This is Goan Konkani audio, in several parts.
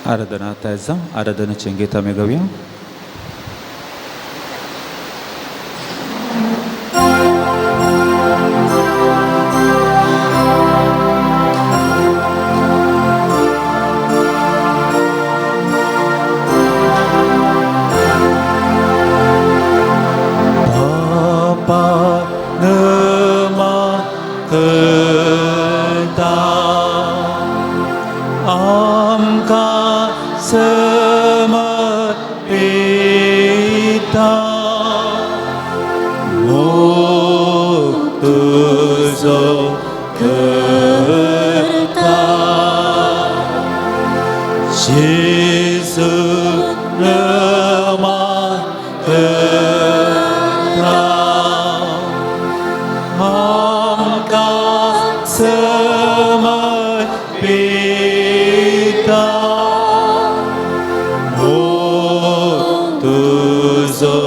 आराधना तयार जावं. आराधनेचें गीत आमी गावया. बापा करता आमकां समर्पिता मोग तुजो करता जेजू नमा करता आमकां समर्पिता मोग तुजो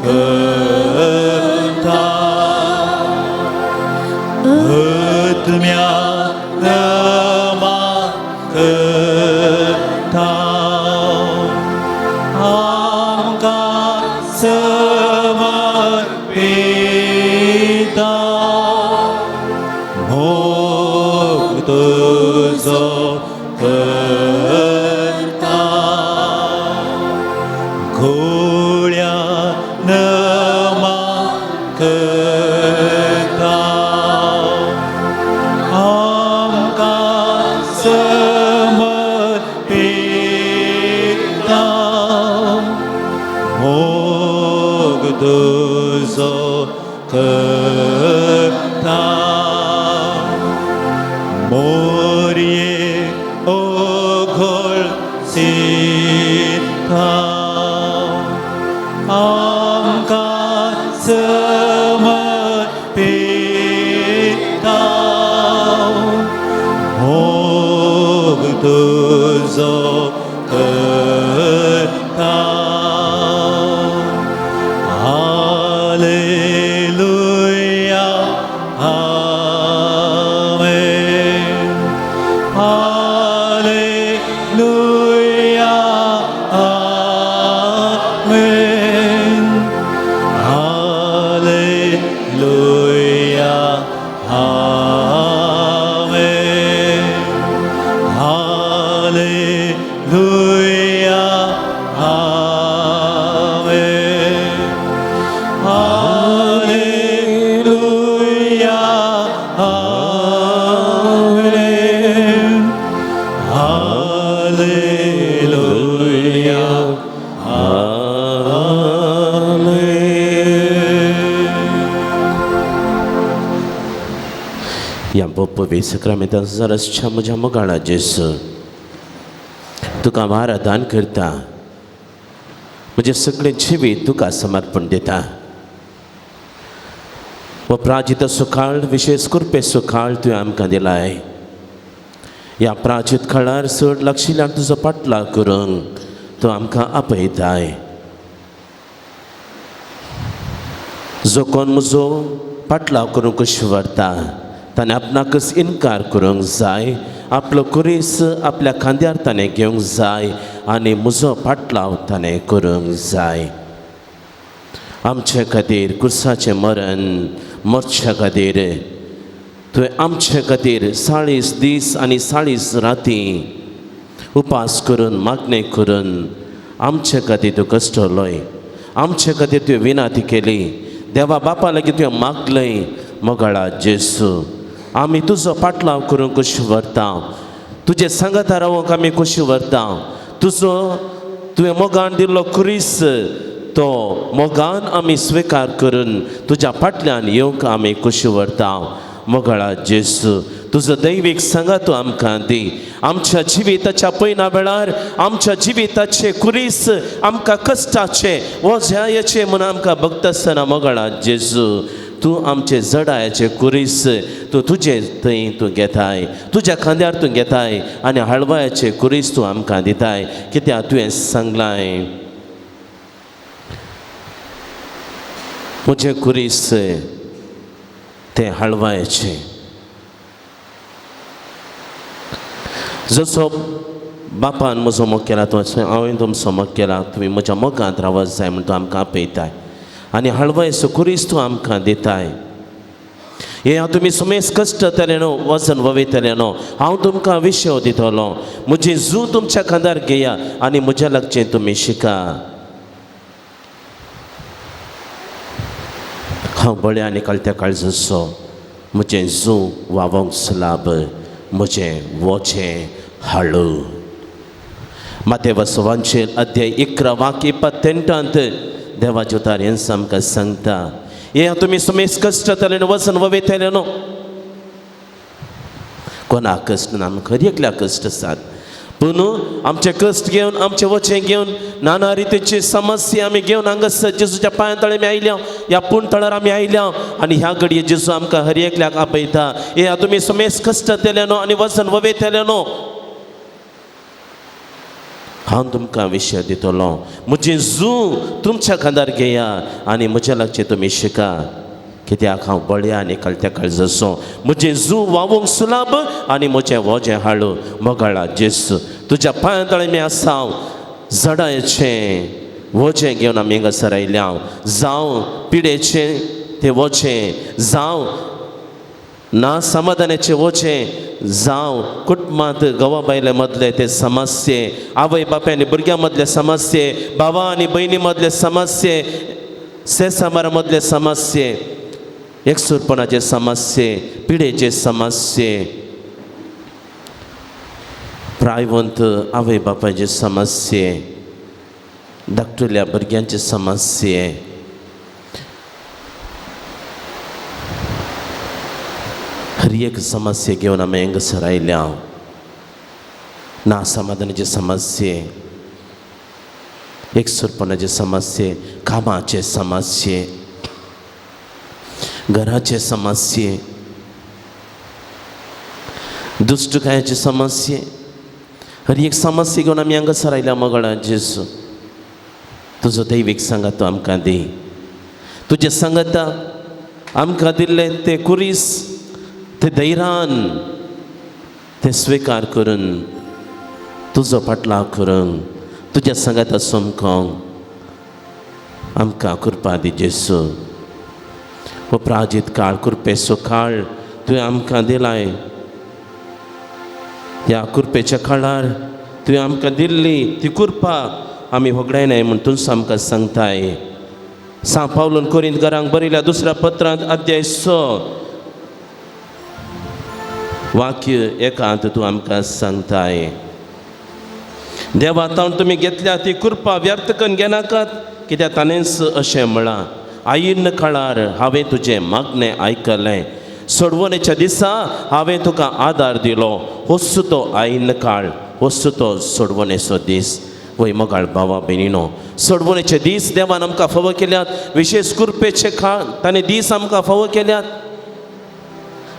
करता आत्म्या नमा करता आमकां समर्पिता मोग तुजो करता घोळ्या नमा करता आमकां समर्पिता मोग तुजो करता मोरये ओघोळ सीता आमकां समर्पिता मोग तुजो करता. हालेलुया, आमेन. हालेलुया, आमेन. हालेलुया, आमेन. हालेलुया, आमेन. हालेलुया, आमेन. हालेलुया, आमेन. ह्या पवित्र साक्रामेंतान रसच्या म्हज्या मोगाळा जेजू, तुका हांव आराधन करता. म्हजें सगळें जिवीत तुका समर्पण दिता. हो प्राजित सुकाळ, विशेश कृपे सुकाळ तुवें आमकां दिलाय. ह्या प्राचित काळार चड लागशिल्ल्यान तुजो पाटलाव करूंक तूं आमकां आपयताय. जो कोण म्हजो पाटलाव करूंक कशी व्हरता ताणें आपणाकच इनकार करूंक जाय, आपलो कुरीस आपल्या खांद्यार ताणें घेवंक जाय आनी म्हजो पाटलाव ताणें करूंक जाय. आमचे खातीर कुर्साचें मरण मरच्या खातीर तुवें आमचे खातीर 40 दीस आनी 40 राती उपास करून मागणें करून आमचे खातीर तूं कश्टलोय, आमचे खातीर तुवें विनाती केली, देवा बापा लागीं तुवें मागलें. मोगाळा जेजू, आमी तुजो पाटलाव करूंक कशी व्हरता, तुजे सांगाता रावंक आमी कशी व्हरता. तुजो तुवें मोगान दिल्लो क्रिस तो मोगान आमी स्विकार करून तुज्या फाटल्यान येवंक आमी कशी व्हरता. मोगाळा जेजू, तुजो दैवीक सांगात तूं आमकां दी. आमच्या जिविताच्या पयना वेळार आमच्या जिविताचे कुरीस आमकां कश्टाचे वोझ्यायेचे म्हूण आमकां भक्त आसतना मोगाळा जेजू, तूं आमचे जडायाचे कुरीस तूं तुजे थंय तूं घेताय, तुज्या खांद्यार तूं घेताय आनी हळवायाचे कुरीस तूं आमकां दिताय. कित्याक तुवें सांगलाय, म्हजें कुरीस तें हळवायाचें. जसो बापान म्हजो मोग केला तो हांवें तुमचो मोग केला, तुमी म्हज्या मोगांत रावत जाय म्हूण तूं आमकां आपयताय आनी हळवायचो खुरीस तूं आमकां दिताय. हे हांव तुमी सुमेस कश्ट जातले न्हू, वजन वयतले न्हू, हांव तुमकां विशय दितलो. म्हजी जू तुमच्या खांदार घेया आनी म्हज्या लागचें तुमी शिका. हांव बळ्या आनी कळत्या काळजाचो, म्हजें जू वावोंक सुलाब, म्हजें वोचें हाळू. मातेव सुवांचेर अध्याय 11 वाक्य 28 देवाच्यो उतर हेंच आमकां सांगता. हे तुमी सुमेस कश्ट जातले न्हू, वजन वयतले न्हू. कोणाक कश्ट ना, आमकां हर एकल्या कश्ट आसात, पूण आमचे कश्ट घेवन आमचे वचें घेवन नाना रितीची समस्या आमी घेवन हांगासर जेजूच्या पांया तळे आमी आयल्या, ह्या पूण तळार आमी आयल्या आनी ह्या घडये जेजू आमकां हर एकल्याक आपयता. हे तुमी सुमेस कश्ट जातले न्हू आनी वजन वयतले न्हू, हांव तुमकां विशय दितलो. म्हजी जू तुमच्या खांदार घेया आनी म्हज्या लागचें तुमी शिका, कित्याक हांव बळ्या आनी कळत्या काळजाचो, म्हजें जू वावूंक सुलाब आनी म्हजें वजें हाडू. मोगाळा जेजू, तुज्या पांया तळे आमी आसा, जडायचें वजें घेवन आमी हांगासर आयल्या, जावं पिडेचें तें वजें, जावं ना समाधानाचें वजें, जावं कुटुंबांत घोवा बायले मदले ते समस्ये, आवय बापाय आनी भुरग्यां मदले समस्ये, भावा आनी भयणी मदले समस्ये, सेसामारा मदले समस्ये, एकसूरपणाचे समस्ये, पिडेचे समस्ये, प्रायवंत आवय बापायचे समस्ये, धाकटुल्या भुरग्यांचे समस्ये, हर एक समस्या घेवन आमी हांगासर आयल्या. ना समाधानाचे समस्ये, एकसूरपणाचे समस्ये, कामाचे समस्ये, घराचे समस्ये, दुश्टकायाचे समस्ये, हर एक समस्या घेवन आमी हांगासर आयल्या. मोगाळा जेजू, तुजो दैवीक सांगात तूं आमकां दी. तुजें सांगाता आमकां दिल्लें तें कुरीस, ते धैर्यान ते स्विकार करून तुजो फाटलाव करून तुज्या सांगाता समकोंक आमकां कृपा दी जेजू. हो प्राजीत काळ, कृपेचो काळ तुवें आमकां दिलाय. ह्या कृपेच्या काळार तुवें आमकां दिल्ली ती कृपा आमी होगडायनाय म्हूण तूंच आमकां सांगताय. सांव पावलून कोरिंत घरांक बरयल्या दुसऱ्या पत्रांत अध्याय 6 वाक्य 1 तूं आमकां सांगताय. देवा तावन तुमी घेतल्या ती कृपा व्यर्थ करून घेनाकात, कित्याक ताणेंच अशें म्हळां, आयिन्न काळार हांवें तुजें मागणें आयकलें, सोडवणेच्या दिसा हांवें तुका आदार दिलो. होच तो आयिन्न काळ, होच तो सोडवणेचो दीस. वय मोगाळ भावा भयणीनो, सोडवणेचे दीस देवान आमकां फावो केल्यात, विशेश कृपेचे काळ ताणें दीस आमकां फावो केल्यात,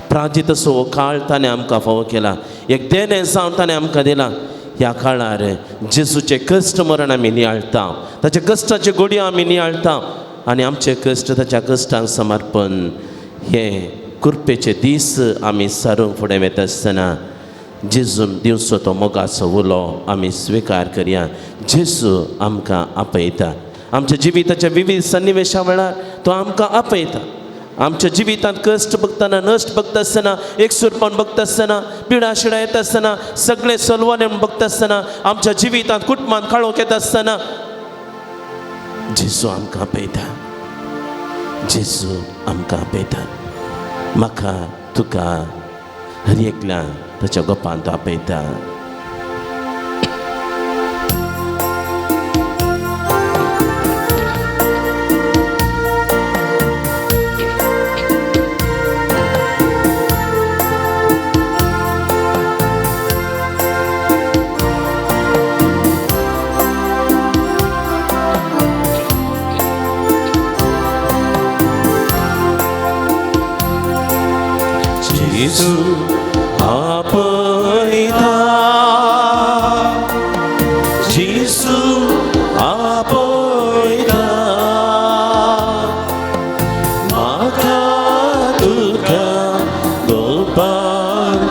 प्राजीत असो हो काळ ताणें आमकां फावो केला, एक देणें जावन ताणें आमकां दिलां. ह्या काळार जेजूचें कश्ट मरण आमी नियाळटा, ताच्या कश्टाच्यो गोडयो आमी नियाळटा आनी आमचे कश्ट ताच्या कश्टांक समर्पण हे कृपेचे दीस आमी सारूंक फुडें वता आसतना जेजून दिवचो तो मोगाचो उलो आमी स्विकार करया. जेजू आमकां आपयता, आमच्या जिविताच्या विविध सन्निवेशा वेळार तो आमकां आपयता. आमच्या जिवितांत कश्ट बघताना, नश्ट बघता आसतना, एकसूरपण बघता आसतना, पिडा शिडा येता आसतना, सगळें सलवाने बघता आसतना, आमच्या जिवितांत कुटुंबांत काळोख येता आसतना जेजू आमकां आपयता. जेजू आमकां आपयता. म्हाका तुका हर एकल्या ताच्या गोपांत आपयता. जेजू आपयता, जेजू आपयता, म्हाका तुका गोपांतल्या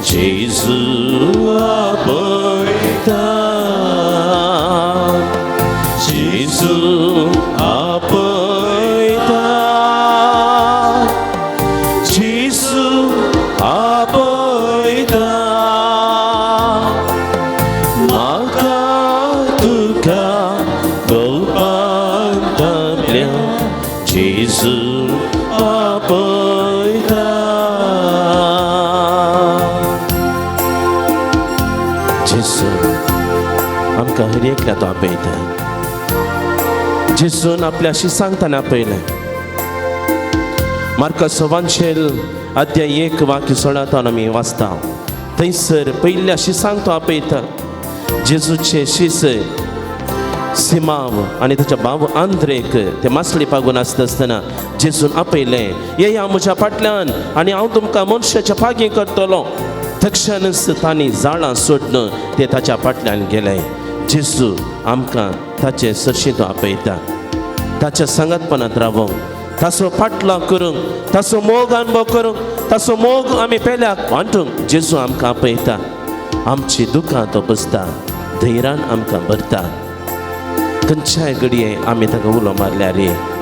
जेजू आपयता, जेजू आपयता, जेजू आपयता, म्हाका तुका गोपांत आपल्या जेजू आपयता. जेजू आमकां हर एकल्या तो आपयता. जेजून आपल्या शिसांक ताणें आपयलें. मार्का सवानशेल अध्याय 1 वाक्य 16 आमी वाचता. थंयसर पयल्या शिसांक तो आपयता. जेजूचे शीस सिमाव आनी ताच्या भाव आंद्रेक ते मासळी पागून आसता आसतना जेजून आपयलें, येया म्हज्या फाटल्यान आनी हांव तुमकां मनशाच्या पागी करतलो. तक्षणच तांणी जाळां सोडून ते ताच्या फाटल्यान गेले. जेजू आमकां ताचे सरशी तो आपयता. ताच्या सांगातपणांत रावोंक, ताचो फाटलाव करूंक, ताचो मोग अनुभव करूंक, ताचो मोग आमी पेल्याक वांटूंक जेजू आमकां आपयता. आमची दुकां तो बसता, धैर्यान आमकां भरता. खंयच्याय घडये आमी ताका उलो मारल्यार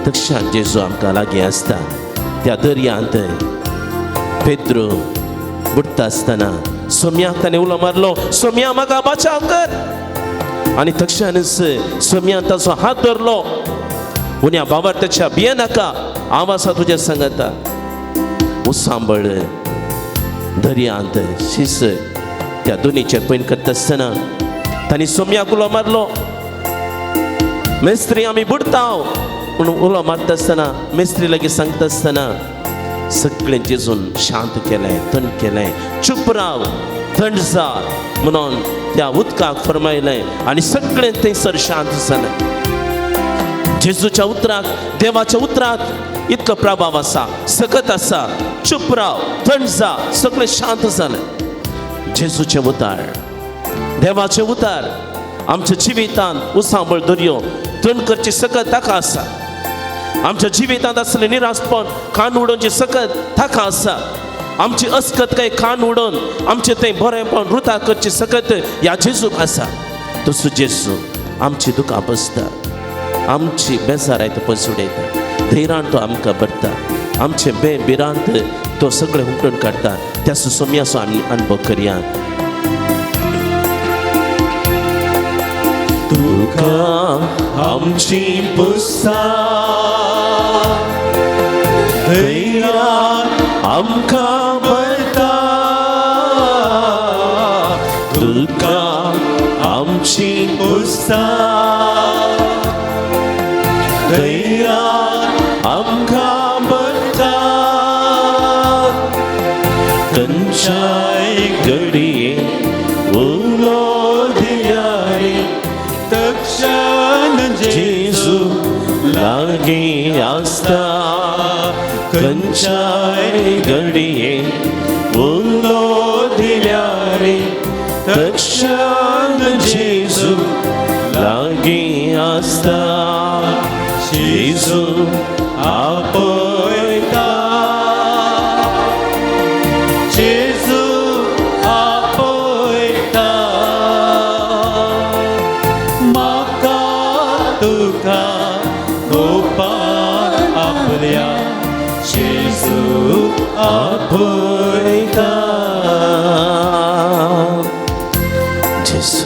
तक्षान जेजू आमकां लागीं आसता. त्या दर्यांत पेद्रो बुडटा आसतना सोम्याक ताणें उलो मारलो, सोम्या म्हाका बचाव कर. आनी तक्षानच सोम्यान ताचो हात धरलो. उण्या बाबर त्याच्या भियेनाका, हांव आसा तुज्या सांगता. उसांबळ दर्यांत शीस त्या दोनीचेर पयन करता आसतना तांणी सोम्याक उलो मारलो, मेस्त्री आमी बुडता. म्हणून उलो मारता आसतना मेस्त्री लागीं सांगता आसतना सगळें जेजून शांत केलें, थंड केलें. चूप राव, थंड जा म्हणून त्या उदकाक फरमायलें आनी सगळें थंयसर शांत जालें. जेजूच्या उतराक, देवाच्या उतराक इतलो प्रभाव आसा, सकत आसा. चूप राव, थंड जा, सगळें शांत जालें. जेजूचें उतार, देवाचें उतार आमच्या जिवितांत उसांबळ दर्यो थंड करची सकत ताका आसा. आमच्या जिवितांत आसलें निरासपण कान उडोवची सकत ताका आसा. आमची अस्कत काय कान उडोवन आमचें तें बरेंपण रुता करची सकत ह्या जेजूक आसा. तसो जेजू आमची दुकां बसता, आमची बेजाराय तो पयस उडयता, धैर्यान तो आमकां भरता, आमचें बे भिरांत तो सगळें हुमटून काडटा. त्या सुसम्याचो आमी अनुभव करया. तुका आमची पुस्ता, धैर्यान आमकां भरता, तुका आमची पुस्ता, धैर्यान आमकां भरता. खंयच्याय घडये उलो दिल्यार तक्षण जेजू लागीं आसता. खंयच्याय घडये उलो दिल्यार तक्षण जेजू लागीं आसता. जेजू आपयता, जेजू आपयता, म्हाका तुका गोपान आपल्या जेजू आपयता. जेजू,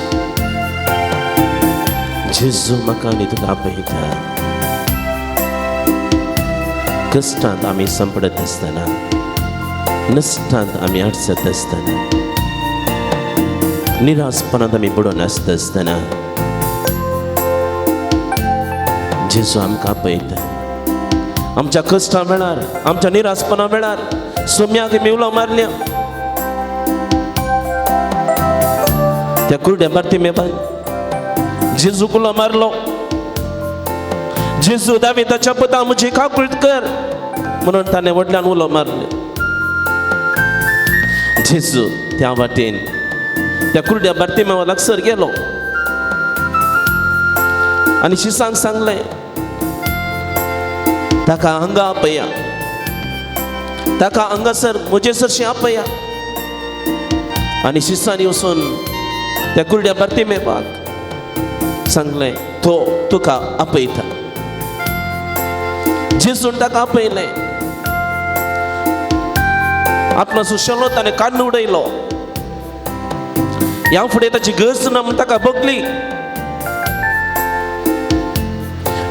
जेजू म्हाका आनी तुका आपयता. कश्टांत आमी संपडत आसतना, नश्टांत आमी अडचत आसतना, निरासपणांत आमी बुडोवन आसता आसतना जेजू आमकां आपयता. आमच्या कश्टां वेळार, आमच्या निरासपणा वेळार सोम्याक आमी उलो मारल्या. त्या कुरड्या बार्तिमेवान जेजूक उलो मारलो, जेजू दाविदाच्या पुता म्हजी काकूळट कर म्हणून ताणें व्हडल्यान उलो मारले. जेजू त्या वाटेन त्या कुरड्या बार्तिमेवा लागसर गेलो आनी शिसांक सांगलें, ताका हांगा आपया, ताका हांगासर म्हजे सरशीं आपया. आनी शिसांनी वचून त्या कुरड्या बार्तिमेवाक सांगलें, तो तुका आपयता. जेजून ताका आपयलें. आपलो सुशेलो ताणें काडून उडयलो. ह्या फुडें ताची गरज ना म्हूण ताका भोगली.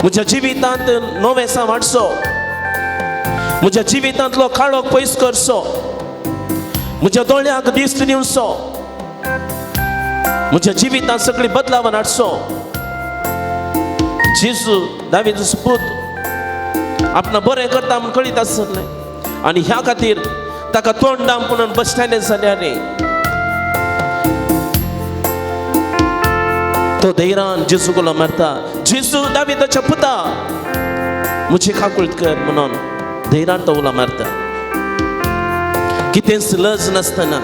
म्हज्या जिवितांत नवेसां वाडचो, म्हज्या जिवितांतलो काळोख पयस करचो, म्हज्या दोळ्यांक दिश्ट दिवचो, म्हज्या जिवितांत सगळी बदलावन हाडचो. जेजू दावीदचो पूत आपणा बरें करता म्हूण कळीत आसलें आनी ह्या खातीर ताका तोंड दाम म्हणून बसलेलें जाल्यार तो धैरान जेजू उलो मारता, जेजू दावीदाच्या पुता म्हजी काकूळट कर म्हणून धैरान तो उलो मारता. कितेंच लज नासतना,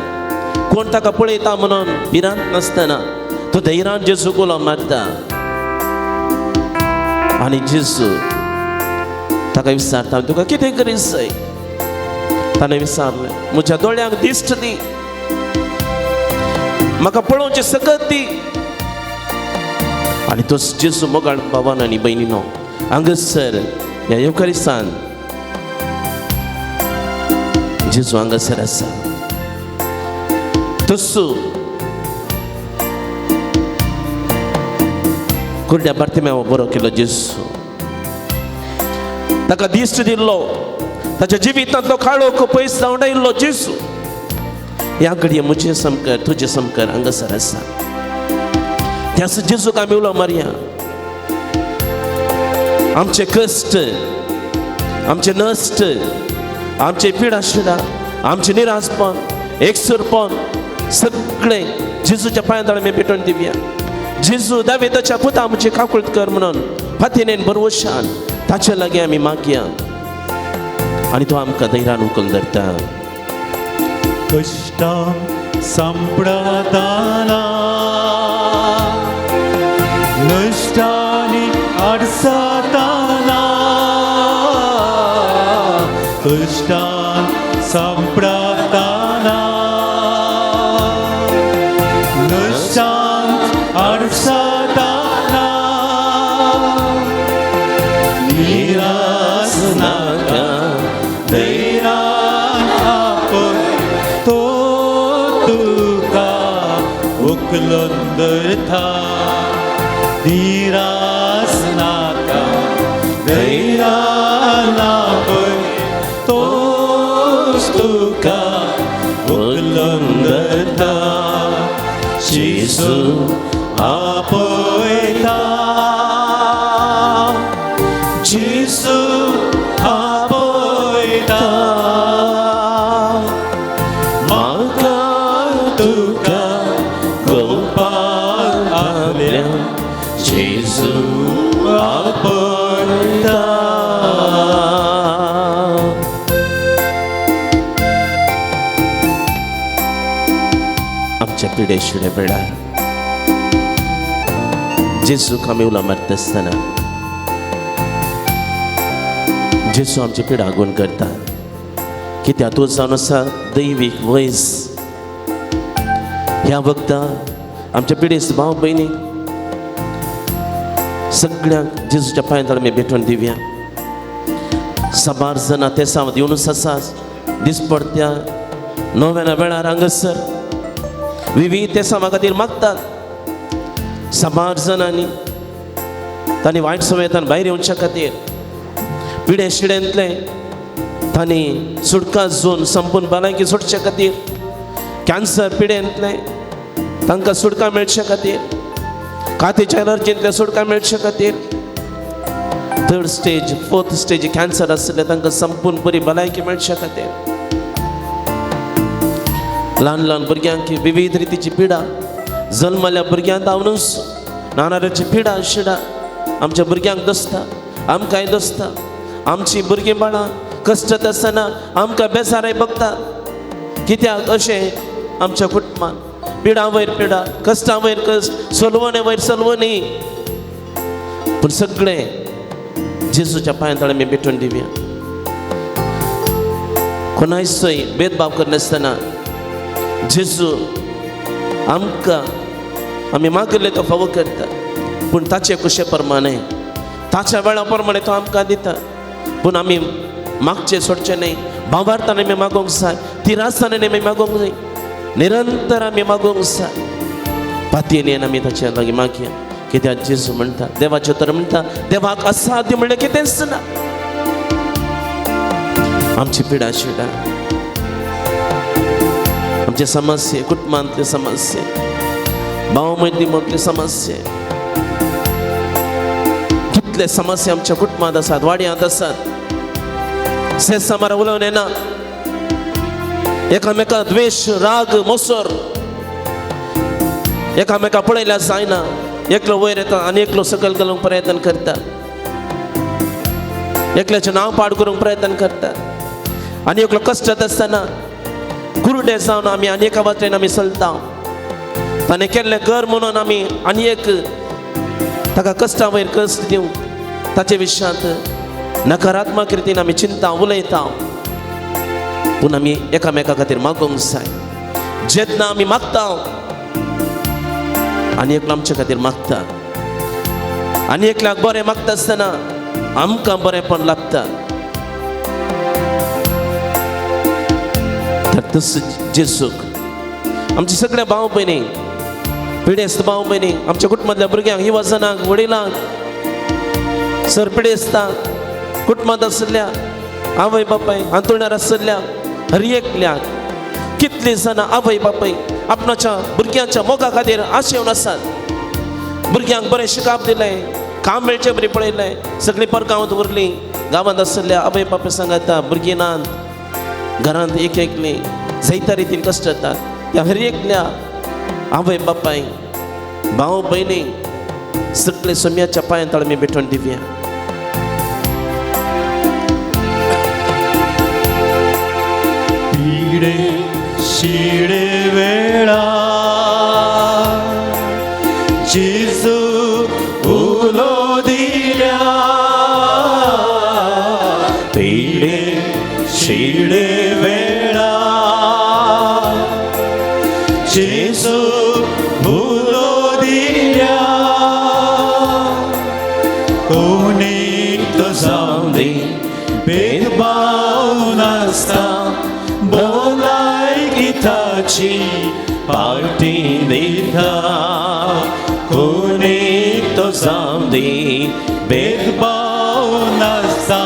कोण ताका पळयता म्हणून भिरांत नासतना तो धैरान जेजू उलो मारता. आनी जेजू ताका विचारता, तुका कितें करीत जाय? ताणें विचारलें, म्हज्या दोळ्यांक दिश्ट दी, म्हाका पळोवचें सकत दी. आनी तो जेजू मोगाळ भावान आनी भयणीनो हांगासर ह्या येवकारिसान जेजू हांगासर आसा. तसो कुरड्या बार्तिमेवा बरो केलो जेजू, ताका दिश्ट दिल्लो, ताच्या जिवितांतलो काळोख पयस धांवडायिल्लो जेजू ह्या घडये म्हजे सामकार तुजे सामकार हांगासर आसा. त्याच जेजूक आमी उलो मारया. आमचे कश्ट, आमचे नश्ट, आमचे पिडा शिडा, आमचे निराशपण, एकसुरपण सगळें जेजूच्या पांयां तळा आमी पेटोवन दिवया. जेजू दावीदाच्या पुता आमची काकूळट कर म्हणून फातिनेन भरवशान ताचे लागीं आमी मागया आनी तो आमकां धैर्यान उखल धरता. कश्टां सांपडताना नश्टांनी आडसाताना, कश्टां सांपडताना नश्टां आडसाताना, निरास नाका धैर्यान आपय तो तुका उखलून धरता. निरास नाका धैर्यान आपय तोच तुका उखलून धरता. जेजू आपयता, जेजू आपयता, म्हाका तुका गोपाक आपल्या जेजू आपयता. आमच्या पिडे शिडे वेळार जेजूक आमी उलो मारता आसतना जेजू आमची पिडा आगोवन करता. कित्याक तूं जावन आसा दैवीक वैज. ह्या वखदां आमच्या पिडेस्त भाव भयणी सगळ्यांक जेजूच्या पांयां तळा आमी भेटोवन दिवया. साबार जाणां ते सावत येवनूच आसा दिसपडत्या नव्याना वेळार हांगासर विविध तेसांवा खातीर मागतात. साबार जाणांनी तांणी वायट सवयेंतल्यान भायर येवच्या खातीर पिडे शिड्यांतले तांणी सुटका झोन संपूर्ण भलायकी सोडचे खातीर, कॅन्सर पिडेंतले तांकां सुटका मेळचे खातीर, कातीच्या एलर्जींतले सुटका मेळचे खातीर, third stage fourth stage cancer आशिल्ले तांकां संपूर्ण बरी भलायकी मेळचे खातीर, ल्हान ल्हान भुरग्यांक विविध रितीची पिडा जल्मल्या भुरग्यांक धांवनूच नाना तरेची पिडा शिडा आमच्या भुरग्यांक दसता, आमकांय दसता. आमची भुरगीं बाळां कश्ट आसतना आमकां बेजाराय बगता. कित्याक अशें आमच्या कुटुंबान पिडा वयर पिडा, कश्टां वयर कश्ट, सलवणे वयर सलवणी, पूण सगळें जेजूच्या पांयां तळा आमी भेटून दिवया. कोणायचोय भेदभाव करनासतना जेजू आमकां आमी मागिल्ले तो फावो करता, पूण ताचे कुशे प्रमाणे ताच्या वेळा प्रमाणे तो आमकां दिता. पूण आमी मागचें सोडचें न्हय. भावार्थान आमी मागोंक जाय, तिरासांनी आमी मागोंक जाय, निरंतर आमी मागोंक जाय. पातयेन आमी ताच्या लागीं मागया. कित्याक जेजू म्हणटा, देवाचें तर म्हणटा, देवाक असाध्य म्हणल्यार कितेंच ना. आमची पिडा शिडा, आमचे समस्ये, कुटुंबांतले समस्ये, भाव मैत्री मदले समस्ये, कितले समस्या आमच्या कुटुंबांत आसात, वाड्यांत आसात. सेसामार उलोवन येना, एकामेका द्वेश, राग, मोसर, एकामेका पळयल्यार जायना. एकलो वयर येता आनी एकलो सकयल घालूंक प्रयत्न करता, एकल्याचें नांव पाड करूंक प्रयत्न करता आनी एकलो कश्टांत आसतना कुरुडे जावन आमी आनी एका वाटेन आमी चलता. ताणें केल्लें घर म्हणून आमी आनी एक ताका कश्टा वयर कश्ट दिवंक ताचे विशयांत नकारात्मक रितीन आमी चिंता उलयता. पूण आमी एकामेका खातीर मागोंक जाय. जेन्ना आमी मागता आनी एकलो आमचे खातीर मागता आनी एकल्याक बरें मागता आसतना आमकां बरेंपण लागता. तर तसो जेजूक आमचे सगळे भाव भयणी, पिडेस्त भाव भयणी, आमच्या कुटुंबांतल्या भुरग्यांक, युवजनांक, वडिलांक, सर पिडेस्तांक, कुटुंबांत आशिल्ल्या आवय बापाय, हांतुळणार आशिल्ल्या हर एकल्याक, कितलीं जाणां आवय बापाय आपणाच्या भुरग्यांच्या मोगा खातीर आशेवन आसात. भुरग्यांक बरें शिकाप दिलें, काम मेळचें बरी पळयलें, सगळीं परगांवांत उरलीं. गांवांत आशिल्ल्या आवय बापाय सांगाता भुरगीं नात, घरांत एक एकली जायत्या रितीन कश्ट जातात. त्या हर एकल्या आवय बापाय, भाव भयणी सगळे सोम्याच्या पांयां तळ आमी भेटोवन दिवया. पिडे शिडे वेळा जेजू उलो दिल्या, पिडे शिडे वेळा जेजू उलो दिल्या, कोणी तो जावं दी भेदभाव नासता, बोलायकी ताची पार्टी दिता, कोणी तो जावं दी भेदभाव नासता,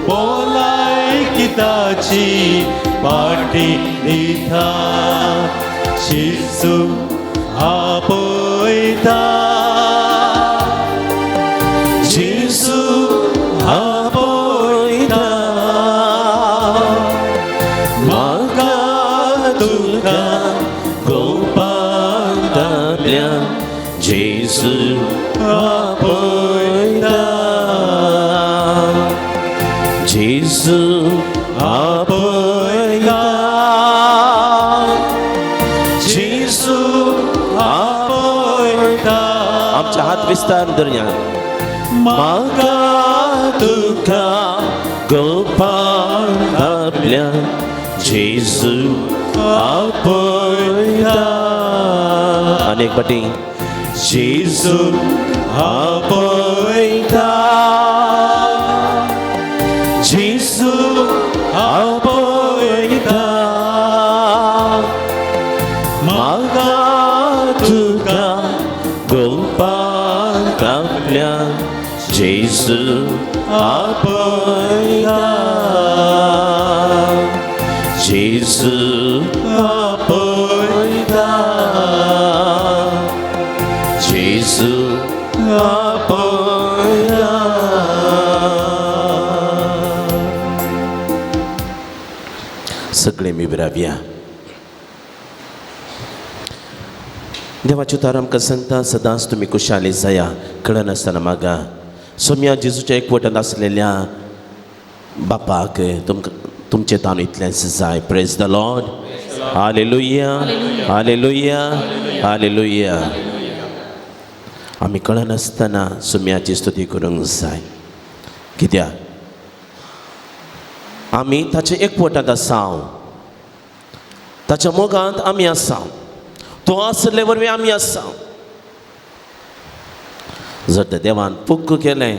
बोलायकी ताची पार्टी दिता, जेजू आपयता, जेजू आपयता, म्हाका तुका गोपाक आपल्या जेजू आपयता, जेजू आपयता, जेजू आपयता. आमचे हात विस्तार धरया. म्हाका तुका गोपाक आपल्या जेजू आपयता. आनी एक पाटी जेजू आपयता, जेजू आपयता, म्हाका तुका गोपाक आपल्या जेजू आपयता, जेजू आपयता, जेजू आपयता. सगळे मी विरावया. देवाच्यो उतर आमकां सांगता, सदांच तुमी खुशाली जाया, कळनासतना मागा. सोम्या जेजूच्या एकवटांत आसलेल्या बापाक तुमकां तुमचें तान इतलेंच जाय. Praise the Lord. Hallelujah, hallelujah, hallelujah. आमी कळनासतना सोम्याची स्तुती करूंक जाय. कित्याक आमी ताचे एकवटांत आसा, ताच्या मोगांत आमी आसा. तो आसले वरवीं आमी आसा. जर त्या देवान पुक्क केलें,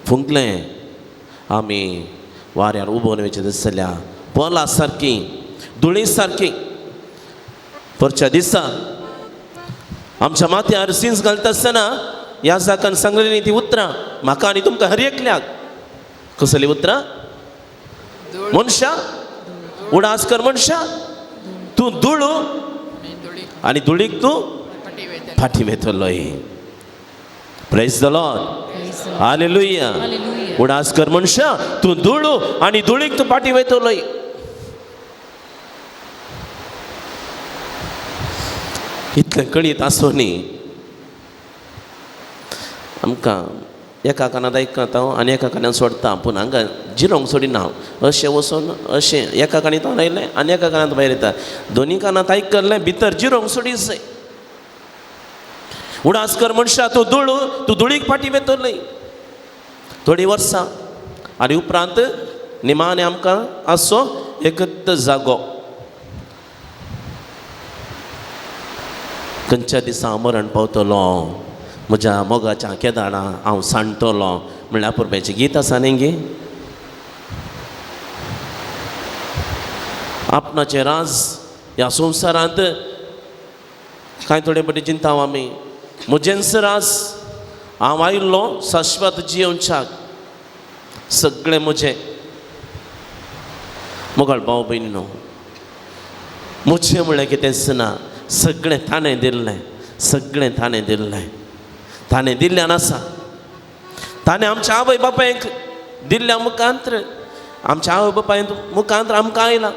फुंकलें, आमी वाऱ्यार उबोवन वयचे दिसल्या पोला सारकी, धुळी सारकी. परच्या दिसा आमच्या माथ्यार सिंस घालता आसतना ह्या जाकान सांगलेली ती उतरां म्हाका आनी तुमकां हर एकल्याक. कसली उतरां? मनशा, उडास कर मनशा, तूं धुळू आनी धुळीक तूं फाटी वेतलोय. Praise the Lord, hallelujah. उडास कर मनशा, तूं धुळू आनी धुळीक तूं फाटी वेतलोय. इतलें कळीत आसूं न्ही आमकां एका कानांत आयकता आनी एका कानांत सोडटा, पूण हांगा जिरोंक सोडिना. अशें वचून अशें एका कानांत आयलें आनी एका कानांत भायर येता. दोनी कानांत आयकल्लें भितर जिरोंक सोडी जाय. उडास कर मनशा, तूं धुळू, तूं धुळीक फाटी वेतलोय. थोडीं वर्सां आनी उपरांत निमाणें आमकां आसचो एकच जागो. खंयच्या दिसा हांव मरण पावतलो, म्हज्या मोगाच्या केदाळा हांव सांडटलो म्हणल्यार पुरप्याचें गीत आसा न्ही गे. आपणाचें राज ह्या संवसारांत कांय थोडे पटी चिंता आमी, म्हजेंच राज, हांव आयिल्लो शाश्वत जियोवच्याक, सगळें म्हजें. मोगाळ भाव भयणी न्हू, म्हजें म्हणल्यार कितेंच ना, सगळें ताणें दिल्लें, सगळें ताणें दिल्लें, ताणें दिल्ल्यान आसा. ताणें आमच्या आवय बापायक दिल्ल्या मुखांत्र, आमच्या आवय बापायन मुखांत्र आमकां आयलां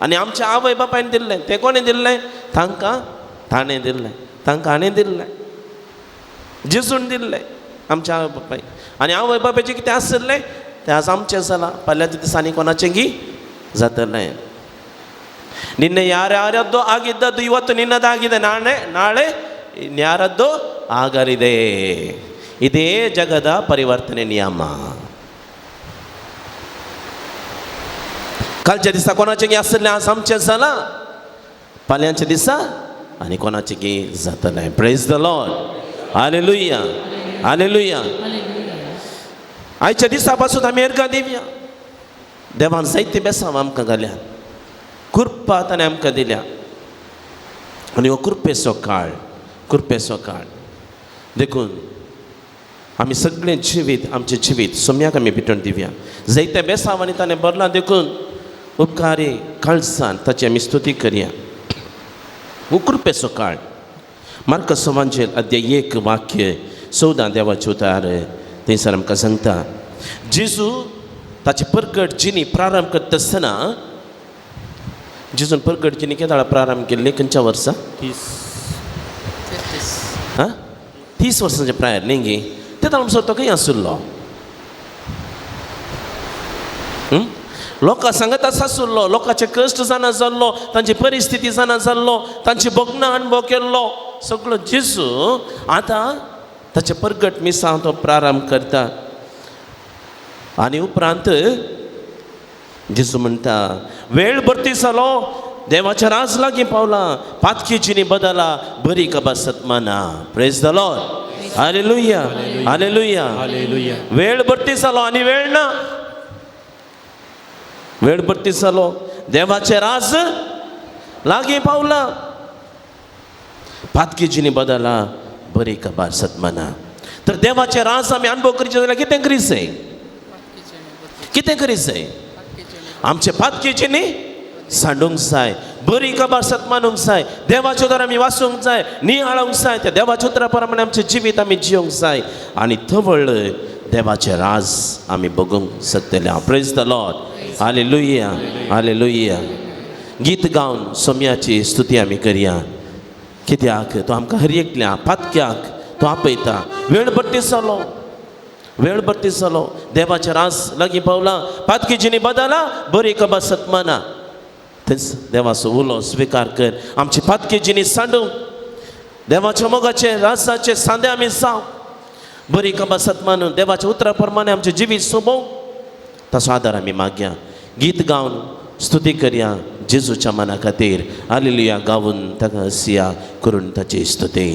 आनी आमच्या आवय बापायन दिल्लें. तें कोणें दिल्लें? तांकां ताणें दिल्लें, तांकां हाणें दिल्लें, जेजून दिल्लें आमच्या आवय बापाय. आनी आवय बापायचें कितें आशिल्लें तें आज आमचें जालां. फाल्यांच्या दिसांनी कोणाचें गी जातलें. ನಿನ್ನೆ ಯಾರ್ಯಾರದ್ದೋ ಆಗಿದ್ದದ್ದು ಇವತ್ತು ನಿನ್ನದಾಗಿದೆ, ನಾಳೆ ನಾಳೆ ಇನ್ಯಾರದ್ದೋ ಆಗಲಿದೆ. ಇದೇ ಜಗದ ಪರಿವರ್ತನೆ ನಿಯಮ. कालच्या दिसा कोणाचें गी आसलें आज आमचें जालां, फाल्यांच्या दिसा आनी कोणाचें गी जातलें. Praise the Lord, hallelujah, hallelujah. आयच्या दिसा पासून आमी एरगां दिवया. देवान जायते बेसांव आमकां घाल्या, कृपा ताणें आमकां दिल्या आनी हो कृपेचो काळ, कृपेचो काळ. देखून आमी सगळें जिवीत, आमचें जिवीत सोम्याक आमी भेटोवन दिवया. जायते बेसांवांनी ताणें भरलां, देखून उपकारी काळसान ताची आमी स्तुती करया. हो कृपेचो काळ. मार्क सुवांजेल अध्याय 1 वाक्य 14 देवाचें उतार थंयसर आमकां सांगता, जेजू ताची परगट जिणी प्रारंभ करता आसतना, जेजून परगट जिणी केदाळा प्रारंभ केल्ली? खंयच्या वर्सा? 30 वर्सांच्या प्रायर न्ही गे. ते ताणो तो खंय आशिल्लो? लोकां सांगत आसलो, लोकांचे कश्ट जाणा जाल्लो, तांची परिस्थिती जाणा जाल्लो, तांची भोगणां अणभव केल्लो सगळो जेजू आतां ताचें परगट मिसांव तो प्रारंभ करता. आनी उपरांत जेजू म्हणटा, वेळ भरती जालो, देवाच्या राज लागीं पावला, पातकी जिणी बदला, बरी खबर सतमाना. Praise the Lord, hallelujah, hallelujah. वेळ भरती जालो आनी वेळ ना, वेळ भरती जालो, देवाचे राज लागीं पावला, पातकी जिणी बदला, बरी खबर सतमाना. तर देवाचे राज आमी अनुभव करचे जाल्यार कितें करीत जाय? कितें करीत जाय? आमचे पातकी जिणी सांडूंक जाय, बरी खबर सतमानूंक जाय, देवाच्यो उतर आमी वाचूंक जाय, नियाळूंक जाय, त्या देवाच्या उतरा प्रमाणे आमचें जिवीत आमी जियोंक जाय आनी थवळ देवाचें राज आमी बगूंक शकतले. Praise the Lord, hallelujah, hallelujah. गीत गावन सोम्याची स्तुती आमी करया. कित्याक तो आमकां हर एकल्या पातक्याक तो आपयता. वेळ भरती जालो, वेळ भरती जालो, देवाचें राज लागीं पावला, पातकी जिणी बदला, बरी खबर सतमाना. थंयच देवाचो उलो स्विकार कर, आमची पातकी जिणी सांडूंक, देवाच्या मोगाचे राजाचे सांदे आमी जावं, बरी खबर सतमानून देवाच्या उतरा प्रमाणे आमचें जिवीत सोबोवंक ताचो आदार आमी मागया. गीत गावन स्तुती करया. जेजूच्या मना खातीर हालेलुया गावन ताका हसया करून ताची स्तुती.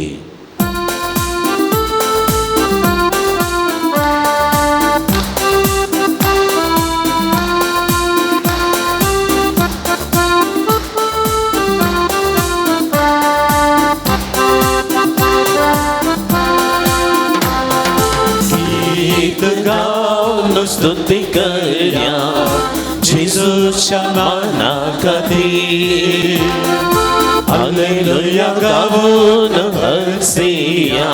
स्तुती करया जेजूच्या माना खातीर, हालेलुया गावन हसया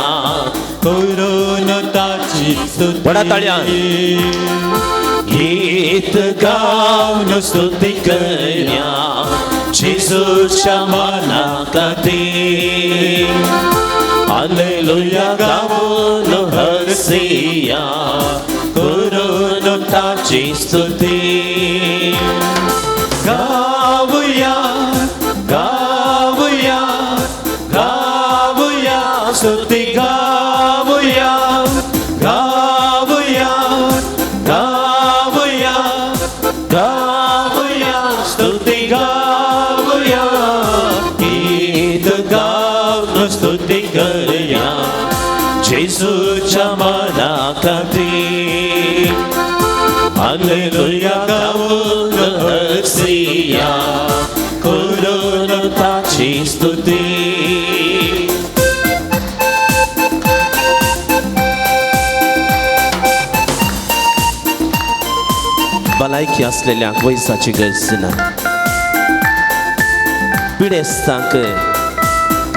करून ताची स्तुती. व्हडा ताळयान गीत गावन स्तुती करया जेजूच्या माना खातीर, हालेलुया गावन हसया करून ताची स्तुती. गावया गावया गावया स्तुती गावया गावया गावया गावया स्तुती गावया. गीत गावन स्तुती करया जेजूच्या माना खातीर, हालेलुया गावन हसया करून ताची स्तुती. भलायकी आसलेल्यांक वयसाची गरज ना, पिडेस्तांक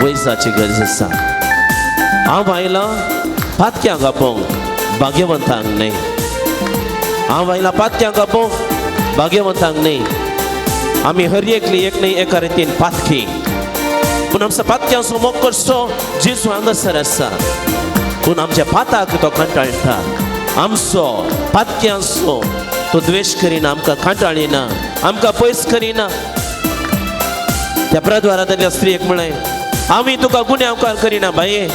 वयसाची गरज आसा. हांव आयलां पातक्यांक आपोवंक, भाग्यवंतांक न्हय. हांव आयलां पातक्यांक आपोवंक, भाग्यवंतांक न्हय. आमी हर एकली एक न्हय एका रितीन पातकी, पूण आमचो पातक्यांचो मोग करचो जेजू हांगासर आसा. पूण आमच्या पाताक तो कंटाळटा, आमचो पातक्यांचो तो द्वेश करिना, आमकां कंटाळिना, आमकां पयस करिना. त्या प्रद्वारांतल्या स्त्रियेक म्हळें, आमी तुका गुन्यांवकार करिना बाये,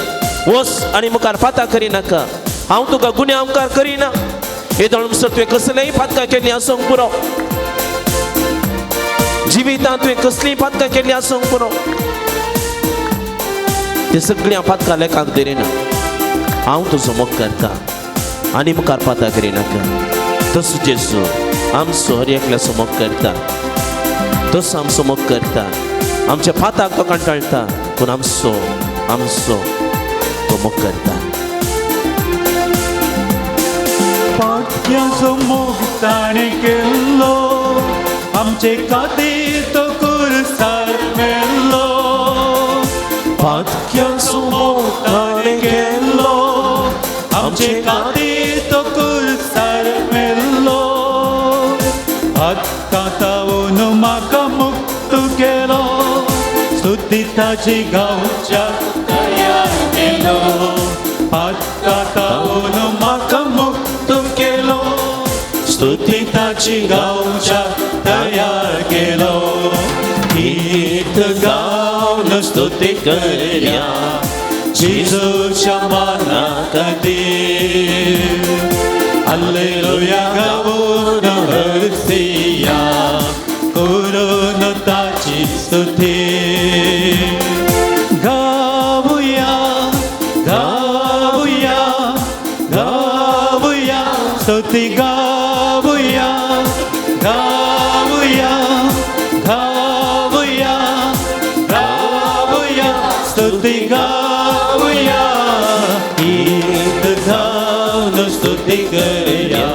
वस आनी मुखार पातां करिनाका, हांव तुका गुन्यांवकार करिना. येदोळ म्हणसर तुवें कसलेय पातकां केल्लीं आसूंक पुरो, जिवितांत तुवें कसलीय पातकां केल्लीं आसूंक पुरो, ते सगळ्या पातकां लेखाक धरिना. हांव तुजो मोग करता आनी मुखार पातां करिनाका. तसो जेजू आमचो हर एकल्याचो मोग करता, तसो आमचो मोग करता. आमच्या पाताक तो कंटाळटा, पूण आमचो आमचो तो मोग करता. पातक्यांचो मोग ताणें केल्लो, आमचे खातीर तो कुर्सार मेल्लो. पातक्यांचो मोग ताणें केल्लो, आमचे खातीर तो कुर्सार मेल्लो. पातकां तावून म्हाका मुक्त केलो, स्तुती ताची गावच्याक तयार केलो. पातकां तावून म्हाका मुक्त केलो, स्तुती ताची गावच्याक तयार केलो. गीत गावन स्तुती करया जेजूच्या माना खातीर, हालेलुया गावन हसया करून ताची स्तुती. गावया गावया गावया स्तुती गावया गावया गावया गावया स्तुती गावया. गीत गावन स्तुती करया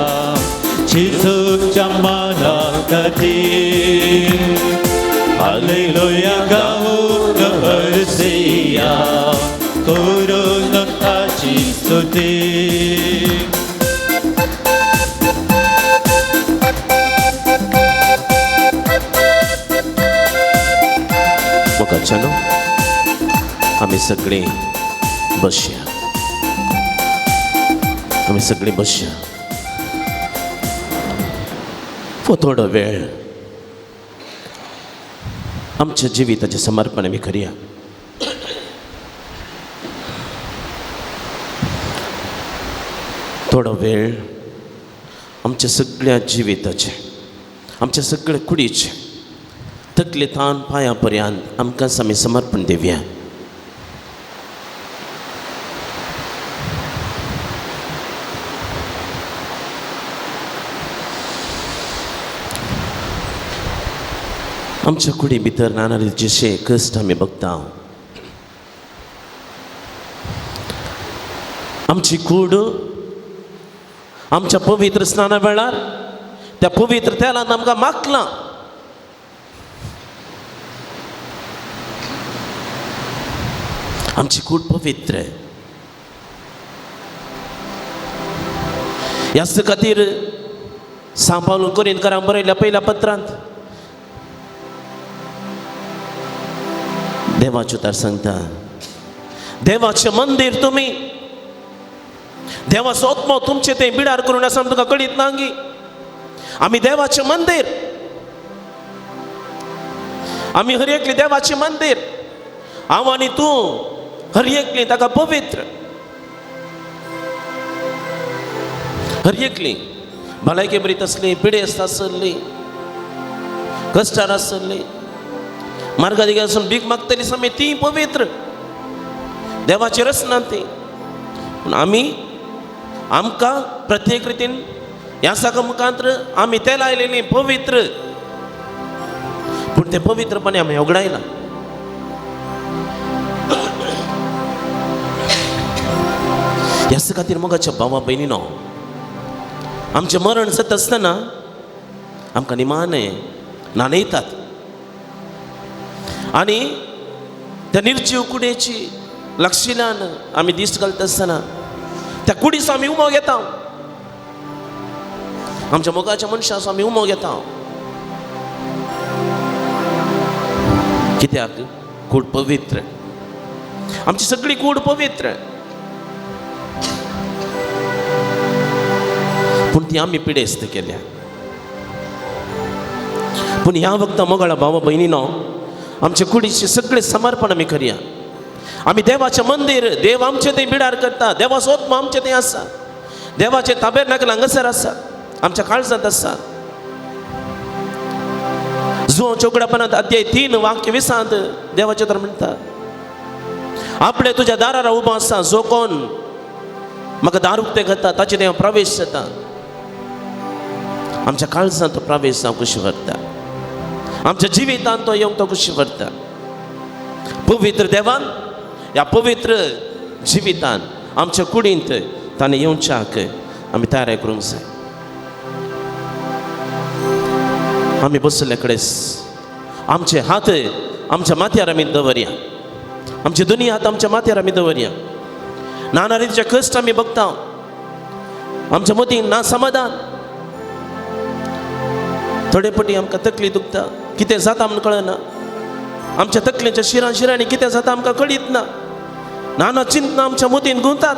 जेजूच्या माना खातीर, हालेलुया गावन हसया करून ताची स्तुती. मोगाच्यानो आमी सगळीं बसया, आमी सगळीं बसया. थोडो वेळ आमच्या जिविताचें समर्पण आमी करया. थोडो वेळ आमच्या सगळ्या जिविताचें, आमच्या सगळ्या कुडीचें तकले तान पांया पर्यंत आमकां आमी समर्पण दिवया. आमच्या कुडी भितर नाना रितीचे कश्ट आमी बघता. आमची कूड आमच्या पवित्र स्नाना वेळार त्या पवित्र तेलान आमकां माखलां. आमची कूड पवित्र. ह्याच खातीर सांव पावलू कोरिंतकारांक बरयल्या पयल्या पत्रांत देवाचें उतर सांगता, देवाचें मंदीर तुमी, देवाचो आत्मो तुमचें तें बिडार करून आसा तुमकां कळीत ना गी. आमी देवाचें मंदीर, आमी हर एकली देवाचें मंदीर. हांव आनी तूं हर एकली ताका पवित्र, हर एकली भलायकी बरी तसली, पिडेस्त आसली, कश्टार आसली, मार्गादिगे आसून भीक मागतली आमी ती पवित्र देवाची रचना ती. पूण आमी आमकां प्रत्येक रितीन ह्या साका मुखांत्र आमी तेल आयलेली पवित्र, पूण तें पवित्रपणे आमी होगडायलां. ह्याच खातीर मोगाच्या भावा भयणीनो, आमचें मरण जाता आसतना आमकां निमाणें न्हाणयतात आनी त्या निर्जीव कुडीची लागशिल्ल्यान आमी दीस घालता आसतना त्या कुडीचो आमी उमो घेता, आमच्या मोगाच्या मनशाचो आमी उमो घेता. कित्याक? कूड पवित्र, आमची सगळी कूड पवित्र, पूण ती आमी पिडेस्त केल्या. पूण ह्या वखदा मोगाळा भावा भयणीनो, आमचे कुडीचे सगळे समर्पण आमी करया. आमी देवाचें मंदीर, देव आमचें थंय बिडार करता, देवाचो आत्मो आमचें थंय आसा, देवाचें ताबेरनाकल हांगासर आसा, आमच्या काळजांत आसा. जुवांव चौकडापणांत अध्याय 3 वाक्य 20 देवाचें तर म्हणटा, आपले तुज्या दारार उबो आसा, जो कोण म्हाका दार उक्तें करता ताचे थंय प्रवेश जाता. आमच्या काळजांत तो प्रवेश जावंक कशी व्हरता, आमच्या जिवितांत तो येवंक तो कशी व्हरता. पवित्र देवान ह्या पवित्र जिवितान आमच्या कुडींत ताणें येवच्याक आमी तयार करूंक जाय. आमी बसले कडेन आमचे हात आमच्या माथ्यार आमी दवरया, आमचे दोनी हात आमच्या माथ्यार आमी दवरया. नाना रितीचे कश्ट आमी बघता, आमच्या मतीं ना समाधान, थोडे पटी आमकां तकली दुखता, कितें जाता आमकां कळना, आमच्या तकलेच्या शिरां शिरांनी कितें जाता आमकां कळीत ना, नाना चिंतना आमच्या मतीन घुंवतात.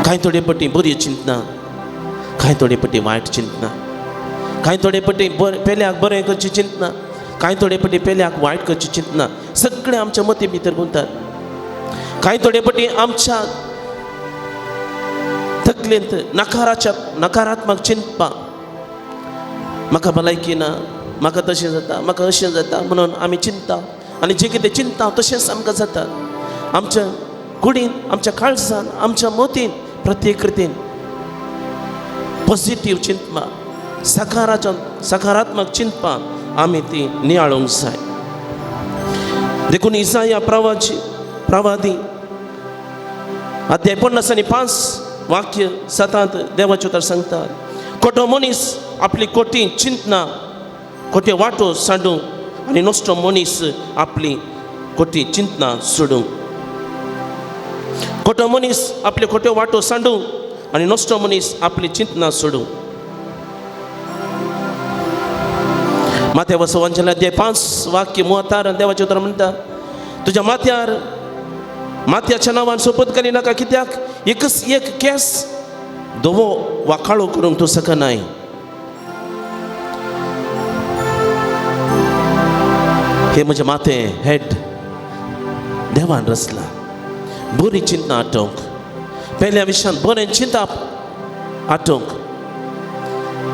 कांय थोडे पटी बरी चिंतना, कांय थोडे पटी वायट चिंतना, कांय थोडे पटी पेल्याक बरें करची चिंतना, कांय थोडे पटी पेल्याक वायट करची चिंतना, सगळें आमच्या मती भितर घुंवतात. कांय थोडे पटी आमच्या तकलेंत नकारात्मक चिंतपा, म्हाका भलायकी ना, म्हाका तशें जाता, म्हाका अशें जाता म्हणून आमी चिंता, आनी जें कितें चिंता तशेंच आमकां जाता. आमच्या कुडीन, आमच्या काळजान, आमच्या मतीन प्रत्येक रितीन पॉझिटीव चिंतपा, सकारात्मक चिंतपा आमी ती नियाळूंक जाय. देखून इसाया प्रवादी अध्याय 55 वाक्य 7 देवाचें उतर सांगता, खोटो मनीस आपली खोटी चिंतना खोटे वाटो सांडूं आनी नश्टो मनीस आपली खोटी चिंतना सोडूं. खोटो मनीस आपले खोट्यो वाटो सांडूं आनी नश्टो मनीस आपली चिंतना सोडूं. माथ्या वसवांच्या अध्याय 5 वाक्य मुहातार देवाचें उतर म्हणटा, तुज्या माथ्यार माथ्याच्या नांवान सोपत घाली नाका, कित्याक एकच एक केस धवो वा काळो करूंक तूं शकनाय. हे म्हजें माथें हेड देवान रचलां, बरी चिंतना आटोवंक, पेल्या विशयान बरें चिंतप आटोवंक,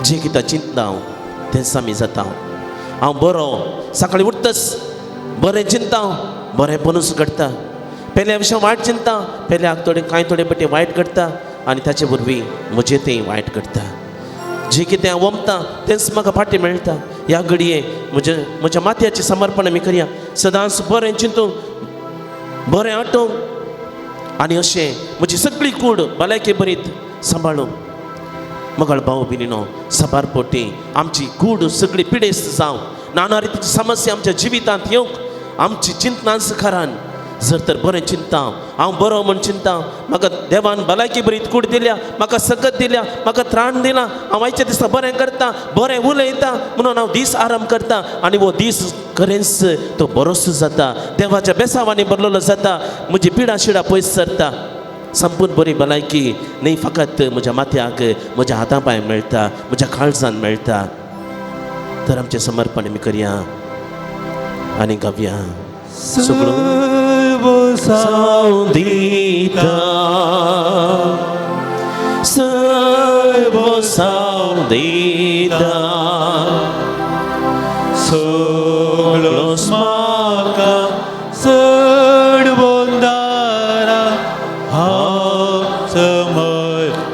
जें कितें चिंतता हांव तेंच आमी जाता. हांव बरो सकाळीं उठतच बरें चिंता, बरेंपणूच घडटा. पेल्या विशय वायट चिंता, पेल्याक थोडे कांय थोडे पटी वायट घडटा आनी ताचे वरवीं म्हजें तें वायट घडटा. जें कितें हांव वमता तेंच म्हाका फाटीं मेळटा. ह्या घडये म्हज्या म्हज्या माथ्याचें समर्पण आमी करया, सदांच बरें चिंतूंक, बरें आटोवंक आनी अशें म्हजी सगळी कूड भलायके बरीत सांबाळूंक. मगळ भाव भयणीनो, साबार पोटी आमची कूड सगळी पिडेस्त जावं, नाना रितीची समस्या आमच्या जिवितांत येवंक आमची चिंतनांच कारण जर तर बरें चिंता, हांव बरो म्हूण चिंता, म्हाका देवान भलायकी बरी कूड दिल्या, म्हाका सकत दिल्या, म्हाका त्राण दिला, हांव आयच्या दिसा बरें करता, बरें उलयता म्हणून हांव दीस आराम करता आनी हो दीस खरेंच तो बरोच जाता, देवाच्या बेसावांनी भरलेलो जाता, म्हजी पिडा शिडा पयस सरता, संपूर्ण बरी भलायकी न्ही फकत म्हज्या माथ्याक, म्हज्या हाता पांय मेळटा, म्हज्या काळजान मेळटा. तर आमचें समर्पण आमी करया आनी गावया. सगळो साव दिता, सर्व साव दिता, सगळोच म्हाका चड बोंदारा हांव समर्पिता,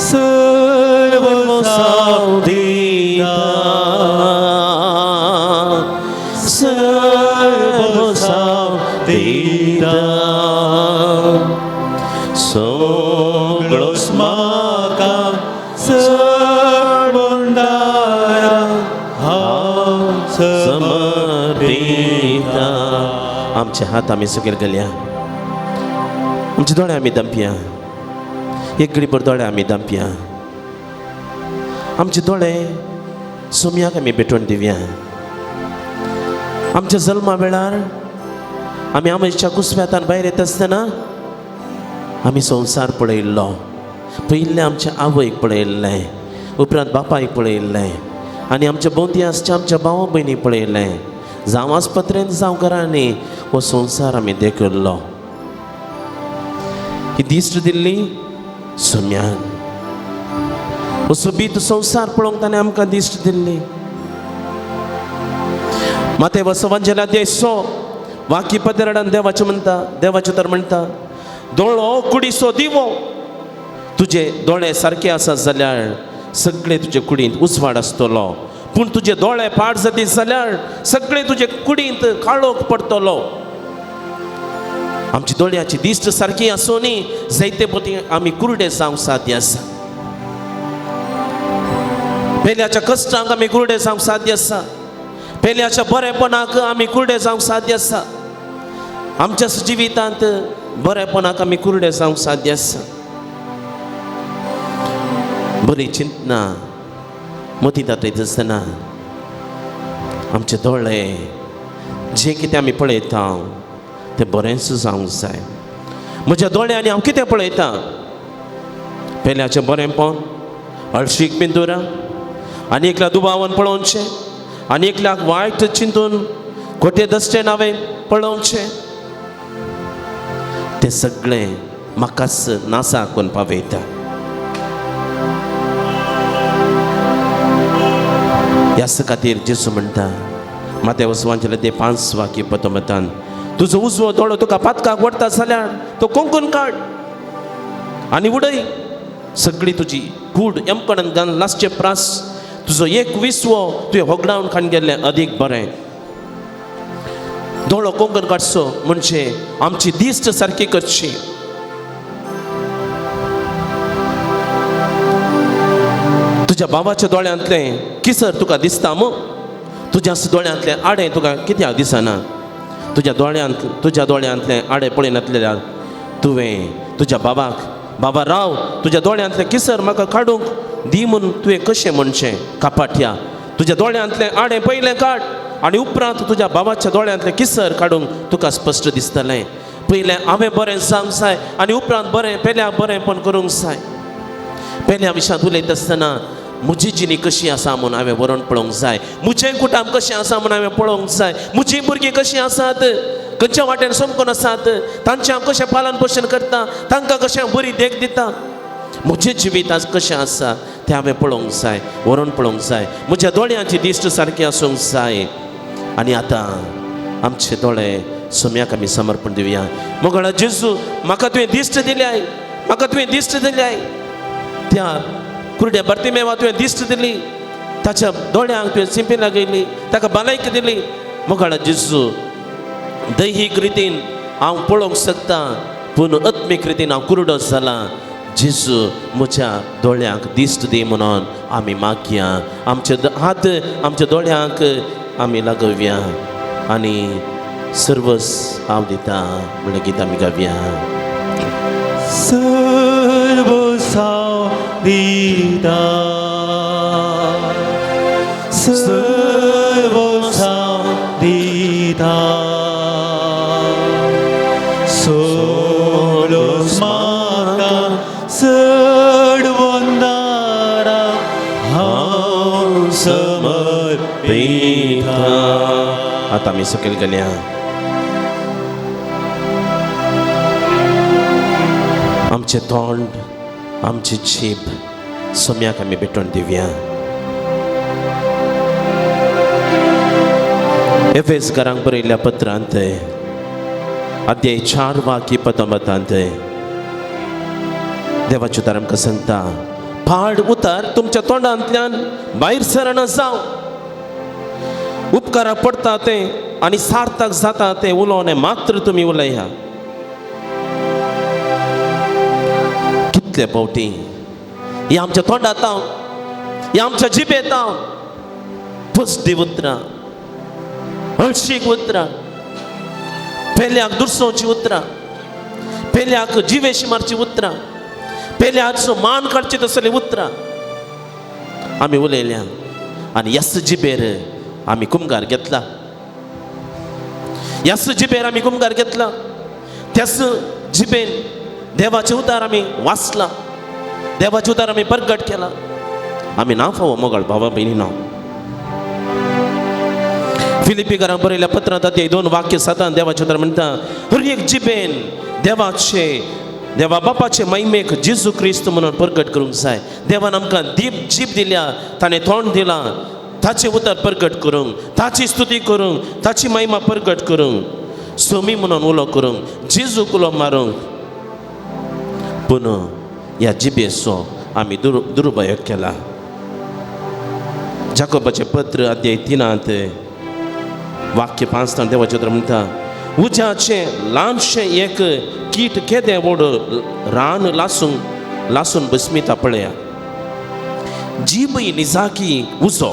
सर्व साव दिता, सर्व साव दिता, सगळोच म्हाका चड बोंदारा हांव समर्पिता. आमचे हात आमी सकयल घालया, आमचे दोळे आमी दमपया, एक घडीभर दोळे आमी दमपया, आमचे दोळे सोम्याक आमी भेटोवन दिवया. आमच्या जल्मा वेळार आमी आमच्या कुसव्यातान भायर येता आसतना आमी संवसार पळयल्लो. पयिल्लें आमच्या आवयक पळयल्लें, उपरांत बापायक पळयल्लें आनी आमच्या भोंवती आसच्या आमच्या भाव भयणी पळयल्लें. जावं आस्पत्रेंत जावं घरांनी हो संवसार आमी देखिल्लो. ही दिश्ट दिल्ली सोम्यान, हो सोबीत संवसार पळोवंक ताणें आमकां दिश्ट दिल्ली. माते वसवांच्या देसो वाकी पदराडान देवाचें म्हणटा, देवाचें तर म्हणटा, दोळो कुडीचो दिवो, तुजे दोळे सारके आसात जाल्यार सगळे तुजे कुडींत उजवाड आसतलो, पूण तुजे दोळे पाड जाती जाल्यार सगळे तुजे कुडींत काळोख पडटलो. आमची दोळ्याची दिश्ट सारकी आसूनी जायते पटी आमी कुरडे जावंक साध्य आसा. पेल्याच्या कश्टांक आमी कुरडे जावंक साध्य आसा, पेल्याच्या बरेपणाक आमी कुरडे जावंक साध्य आसा, आमच्या जिवितांत बरेपणाक आमी कुरडे जावंक साध्य आसा. बरी चिंतना मतींत आठयता आसतना आमचे दोळे जें कितें आमी पळयता तें बरेंच जावंक जाय. म्हज्या दोळ्यांनी हांव कितें पळयता? पेल्याचें बरेंपण, हळशीक पिंतुरां आनी एकल्या दुबावान पळोवचें आनी एकल्याक वायट चिंतून खोटे दश्टेन हांवें पळोवचें, तें सगळें म्हाकाच नासा करून पावयता. ह्याच खातीर जेजू म्हणटा माते वसवांचें ते 5 वाक्य पतमतान, तुजो उजवो दोळो तुका पातकाक व्हरता जाल्यार तो कोंकून काड आनी उडय, सगळी तुजी कूड यमकणान घालून लासचे प्रास तुजो एक विसवो तुवें होगडावन खाण गेल्लें अदीक बरें. दोळो कोंकण काडचो म्हणजे आमची दिश्ट सारकी करची. तुज्या बाबाच्या दोळ्यांतलें किसर तुका दिसता मू, तुज्या दोळ्यांतलें आडें तुका कित्याक दिसना? तुज्या दोळ्यांतलें आडें पळयनातलें तुवें तुज्या बाबाक, बाबा राव तुज्या दोळ्यांतलें किसर म्हाका काडूंक दी म्हूण तुवें कशें म्हणचें? कापाट्या, तुज्या दोळ्यांतलें आडें पयलें काड आनी उपरांत तुज्या बाबाच्या दोळ्यांतलें किसर काडूंक तुका स्पश्ट दिसतलें. पयलें हांवें बरें जावंक जाय आनी उपरांत बरें पेल्या बरेंपण करूंक जाय. पेल्या विशयांत उलयता आसतना म्हजी जिणी कशी आसा म्हूण हांवें बरोवन पळोवंक जाय, म्हजें कुटुंब कशें आसा म्हूण हांवें पळोवंक जाय, म्हजीं भुरगीं कशीं आसात, खंयच्या वाटेन समकून आसात, तांचें हांव कशें पालन पोशण करता, तांकां कशें हांव बरी देख दिता. म्हजें जिवीत आज कशें आसा तें हांवें पळोवंक जाय, व्हरून पळोवंक जाय. म्हज्या दोळ्यांची दिश्ट सारकी आसूंक जाय. आनी आतां आमचे दोळे सोम्याक आमी समर्पण दिवया. मोगाळा जेजू, म्हाका तुवें दिश्ट दिल्याय, म्हाका तुवें दिश्ट दिल्याय. त्या कुरड्या बर्तिमेवा तुवें दिश्ट दिली, ताच्या दोळ्यांक तुवें सिंपी लागयली, ताका भलायकी दिली. मोगाळा जेजू, दैहीक रितीन हांव पळोवंक शकता पूण आत्मीक रितीन हांव कुरडो जाला. जेजू म्हज्या दोळ्यांक दिश्ट दी म्हणून आमी मागया. आमचे हात आमच्या दोळ्यांक आमी लागोवया आनी सर्वस हांव दिता म्हणलें गीत आमी गावया. सर्वस हांव दिता, सर्वस हांव दिता, सोलोस म्हाका चडवंदारा हांव समर्पिता. आतां आमी सकयल गेल्या. आमचें तोंड, आमची जीब सोम्याक आमी भेटोवन दिवया. एफेसकारांक बरयल्ल्या पत्रांत अध्याय 4 वाक्य 19 देवाचें उतर आमकां सांगता, पाड उतर तुमच्या तोंडांतल्यान भायर सरना जावं. उपकारा पडटा तें आनी सार्थक जाता तें उलोवणें मात्र तुमी उलया. कितले फावटी ही आमच्या तोंडांत, ही आमच्या जिबेंत फसदी उतरां, हळशीक उतरां, पेल्याक दुरसोवची उतरां, पेल्याक जिवेशी मारची उतरां, पेल्याचो मान काडची तसली उतरां आमी उलयल्या. आनी ह्याच जिबेर आमी कुमगार घेतला, ह्याच जिबेर आमी कुमगार घेतला. त्याच जिबेन देवाचें उतार आमी वाचला, देवाचें उतार आमी परगट केला. आमी ना फावो मोगाळ भावा भयणी ना. फिलिपीकारांक बरयल्या पत्रांत अध्याय 2 वाक्य 7 देवाचें उतर म्हणटा, हर एक जिबेन देवाचे देवा बापाचे महिमेक जेजू क्रिस्त म्हणून परगट करूंक जाय. देवान आमकां दीप जीब दिल्या, ताणें तोंड दिलां, ताचें उतर परगट करूंक, ताची स्तुती करूंक, ताची महिमा परगट करूंक, सोमी म्हणून उलो करूंक, जेजूक उलो मारूंक. पूण ह्या जिबेचो आमी दुरुपयोग केला. जाकोबाचें पत्र अध्याय 3 वाक्य 5 देवाचें उतर म्हणटा, उज्याचें ल्हानशें एक कीट केदें व्हड रान लासून लासून बसमिता पळया. जीबय निजाकी उजो,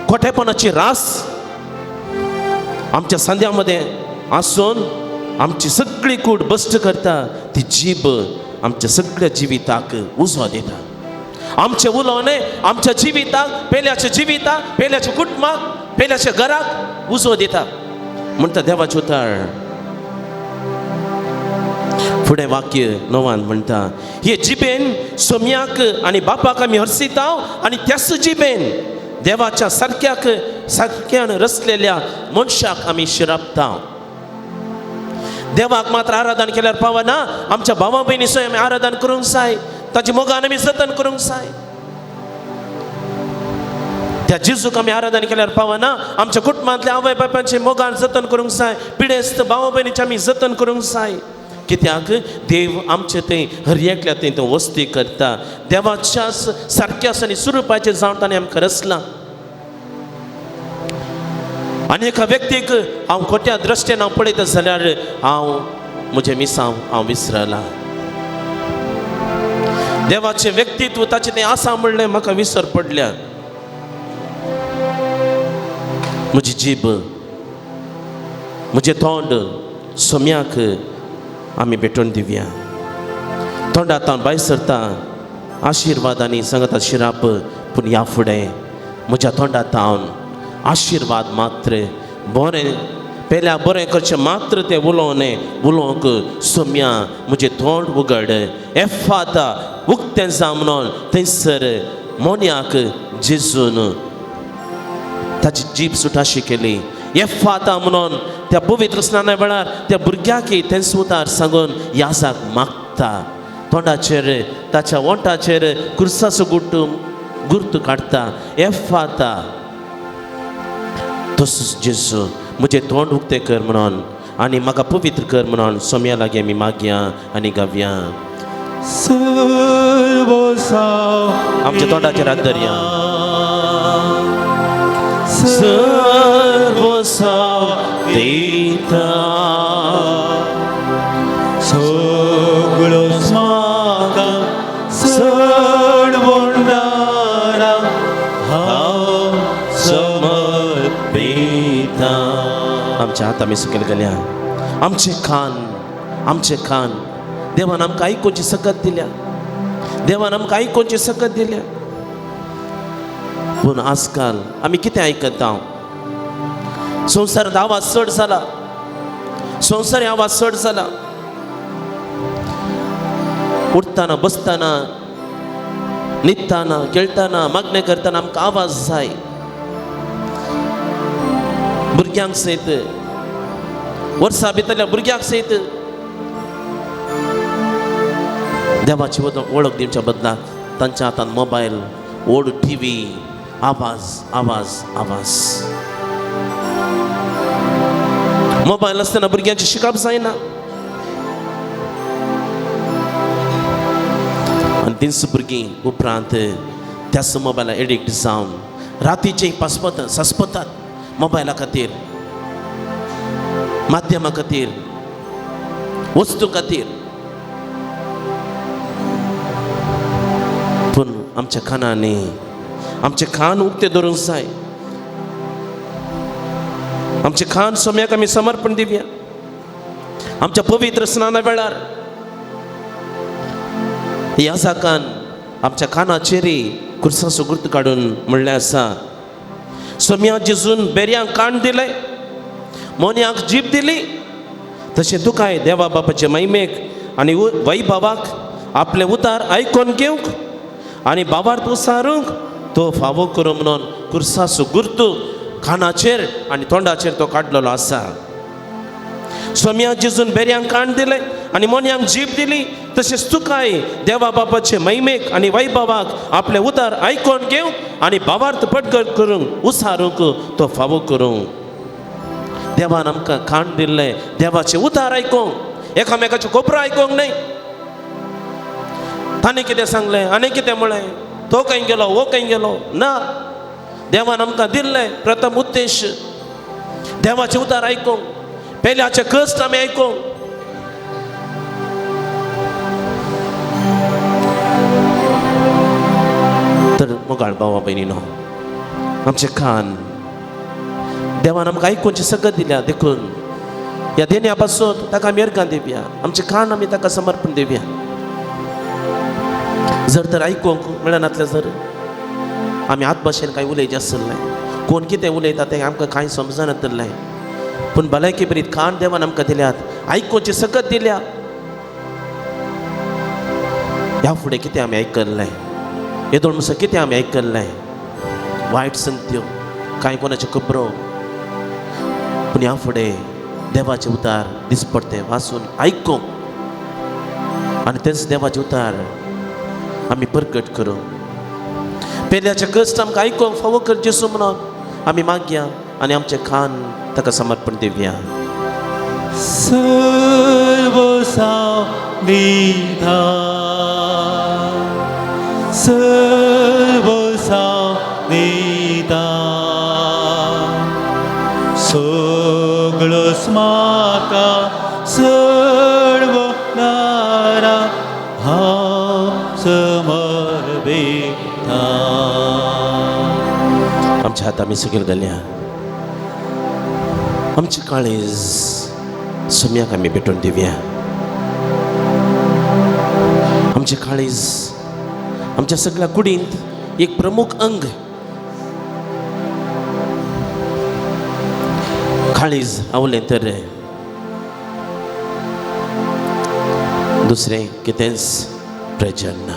खोटेपणाची रास आमच्या सांद्या मदें आसून आमची सगळी कूड बस्ट करता. ती जीब आमच्या सगळ्या जिविताक उजो दिता. आमचें उलोवणें आमच्या जिविताक, पेल्याच्या जिविताक, पेल्याच्या कुटुंबाक, पेल्याच्या घराक उजो दिता म्हणटा देवाचें उतर. फुडें वाक्य 9 म्हणटा, हे जिबेन सोम्याक आनी बापाक आमी हरसिता आनी त्याच जिबेन देवाच्या सारक्याक सारक्यान रचलेल्या मनशाक आमी शिरापता. देवाक मात्र आराधन केल्यार पावना, आमच्या भावा भयणीचो आमी आराधन करूंक जाय, ताची मोगान आमी जतन करूंक जाय. त्या जेजूक आमी आराधन केल्यार पावना, आमच्या कुटुंबांतल्या आवय बापायचे मोगान जतन करूंक जाय, पिडेस्त भावा भयणीचें आमी जतन करूंक जाय. कित्याक देव आमचे थंय हर एकल्या थंय तो वस्ती करता. देवाच्या सारक्या आनी स्वरुपाचें जावन ताणें आमकां रचलां. आनी एका व्यक्तीक हांव खोट्या दृश्टेन हांव पळयता जाल्यार हांव म्हजें मिसांव हांव विसरलां. देवाचें व्यक्तित्व ताचें तें आसा म्हणलें म्हाका विसर पडल्या. म्हजी जीब, म्हजें तोंड सोम्याक आमी भेटोवन दिवया. तोंडांत भायर सरता आशिर्वाद आनी सांगता शिराप, पूण ह्या फुडें म्हज्या तोंडांत आशिर्वाद मात्र बरें पेल्या बरें करचें मात्र तें उलोवणें उलोवंक सोम्या म्हजें तोंड उगड एफाता उक्तें जावं म्हणून थंयसर मोन्याक जेजून ताची जीब सुटाशी केली. एफाता म्हणून त्या पवित्र स्नाना वेळार त्या भुरग्याक तेंच उतार सांगून याजाक मागता. तोंडाचेर ताच्या ओंठाचेर कुर्साचो गुट्टू गुर्तू काडटा एफाता. तसोच जेजू म्हजें तोंड उक्तें कर म्हणून आनी म्हाका पवित्र कर म्हणून सोम्या लागीं आमी मागया आनी गावया. आमच्या तोंडाचेर हात धरया. सर्वसांव दिता सगळोच म्हाका सडवणारा हांव समर्पिता. आमच्या हात आमी सकयल गेल्या. आमचे कान, आमचे कान देवान आमकां आयकुची सकत दिल्या, देवान आमकां आयकुची सकत दिल्या. पूण आजकाल आमी कितें आयकता? संवसारांत आवाज चड जाला, संवसारी आवाज चड जाला. उठताना, बसताना, न्हिदताना, खेळटाना, मागणें करतना आमकां आवाज जाय. भुरग्यांक सयत, वर्सा भितरल्या भुरग्यांक सयत देवाची वळख दिवच्या बदलाक तांच्या हातान मोबायल, व्हड टी व्ही, आवाज आवाज आवाज. मोबायल आसतना भुरग्यांचें शिकप जायना. आनी तींच भुरगीं उपरांत त्याच मोबायला एडिक्ट जावन रातीचें पासपतात सस्पतात मोबायला खातीर, माध्यमा खातीर, वस्तू खातीर. पूण आमच्या कानांनी आमचे कान उक्ते धरूंक जाय. आमचे कान सोम्याक आमी समर्पण दिवया. आमच्या पवित्र स्नाना वेळार ह्या जाकान आमच्या कानाचेरय कुर्साचो गुर्त काडून म्हणलें आसा, सोम्या जेजून बेरयांक कान दिले, मोन्यांक जीब दिली, तशें तुकाय देवा बापाचे महिमेक आनी वैभवाक आपले उतार आयकोन घेवंक आनी बाबार उसारूंक तो फावो करूं म्हणून कुर्साचो गुर्तू कानाचेर आनी तोंडाचेर तो काडलेलो आसा. सोम्या जेजून बेरयांक कान दिले आनी मोन्यांक जीब दिली, तशेंच तुकाय देवा बापाचे महिमेक आनी वैभवाक आपले उतार आयकोन घेवंक आनी भावार्थ पटकट करूंक उसारूंक तो फावो करूंक. देवान आमकां कान दिल्लें देवाचें उतार आयकोंक, एकामेकाच्यो खबरो आयकोंक न्हय. ताणें कितें सांगलें, आनी कितें म्हळें, तो खंय गेलो, हो खंय गेलो, ना. देवान आमकां दिल्लें प्रथम उद्देश देवाचें उतार आयकोंक, पेल्याचे कश्ट आमी आयकोंक. तर मोगाळ भावा भयणीनो, आमचे कान देवान आमकां आयकुची सकत दिल्या, देखून ह्या देण्या पासून ताका आमी अर्गां दिवया. आमचे कान आमी ताका समर्पण दिवया. जर तर आयकूंक मेळनातलें जर आमी हात भाशेन कांय उलयचें आसलें, कोण कितें उलयता तें आमकां कांय समजनातलें, पूण भलायकी बरी कान देवान आमकां दिल्यात, आयकुची सकत दिल्या. ह्या फुडें कितें आमी आयकल्लें, येदोळ म्हणसर कितें आमी आयकल्लें, वायट संगत्यो, कांय कोणाच्यो खबरो. पूण ह्या फुडें देवाचें उतार दिसपडटें वाचून आयकूंक आनी तेंच देवाचें उतार आमी परगट करूं. पेल्याचे कश्ट आमकां आयकूंक फावो कर जेजू म्हणून आमी मागया आनी आमचें कान ताका समर्पण दिवया. सर्वसांव दिता, सर्वसांव दिता, सगळोच म्हाका सर्वणारा हांव समर्पिता. आमच्या हात आमी सकयल घालया. आमची काळीज सोम्याक आमी भेटून दिवया. आमचे काळीज आमच्या सगळ्या कुडींत एक प्रमुख अंग. काळीज आवलें तर दुसरें कितेंच प्रयोजन ना.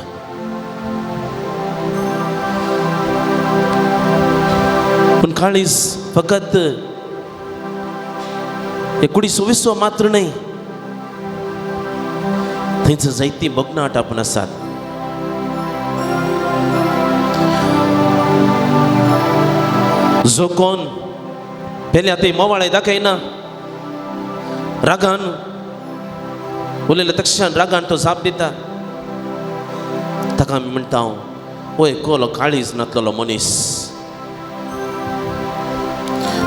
पूण काळीज फकत हे कुडीचो विसव मात्र न्हय, थंयच जायतीं भोगणाट आपूण आसात. जो कोण पेल्या थंय मोवाळे दाखयना, रागान उलयल्या तक्षण रागान तो जाप दिता, ताका आमी म्हणटा वय कोलो काळीज नातलेलो मनीस.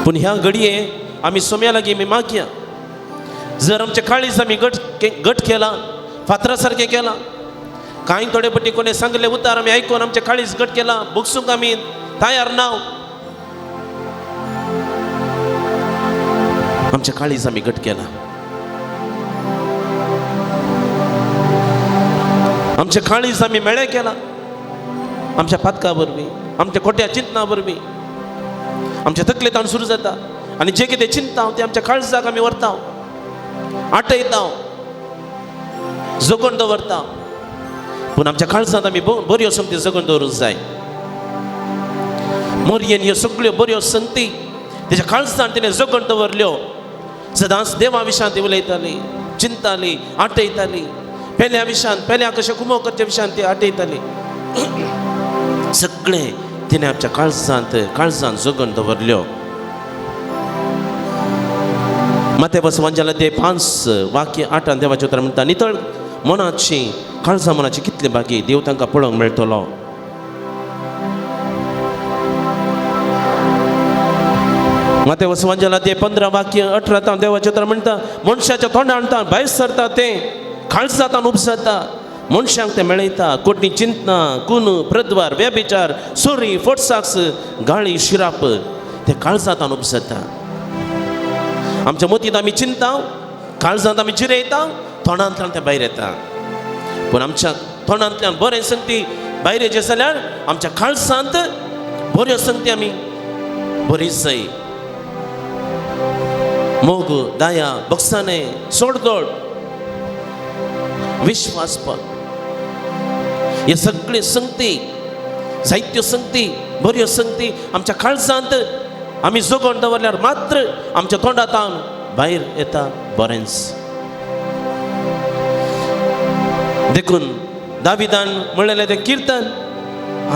पूण ह्या घडये आमी सोम्या लागीं आमी मागया, जर आमचें काळीज आमी घट घट केलां, फातरा सारकें केलां, कांय थोडे पटी कोणें सांगलें उतार आमी आयकून आमचें काळीज घट केलां, भोगसूंक आमी तयार ना, आमचें काळीज आमी घट केलां, आमचें काळीज आमी मेळें केलां आमच्या पातका वरवीं, आमच्या खोट्या चिंतना वरवीं, आमच्या तकले ताण सुरू जाता आनी जे कितें चिंता तें आमच्या काळजाक आमी व्हरता, आटयता, जगून दवरता. पूण आमच्या काळजांत आमी बऱ्यो संगती जगून दवरूंक जाय. मोरयेन ह्यो सगळ्यो बऱ्यो संगती तेच्या काळजान तिणें जगून दवरल्यो. सदांच देवा विशांत ती उलयताली, चिंताली, आटयताली, पेल्या विशांत, पेल्या कशें कुमो करच्या विशांत ती आटयताली. सगळें तिणें आमच्या काळजांत काळजान जगून दवरल्यो. माते बसवांजाला ते 5:8 देवाचें उतर म्हणटा, नितळ मनाची काळजा मनाची कितले बागी देव तांकां पळोवंक मेळटलो. माते बसवांजाला ते 15:18 देवाचें उतर म्हणटा, मनशाच्या तोंडान भायर सरता तें काळजांत उपसता, मनशांक तें मेळयता. कोटणी चिंतना, खून, प्रद्वार, व्यभिचार, सोरी, फोटसाक्स, गाळी, शिराप ते काळजांत उपसता. आमच्या मतींत आमी चिंता, काळजांत आमी जिरयता, तोंडांतल्यान तें भायर येता. पूण आमच्या तोंडांतल्यान बरें संगती भायर येयचें जाल्यार आमच्या काळजांत बऱ्यो संगती आमी बरी जाय. मोग, दया, बक्षाणे, सोडदोड, विश्वासपण हे सगळे संगती, जायत्यो संगती, बऱ्यो संगती आमच्या काळजांत आमी जगोवन दवरल्यार मात्र आमच्या तोंडांत भायर येता बरेंच. देखून दाविदान म्हणलेलें तें किर्तन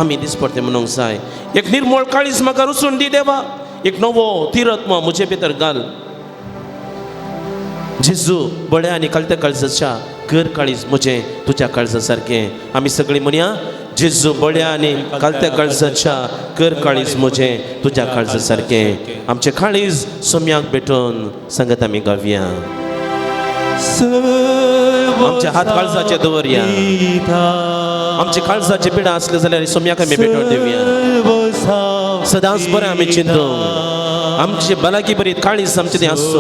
आमी दिसपडतें म्हणूंक जाय, एक निर्मळ काळीज म्हाका रुसून दी देवा, एक नवो तिरत्म म्हजे भितर घाल. जेजू बळ्या आनी कालत्या काळजाच्या कर काळीज म्हजें तुज्या काळजा सारकें. आमी सगळीं म्हणया, जेजू बळ्या आनी कालत्या काळजाच्या कर काळीज म्हजें तुज्या काळजा सारकें. आमचें काळीज सोम्याक भेटून सांगत आमी गावया. आमचे हात काळजाचे दवरया. आमचे काळजाचे पिडा आसले जाल्यार सोम्याक आमी भेटून दिवया. सदांच बरें आमी चिंतूंक, आमची भलायकी बरी काळीज आमचें तें आसूं.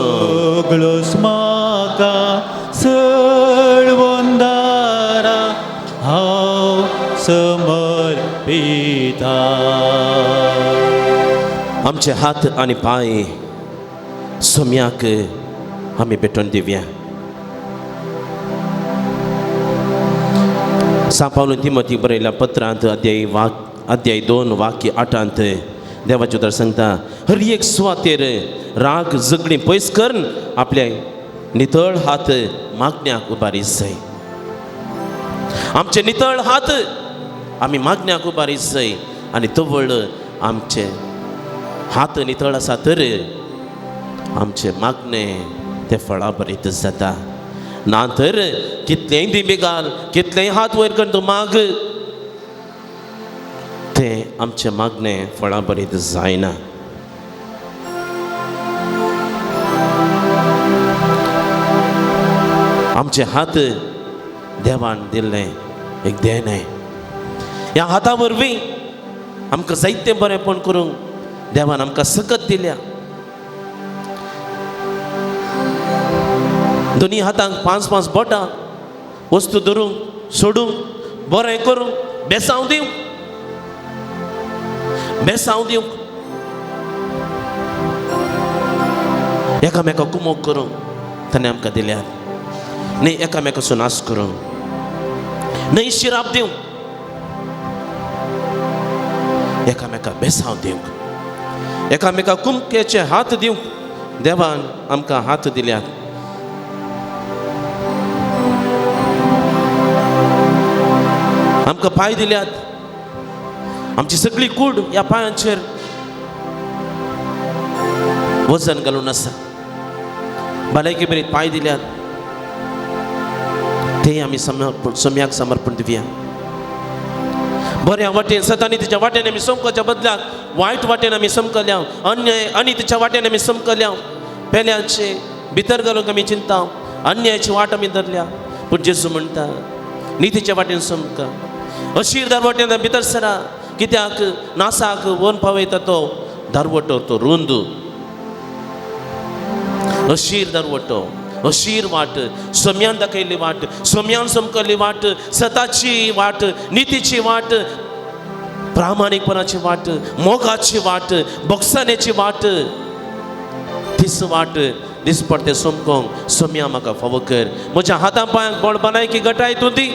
समर्पिता. आमचे हात आनी पांय सोम्याक आमी भेटून दिवया. सांपावलून तिमोथी बरयल्या पत्रांत अध्याय 2:8 देवाचें उतर सांगता, हर एक सुवातेर राग झगडीं पयस करून आपले नितळ हात मागण्याक उबारी जाय. आमचे नितळ हात आमी मागण्याक उबारी जाय आनी तवळ आमचे हात नितळ आसा तर आमचे मागणें तें फळा बरीत जाता. ना तर कितलेंय दिंबी घाल, कितलेंय हात वयर करून तूं माग, तें आमचें मागणें फळा बरीत जायना. आमचे हात देवान दिल्लें एक देणें. ह्या हाता वरवीं आमकां जायतें बरेंपण करूंक देवान आमकां सकत दिल्या. दोनी हातांक 5-5 बोटां वस्तू धरूंक, सोडूंक, बरें करूंक, बेसांव दिवंक, बेसांव दिवंक, एकामेका कुमोक करूंक ताणें आमकां दिल्यात. न्हय एकामेकाचो नाश करूंक, न्हय शिराप दिवंक, एकामेका बेसांव दिवंक, एकामेका कुमकेचे हात दिवंक देवान आमकां हात दिल्यात. आमकां पांय दिल्यात, आमची सगळी कूड ह्या पांयांचेर वजन घालून आसा. भलायकी बरी पांय दिल्यात, ते आमी सम्याक समर्पण दिवया. बऱ्या वाटेन सतानी तिच्या वाटेन आमी समकच्या बदल्याक वायट वाटेन आमी समकल्या, अन्याय आनी तिच्या वाटेन आमी समकल्या. पेल्याचे भितर घालूंक आमी चिंता, अन्यायाची वाट आमी धरल्या. पूण जेजू म्हणटा नितीच्या वाटेन समका, अशीर दारवटेन भितर सरा, कित्याक नासाक वन पावयता तो दारवटो, तो रुंद अशीर दारवटो, अशीर वाट, सम्यान दाखयल्ली वाट, सम्यान समकल्ली वाट, सताची वाट, नितीची वाट, प्रामाणीकपणाची वाट, मोगाची वाट, बोगसाण्याची वाट, तीच वाट दिसपडटे समकोंक सम्या म्हाका फावो कर. म्हज्या हाता पांयांक बळ भलायकी गटाय तूं दी,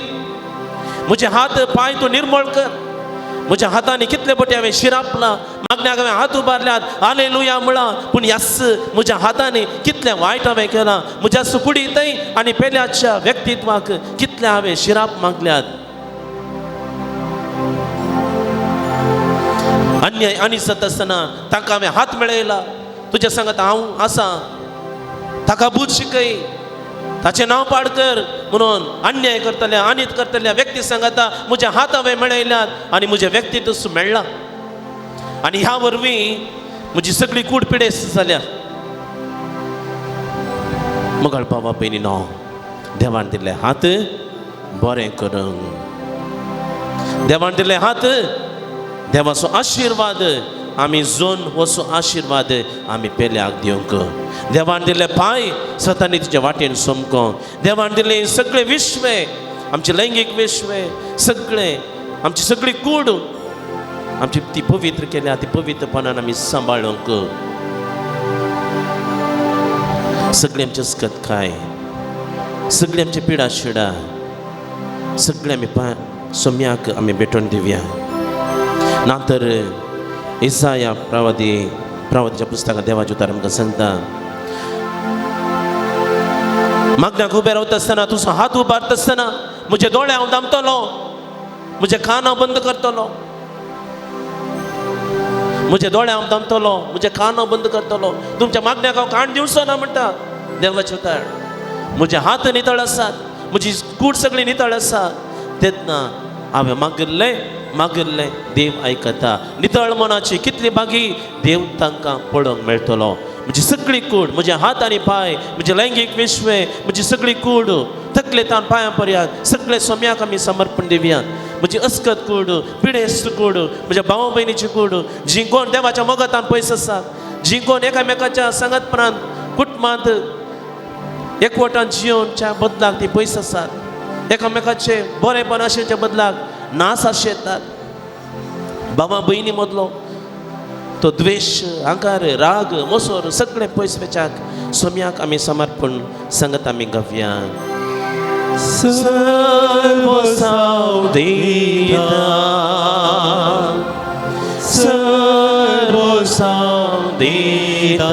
म्हजे हात पांय तूं निर्मळ कर. म्हज्या हातांनी कितले पटी हांवें शिरापलां, मागण्याक हांवें हात उबारल्यात, हालेलुया म्हळां, पूण ह्याच म्हज्या हातांनी कितलें वायट हांवें केलां. म्हज्या सुकुडीतय आनी पेल्याच्या व्यक्तित्वाक कितलें हांवें शिराप मागल्यात. अन्याय आनी सत आसतना ताका हांवें हात मेळयला. तुज्या सांगत हांव आसा, ताका बूद शिकय, ताचें नांव पाड कर म्हणून अन्याय करतल्या अनीत करतल्या व्यक्ती सांगता म्हज्या हात हांवें मेळयल्यात आनी म्हजें व्यक्तित्व मेळ्ळां आनी ह्या वरवीं म्हजी सगळी कूड पिडेस्त जाल्या. मगळ बाबा भयणी न्हू, देवान दिल्ले हात बरें करूंक, देवान दिल्ले हात, देवाचो आशिर्वाद आमी जोन वचो आशिर्वाद आमी पेल्याक दिवंक. देवान दिल्ले पांय सतानी तुज्या वाटेन समको, देवान दिल्ले सगळे विश्व, आमचे लैंगीक विश्व सगळे, आमची सगळी कूड आमची ती पवित्र केल्या, ती पवित्रपणान आमी सांबाळूंक. सगळे आमचे स्कतकाय, सगळे आमचे पिडा शिडा, सगळे आमी सोम्याक आमी भेटोवन दिवया. ना तर इसाया प्रवादीच्या पुस्तकांत देवाचें उतर आमकां सांगता, मागण्याक उबें रावता आसतना, तुजो हात उबारता आसतना म्हजे दोळे हांव दामतलो, म्हजे कान हांव बंद करतलो, म्हजे दोळे हांव दामतलो, म्हजे कान हांव बंद करतलो, तुमच्या मागण्याक हांव कान दिवचो ना म्हणटा देवाचें उतर. म्हजे हात नितळ आसात, म्हजी कूड सगळी नितळ आसा, तेन्ना हांवें मागिल्लें मागिल्लें देव आयकता. नितळ मनाची कितली बागी देव तांकां पळोवंक मेळटलो. म्हजी सगळी कूड, म्हजे हात आनी पांय, म्हजें लैंगीक विश्व, म्हजी सगळी कूड तकले तान पांयां पर्यंत सगळे सोम्याक आमी समर्पण दिवया. म्हजी अस्कत कूड, पिडेस्त कूड, म्हज्या भाव भयणीची कूड, जी कोण देवाच्या मोगातान पयस आसात, जी कोण एकामेकाच्या सांगातपणान कुटुंबांत एकवटान जियोनच्या बदलाक ती पयस आसात, एकामेकाचे बरेपण आशेच्या बदलाक नास आशेतात. बाबा भयणी मदलो तो द्वेश, अहंकार, राग, मोसोर सगळे पयस वेच्याक सोम्याक आमी समर्पण सांगत आमी गावया. सर्व साव दिता, सर्व साव दिता.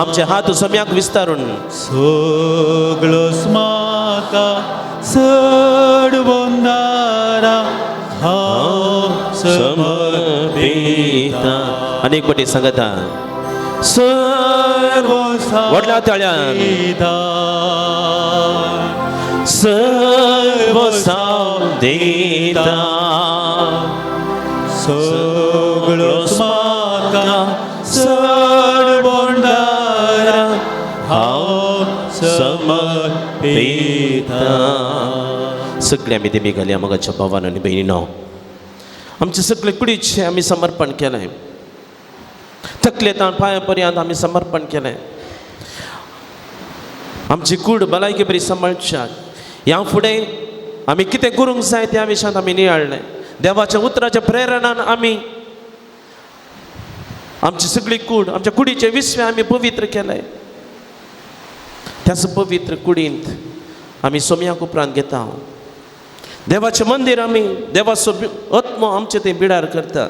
आमचे हात सोम्याक विस्तारून सगळोच म्हाका चड बोंदारा हांव समर्पिता. आनी एक पटी सांगता सर्व व्हडल्या ताळ्यान सर्व साव दिता, सगळोच म्हाका चड बोंदारा हांव समर्पिता. सगळे आमी देमी घालया मोगाच्या भावान आनी भयणीनो, आमचे सगळे कुडीचें आमी समर्पण केलें, तकले ताण पांया पर्यंत आमी समर्पण केलें. आमची कूड भलायकी बरी सांबाळच्याक ह्या फुडें आमी कितें करूंक जाय त्या विशयांत आमी नियाळ्ळें. देवाच्या उतराच्या प्रेरणान आमी आमची सगळी कूड, आमच्या कुडीचें विश्व आमी पवित्र केलें. त्याच पवित्र कुडींत आमी सोम्याक उपरांत घेता. देवाचें मंदीर आमी देवाचो आत्मो आमचें थंय बिडार करता.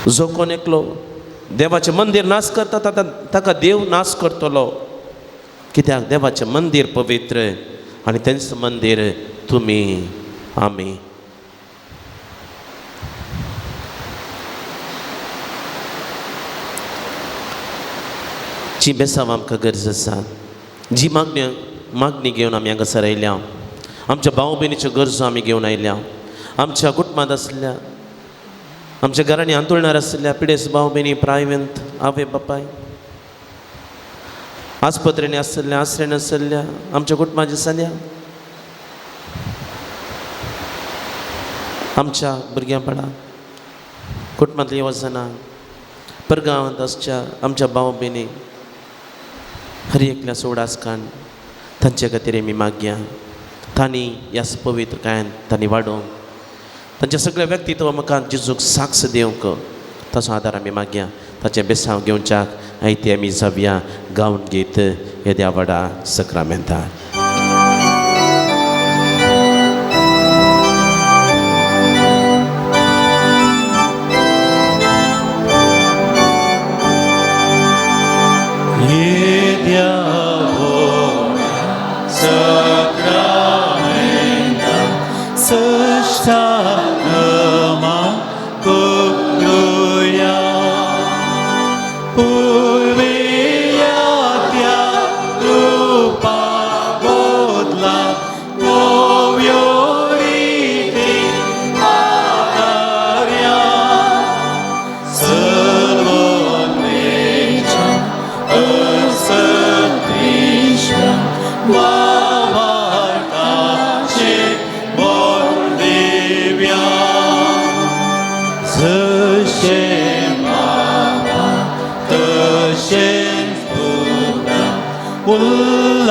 जो कोण एकलो देवाचें मंदीर नाश करता ताका देव नाश करतलो. कित्याक देवाचें मंदीर पवित्र आनी तेंच मंदीर तुमी आमी. जी बेसांव आमकां गरज आसा, जी मागणी घेवन आमी हांगासर आयल्या, आमच्या भाव भयणीच्यो गरजो आमी घेवन आयल्या, आमच्या कुटुंबांत आसल्या, आमच्या घरांनी आंदोलनार आसल्या पिडेस्त भाव भयणी, प्रायवेंत आवय बापाय, आस्पत्रेनी आसल्या, आसरेन आसल्या आमच्या कुटुंबाच्या सद्या, आमच्या भुरग्यां बाळां कुटुंबांतली वचना परगांवांत आसच्या आमच्या भाव भयणी हर एकल्या सोडास कान तांचे खातीर आमी मागया. तांणी ह्या पवित्र कायान तांणी वाडोवंक, तांच्या सगळ्या व्यक्तित्व म्हाका जेजूक साक्ष दिवंक ताचो आदार आमी मागया. ताचें बेसांव घेवच्याक आयती आमी जावया गावन गीत येद्या व्हडा सक्रामेंतार.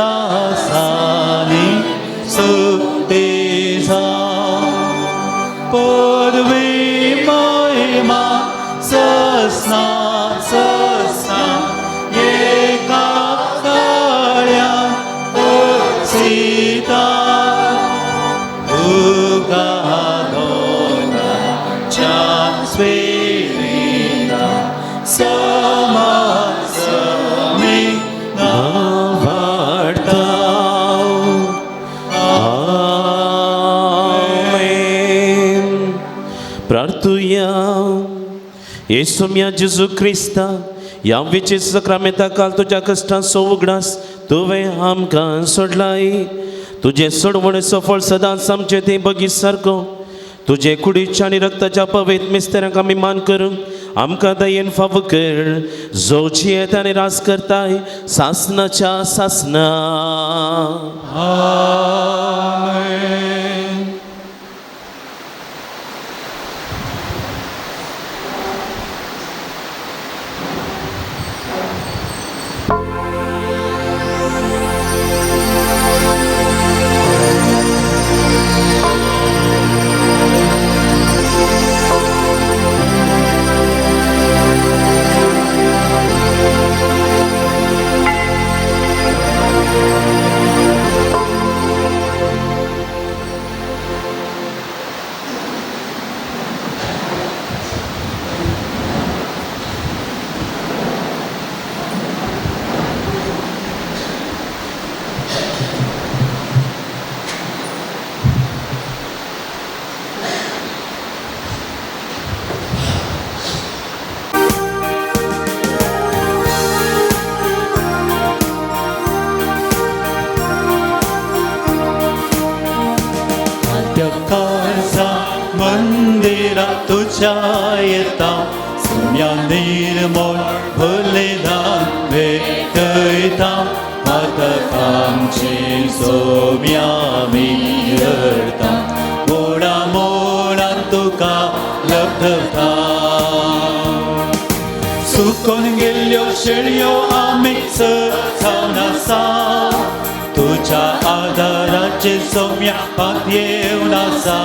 उल्लासानी सुतेजा पदवी महिमा ससना ससना एका काळ्या सीता तुका दोनाच्या स्वेरिता समासमी वाडता. आमेन. प्रार्थुया. येसुम्या जेजू क्रिस्ता ह्या विचीत सक्रामेंता काल तुज्या कश्टांचो उगडास तुवें आमकां सोडलाय. तुजें सोडवणेचो फळ सदांच आमचें तें बगीच सारको तुजे कुडीच्या आनी रक्ताच्या पवित्र मिस्तेरांक आमी मान करूंक आमकां दयेन फावो कर, जो जियेत आनी राज करताय सासनाच्या सासना. आमेन. मंदिरा तुझ्या येता सुम्या निर्मळ बलिदान भेटयता पातकांची सोम्या मी रडता मोडा मोडा तुका लभता. सुकोन गेल्ल्यो शेळयो आमी जावन आसा तुझ्या आदाराचे सोम्या पातयेवन आसा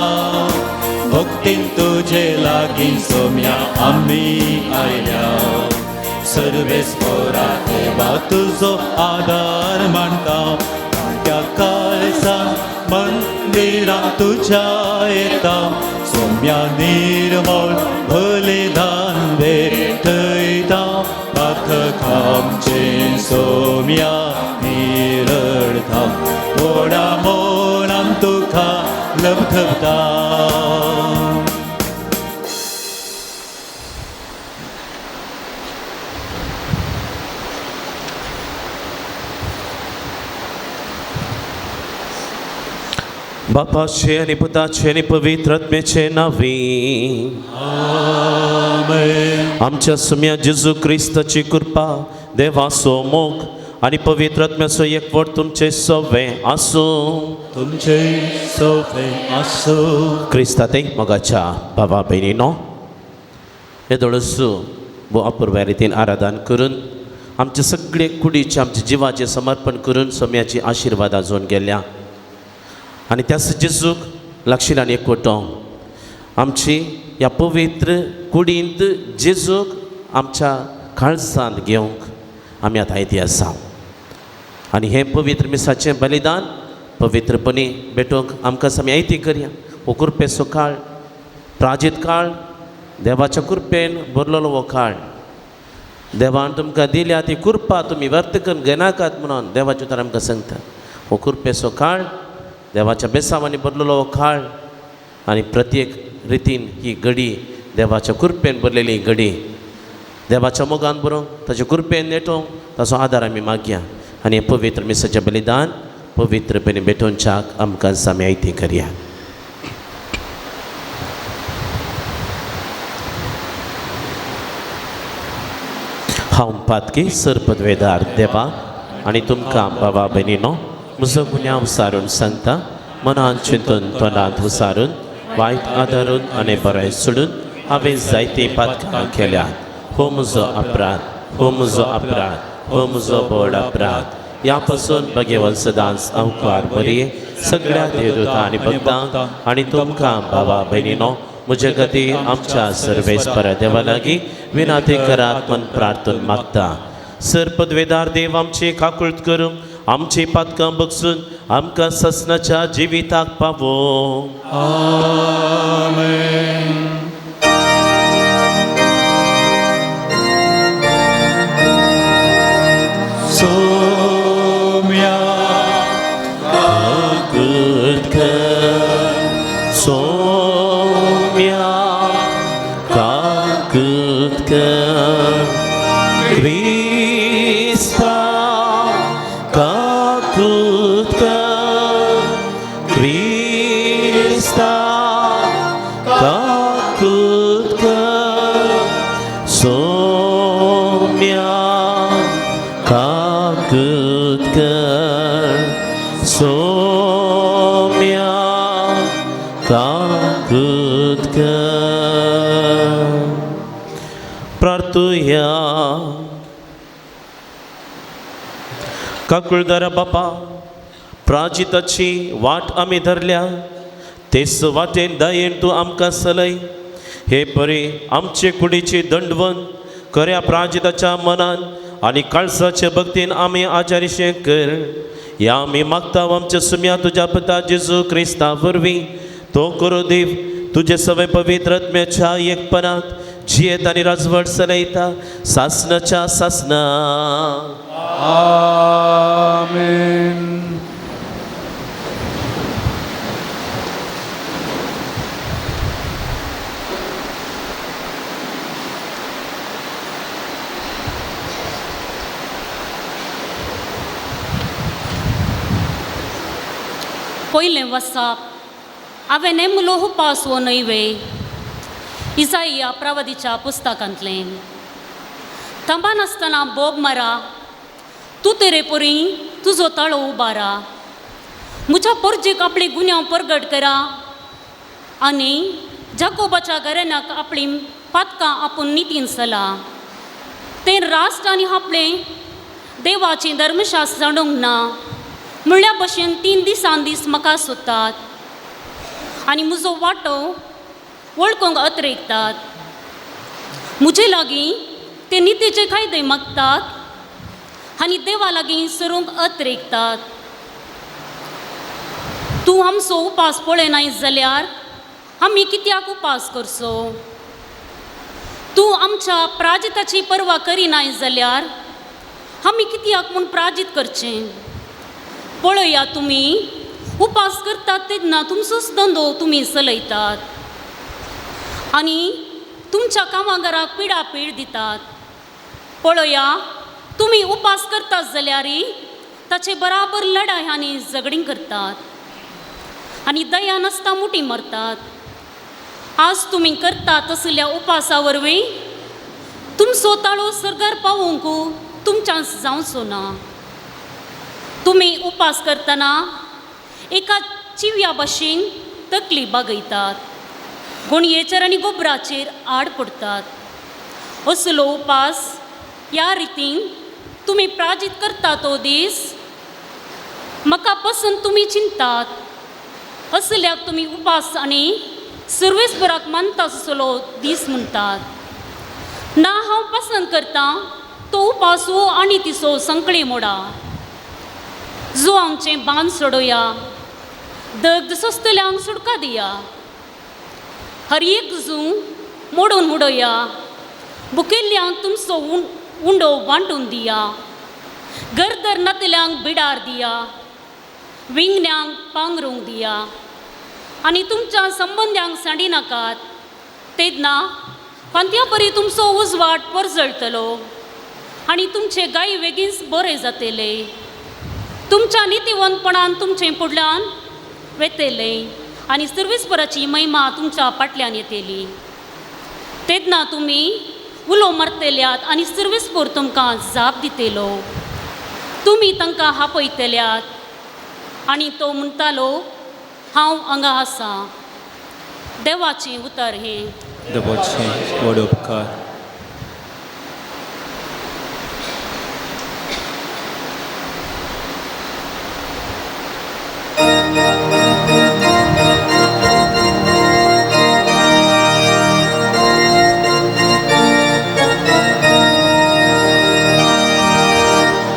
भक्तीन तुझे लागीं सोम्या आमी आयल्या सर्वेस्पोरा देवा तुजो आदार मानता त्या काळजा मंदिरा तुझ्या येता सोम्या निर्मळ बलिदान भेटयता पातकांचे सोम्या निरडता मोडा मोडा थबथबता. बापाचे आनी पुताचे आनी पवित्र आत्म्याचे नांवी आमेन. आमच्या सुम्या जेजू क्रिस्ताची कृपा, देवाचो मोग आनी पवित्र आत्म्याचो एकवट तुमचे सवे आसूं. तुमचे सवे आसूं. क्रिस्ताते मोगाच्या बाबा भयणीनो, येदोळसू वो अपुर्वाय रितीन आराधन करून आमचे सगळे कुडीचे आमच्या जिवाचें समर्पण करून सोम्याची आशिर्वाद जोन गेल्या आनी त्याच जेजूक लागशिल्ल्यान एकवटो आमची ह्या पवित्र कुडींत जेजूक आमच्या काळजांत घेवंक आमी आतां आयती आसा आनी हें पवित्र मिसाचें बलिदान पवित्रपणी भेटोवंक आमकां आमी आयती करया. हो कृपेचो काळ, प्राजीत काळ, देवाच्या कृपेन भरलेलो हो काळ. देवान तुमकां दिल्या ती कृपा तुमी व्यर्थ करून घेनाकात म्हणून देवाचें उतर आमकां सांगता. हो कृपेचो काळ, देवाच्या बेसावांनी भरलेलो हो काळ आनी प्रत्येक रितीन ही घडी देवाच्या कृपेन भरलेली घडी देवाच्या मोगान बरोवंक, ताच्या कृपेन नेटोवंक ताचो आदार आमी मागया आनी हें पवित्र मिसाचें बलिदान पवित्रपणे भेटोवच्याक आमकां आमी आयती करया. हांव पातकी सरपदवेदार देवा आनी तुमकां बाबा भयणीनो म्हजो गुन्यांव सारून सांगता, मनान चिंतून तोंडांत उसारून वायट आदारून आनी बरें सोडून हांवें जायतीं पातकां केल्या. हो म्हजो अपराध, हो म्हजो अपराध, हो म्हजो व्हड अपराध. ह्या पासून भगेवन सदांच अंकार बरी सगळ्या देवदूतां आनी भक्तांक आनी तुमकां बाबा भयणीनो म्हजे खातीर आमच्या सर्वेस्परा देवा लागीं विनाती करात म्हण प्रार्थना मागता. सर पदवेदार देव आमची काकूळत करूंक आमची पातकां बगसून आमकां ससनाच्या जिविताक पावो. आमेन. सोम्या काकूळत कर, सोम्या काकूळत कर, क्रिस्ता काकूळत कर, क्रिस्ता काकूळत कर, सोम्या काकूळत कर, सोम्या काकूळत कर. प्रार्थुया. काकुळदारा बापा, प्राजिताची वाट आमी धरल्या तेच वाटेन दयेन तूं आमकां सलय. हे परी आमचे कुडीची दंडवन खऱ्या प्राजिताच्या मनान आनी काळजाचे भक्तीन आमी आचारिशें कर. ह्या आमी मागता आमच्या सुम्या तुज्या पुता जेजू क्रिस्ता वरवीं. तो करो देव तुजे सवय पवित्र आत्म्याच्या एकपणांत जियेत आनी राजवट चलयता सासनाच्या सासना. आमेन. पयलें वसाप हांवें नेमलो उपास हो न्हय वे इसाईया प्रवादीच्या पुस्तकांतलें. थांबनासतना बोब मारा, तूं तेरे परी तुजो ताळो उबारा, म्हज्या पोरजेक आपली गुन्यांव परगट करा आनी जाकोबाच्या घराण्याक आपली पातकां आपूण नितीन सला. तें राष्ट्र आनी आपलें देवाचें धर्मशास्त्र जाणूंक ना म्हणल्या भशेन 3 दिसान दीस म्हाका सोदतात आनी म्हजो वांटो वळखूंक अत्रेकतात. म्हजे लागीं ते नितीचे कायदे मागतात आनी देवा लागीं सरूंक अत्रेकतात. तूं आमचो उपास पळयनाय जाल्यार आमी कित्याक उपास करचो? तूं आमच्या प्राजिताची पर्वा करिनाय जाल्यार आमी कित्याक म्हूण प्राजीत करचें? पळया तुमी उपास करतात तेन्ना तुमचोच धंदो तुमी चलयतात आनी तुमच्या कामागाराक पिडापीड दितात. पळया, तुमी उपास करतात जाल्यार ताचे बराबर लढाय आनी झगडीं करतात आनी दया नासता मुठी मारतात. आज तुमी करतात तसल्या उपासा वरवीं तुमचो ताळो सर्गार पावोवंक तुमच्यान जावचो ना. तुमी उपास करतना एका चिव्या भशेन तकली बागयतात, गुणयेचेर आनी गोबराचेर आड पडतात. असलो उपास ह्या रितीन तुमी प्राजीत करता तो दीस म्हाका पसंत तुमी चिंतात. असल्याक तुमी उपास आनी सर्वेस्पराक मानता असलो दीस म्हणटात. ना हांव पसंत करता तो उपास हो आनी तिचो संकळी मोडा. जो आमचें बांद सोडोया, दर्द सोंसतल्यांक सुटका दिया, हर एक जू मोडून उडोया, बुकिल्ल्यांक तुमचो उंडो वांटून दिया, गरदर नातल्यांक बिडार दिया, विंगण्यांक पांगरूंक दिया आनी तुमच्या संबंद्यांक सांडी नाकात. तेन्ना फांत्या परी तुमचो उजवाड परजळटलो आनी तुमचे गाय वेगींच बरे जातले. तुमच्या नितीवंतपणान तुमचे फुडल्यान वेतले आनी सर्वेस्पराची महिमा तुमच्या फाटल्यान येतली. तेन्ना तुमी उलो मारतल्यात आनी सर्वेस्पर तुमकां जाप दितलो. तुमी तांकां हापयतल्यात आनी तो म्हणटालो, हांव हांगा आसा. देवाचें उतर हें. देवाचें व्हड उपकार.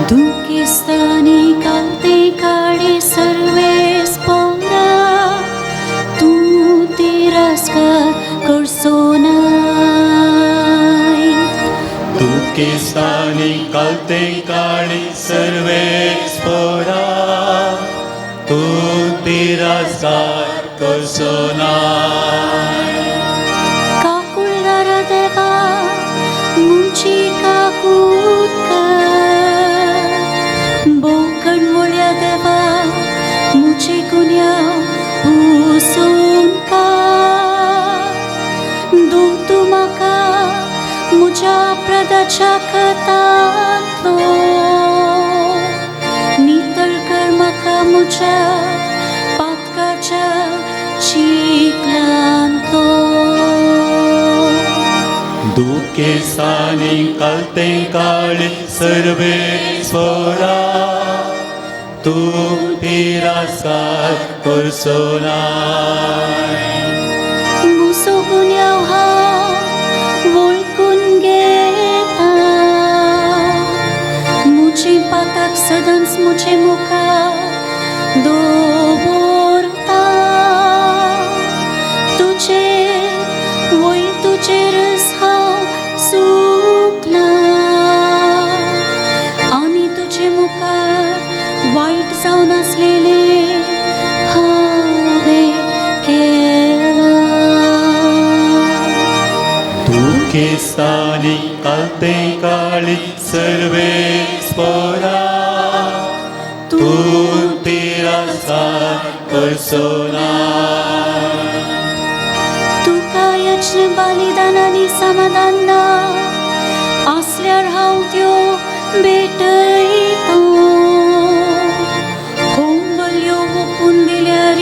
दुखेस्तानी कालते काळे सर्वेस पोरा, तूं तिरस्कार करचो नाय. दुखेस्तानी कालते काळे सर्वेस पोरा, तूं तिरस्कार करचो नाय. काकुळदार देवा मुंची काकूत कर, बोकणमुळ्या देवा मुचे गुन्यांव पुसून काड. तूं म्हाका म्हज्या प्रदाच्या खतांतलो, नितळ कर म्हाका म्हज्या पातकाच्या चिखलांतलो. दुखेस्तानी कालते काळे सर्वेस पोरा, तूं तिरस्कार करचो नाय. म्हजो गुन्यांव हांव वळखून घेता, म्हजे पाताक सदांच म्हजे मुखार दवरता. तुजेर वय तुजेरच हांव चुकलां आनी तुजे मुखार वायट जावन आसलेलें हांवें केलां. दुखेस्तानी कालते काळे सर्वेस पोरा, तूं तिरस्कार करचो नाय. तुका यज्ञ बलिदान आनी समाधान ना आसल्यार हांव त्यो भेटयतो. होम बल्यो ओंपून दिल्यार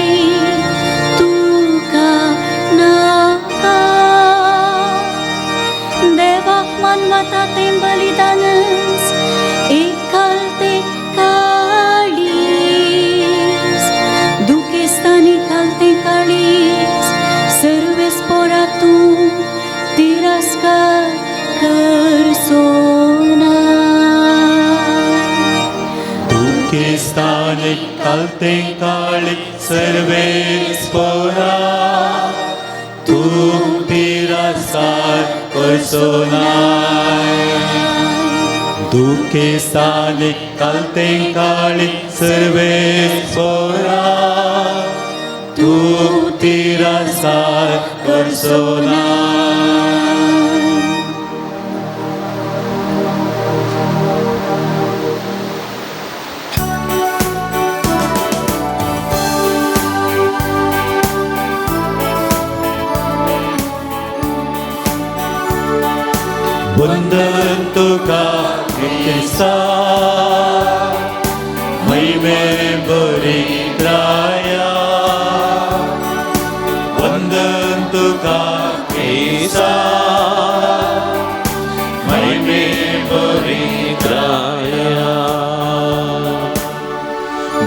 तुका नाका. देवाक मानवता तें बलिदानच एक घालते काळीज, दुखेस्तानी घालते काळीज सर्वेस पोरा तूं तिरस्कार करचो ना. दुखेस्तानी कालते काळे सर्वेस पोरा, तूं तिरस्कार करचो नाय. दुखेसानी कालतें काळी सर्वेस्पोरा तूं तिरस्कार करचो ना. वंदन तुका क्रिस्ता महिमे बरित्राया, वंदन तुका क्रिस्ता महिमे बरित्राया.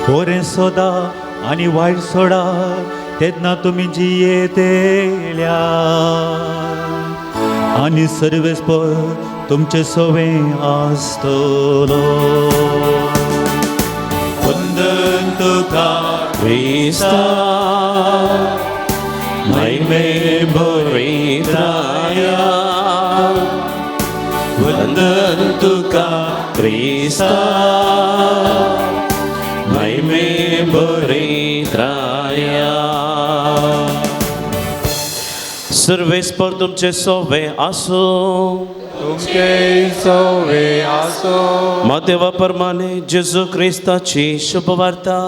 बरें सोदा आनी वायट सोडा तेन्ना तुमी जियेतेल्या आनी सर्वेस्पर तुमचे सवें आसतलो. वंदन तुका क्रिस्ता महिमे बरित्राया, वंदन तुका क्रिस्ता महिमे बरित्राया. सर्वेस्पर तुमचे सोवे आसूं, तुमचे सोवे आसूं. मातेवा परमाने जेजू क्रिस्ताची शुभवार्ता.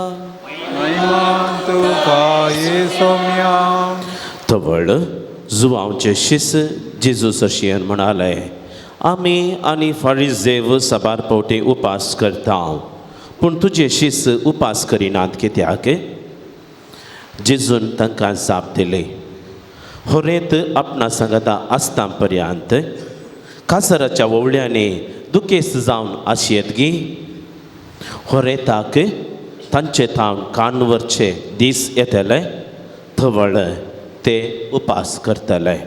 महिमा तुका येसोम्या. तवळ जुवांवचे शिस जेजू सरशियन म्हणाले, आमी आनी फारिजेव साबार पावटी उपास करता, पूण तुजे शिस उपास करिनात कित्याक? जेजून तांकां जाप दिली, होरेत आपणा सांगता आसता पर्यंत कासराच्या वोवळ्यांनी दुखेस्त जावन आशयेत गी? होरेताक तांचे थावन कान व्हरचे दीस येतले, थवळ ते उपास करतले.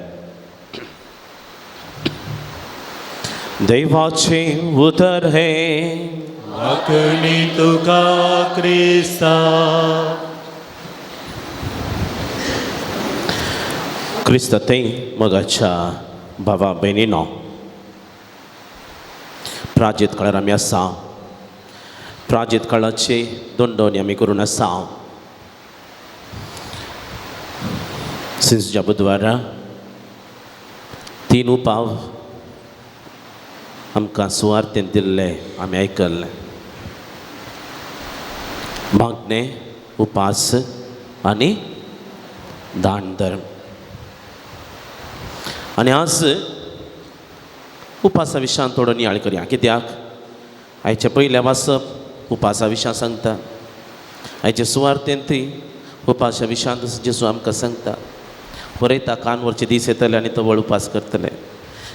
देवाचें उतर हें. वाकणी तुका क्रिस्ता. क्रिस्त थंय मोगाच्या भावा भयणीनो, प्राजीत काळार आमी आसा. प्राजीत काळाची दोंडोनी आमी करून आसा. सिंसच्या बुधवारा 3 उपाव आमकां सुवार्थेन दिल्ले आमी आयकल्ले. मागणें, उपास आनी दान धर्म. आनी आज उपासा विशयान थोडो नियाळ करया. कित्याक आयचें पयलें वाचप उपासा विशयान सांगता, आयचे सुवार्थेंतूय उपासा विशयान जेजू आमकां सांगता, बरयता कान व्हरचे दीस येतले आनी तवळ उपास करतले.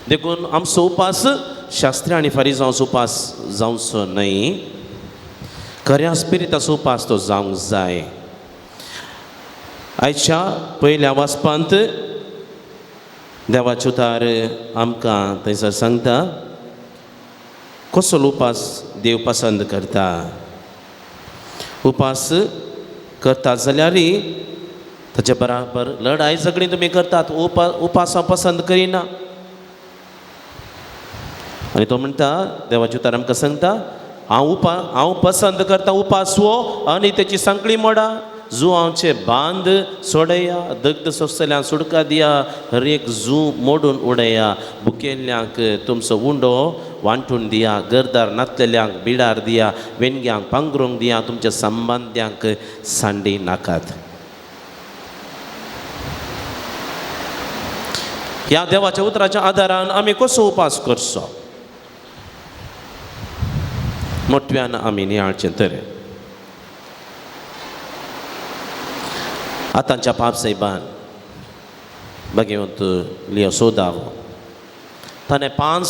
देखून आमचो उपास शास्त्री आनी फारिजांचो उपास जावचो न्हय, खऱ्या स्पिरिताचो उपास तो जावंक जाय. आयच्या पयल्या वाचपांत देवाचें उतार आमकां थंयसर सांगता कसलो उपास देव पसंद करता. उपास करता जाल्यारय ताचे बराबर लढाय झगडीं तुमी करतात, उपास हांव पसंद करिना. आनी तो म्हणटा, देवाचें उतर आमकां सांगता, हांव पसंद करता उपास हो आनी तेची सांकळी मोडा, जुवांचे बांद सोडया, दग्ध सोंसतल्यांक सुटका दिया, हर एक जू मोडून उडया, भुकेल्ल्यांक तुमचो उंडो वांटून दिया, गरदार नातलेल्यांक बिडार दिया, वेणग्यांक पांगरूंक दिया, तुमच्या संबंद्यांक सांडी नाकात. ह्या देवाच्या उतराच्या आदारान आमी कसो उपास करचो मोठ्यान आमी नियाळचें तर. आतांच्या पाप साहेबान भगवंत लियो सोदावो ताणें 5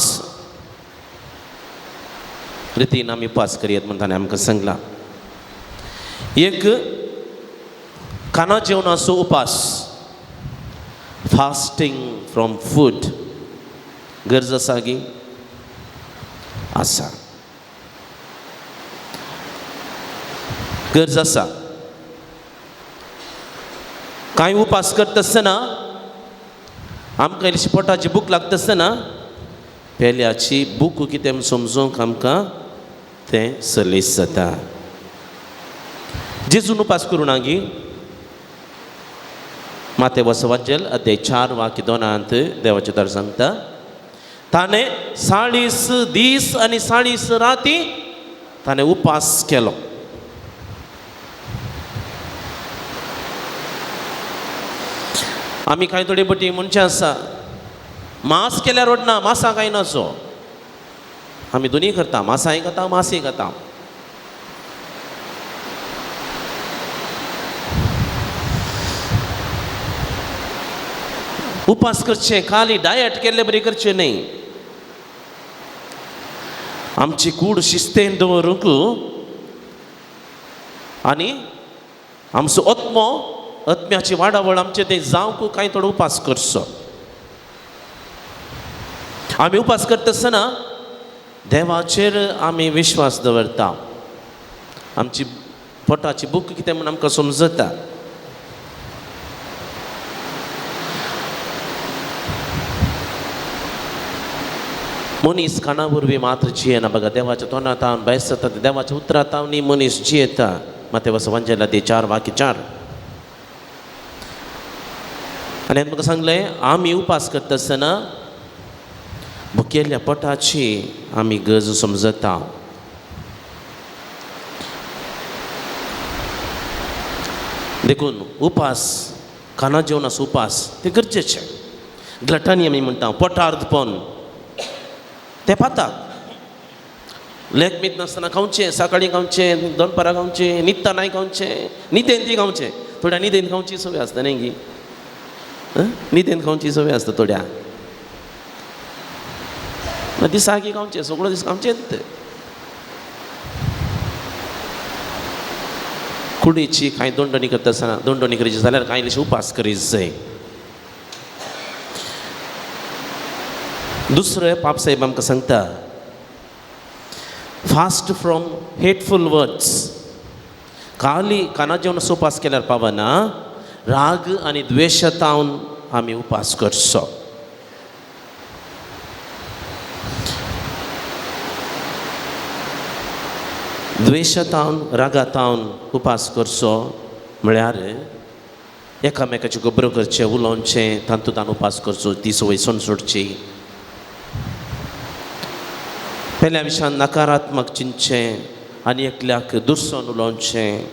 रितीन आमी उपास करयत म्हूण ताणें आमकां सांगलां. एक, खाना जेवणाचो उपास, फास्टींग फ्रॉम फूड. गरज आसा गी? आसा, गरज आसा. कांय उपास करता आसतना आमकां इल्लीशी पोटाची भूक लागता आसतना पेल्याची बूक कितें समजूंक आमकां तें सलीस जाता. जेजून उपास करूं नागी माते वसवांजेल अध्याय 4 वाक्य 2 देवाचें उतर सांगता, ताणें 40 दीस आनी 40 राती ताणें उपास केलो. आमी कांय थोडे पटी मनशां आसा मांस केल्यार ओडना, मासां खायनासो. आमी दोनूय करता, मासांय खाता मासीय खाता. उपास करचें खाली डायट केल्ले बरी करचें न्हय. आमची कूड शिस्तेन दवरूंक आनी आमचो आत्मो आत्म्याची वाडावळ आमचे तें जावंक कांय थोडो उपास करचो. आमी उपास करता आसतना देवाचेर आमी विश्वास दवरता. आमची पोटाची भूक कितें म्हूण आमकां समजता. मनीस खाणा वरवीं मात्र जियेना, बघा देवाच्या तोंडांत भायर सरता देवाच्या उतरांत मनीस जियेता. माते वसवांजेला ते 4 वाक्य 4. आनी म्हाका सांगलें आमी उपास करता आसतना भुकेल्ल्या पोटाची आमी गरज समजता. देखून उपास खाणा जेवणाचो उपास ते गरजेचे. ग्लटानी आमी म्हणटा पोटार्दपण ते पाताक लेख मीत नासतना खावचें, सकाळीं खावचें, दनपारां खावचें, न्हिदतनाय खावचें, न्हिदेन ती खावचें. थोड्या न्हिदेन खावची संवय आसता न्ही गी, न्हिदेन खावची संवय आसता थोड्या. दिसाकी खावचें, सगळो दीस खावचेंच. कुडीची कांय दोंडणी करता आसतना दोंडणी करची जाल्यार कांय इल्लेशे उपास करीत जाय. दुसरें पाप साहेब आमकां सांगता, फास्ट फ्रॉम हेटफूल वर्ड्स. खाली काना जेवण उपास केल्यार पावना, राग आनी द्वेशतावन आमी उपास करचो. द्वेशतावन रागातावन उपास करचो म्हळ्यार एकामेकाच्यो खबरो करचें, उलोवचें, तातूंत उपास करचो, ती संवय सोडची. पेल्या विशयान नकारात्मक चिंतचें आनी एकल्याक दुसोन उलोवचें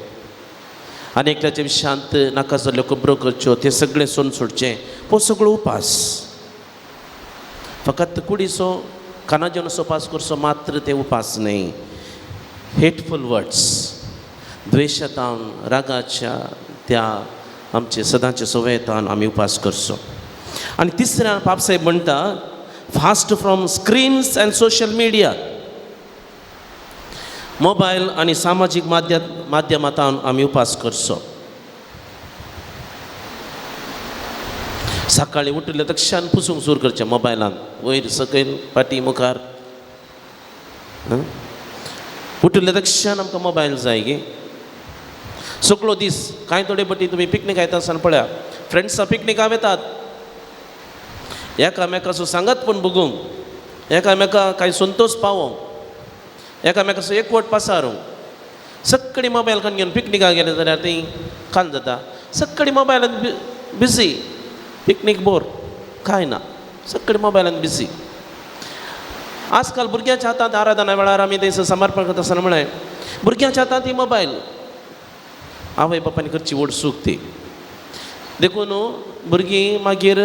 आनी एकल्याच्या विशयांत नाका जाल्ल्यो खबरो करच्यो, तें सगळें सोडून सोडचें. हो सगळो उपास. फकत कुडीचो खाणा जेवणाचो उपास करचो मात्र ते उपास न्हय. हेटफूल वर्ड्स, द्वेशतावन रागाच्या त्या आमचे सदांचे संवयेतान आमी उपास करचो. आनी तिसऱ्या पापसाहेब म्हणटा, Fast from screens and social media. Mobile आनी सामाजीक माध्यमांत आमी उपास करचो. सकाळीं उठले तक्षण पुसूंक सुरू करचें मोबायलान, वयर सकयल फाटीं मुखार. उठले तक्षण आमकां मोबायल जाय गे सगळो दीस. कांय थोडे पटी तुमी पिकनीक येता आसतना पळया, फ्रेंड्सां पिकनिकाक वेतात, एकामेकाचो सांगात पूण बघूंक, एकामेका कांय संतोश पावोवंक, एकामेकाचो एकवट पासारूंक. सगळीं मोबायल काडून घेवन पिकनिकाक गेले जाल्यार ती काल जाता. सगळीं मोबायलान बिजी, पिकनीक बोर कांय ना, सगळीं मोबायलान बिजी. आजकाल भुरग्यांच्या हातांत आराधना वेळार आमी थंयसर समर्पण करता आसतना म्हळें, भुरग्यांच्या हातांत ही मोबायल. आवय बापायन करची व्हड चूक ती. देखून भुरगीं मागीर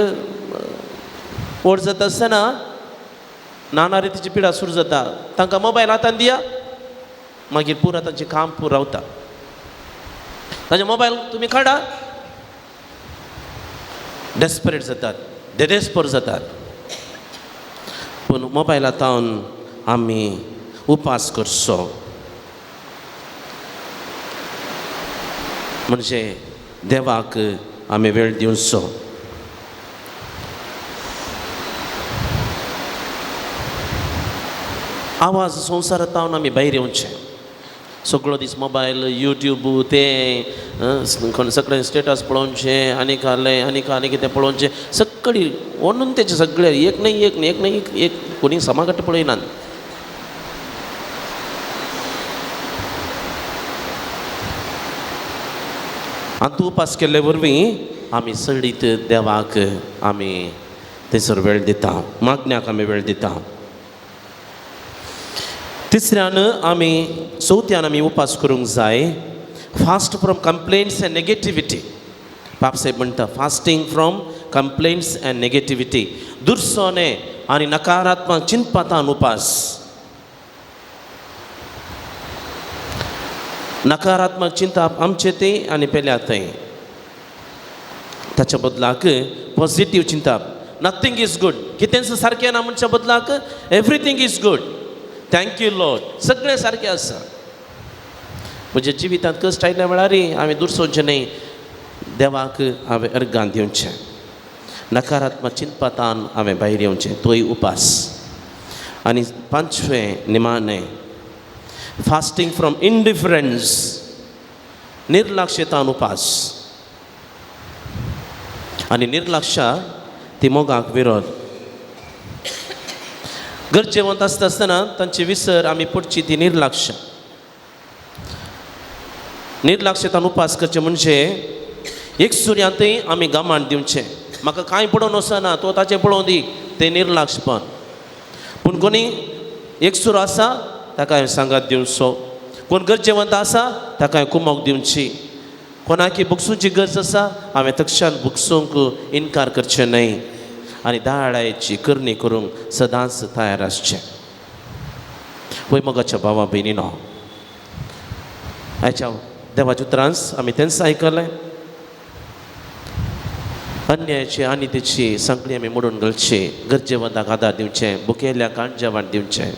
व्हड जाता आसतना नाना रितीची पिडा सुरू जाता. तांकां मोबायल हातांत दिया, मागीर पुरा तांचें काम पुरावता. तांचे मोबायल तुमी काडा, डेस्परेट जातात, डेस्पर जातात. पूण मोबायलांत आमी उपास करचो म्हणजे देवाक आमी वेळ दिवचो. आवाज संवसारांत आमी भायर येवचें. सगळो दीस मोबायल यूट्यूब तें कोण सगळें स्टेटस पळोवचें आनी आहलें आनी आनी कितें पळोवचें सगळी ओनून तेचें सगळें एक न्हय एक न्हय एक न्हय एक एक कोणी समागट पळयनात. आनी तूं उपास केल्ले वरवीं आमी सडीत देवाक आमी थंयसर वेळ दिता, मागण्याक आमी वेळ दिता. तिसऱ्यान आमी चवथ्यान आमी उपास करूंक जाय fast from complaints and negativity. बापसाहेब म्हणटा fasting from complaints and negativity, दुरसोने आनी नकारात्मक चिंतपातान उपास. नकारात्मक चिंतप आमचे थंय आनी पेल्या थंय, ताच्या बदलाक पॉझिटीव चिंतप. नथींग is good, कितेंच सारकें ना म्हणच्या बदलाक everything is good, thank you Lord, सगळें सारकें आसा. म्हज्या जिवितांत कश्ट आयल्या वेळार हांवें दुरसोवचें न्हय, देवाक हांवें अर्गान दिवचें, नकारात्मक चिंतपातान हांवें भायर येवचें, तोय उपास. आनी पांचवें निमाणें फास्टींग फ्रॉम इनडिफरन्स, निर्लक्षतान उपास. आनी निर्लक्षा ती मोगाक विरोध. गरजेवंत आसता आसतना तांची विसर आमी पडची ती निर्लक्ष. निर्लक्षतान उपास करचें म्हणजे एक सुर्यांतय आमी गमान दिवचें, म्हाका कांय पडोवन वचना तो ताचें पळोवं दी, तें निर्लक्षपण. पूण कोणी एक सूर आसा ताका हांवें सांगात दिवचो, कोण गरजेवंत आसा ताका हांवें कुमोक दिवची, कोणाकी बुकसूची गरज आसा हांवें तक्षान बुकसूंक इनकार करचें न्हय आनी दाळायची करणी करूंक सदांच तयार आसचें. वय मोगाच्या भावा भयणीनो, आयच्या देवाचे उतरांस आमी तेंच आयकलें. अन्यायाची आनी तेची सांगली आमी मोडून घालची, गरजेवंताक आदार दिवचें, बुकेल्याक जेवण दिवचें,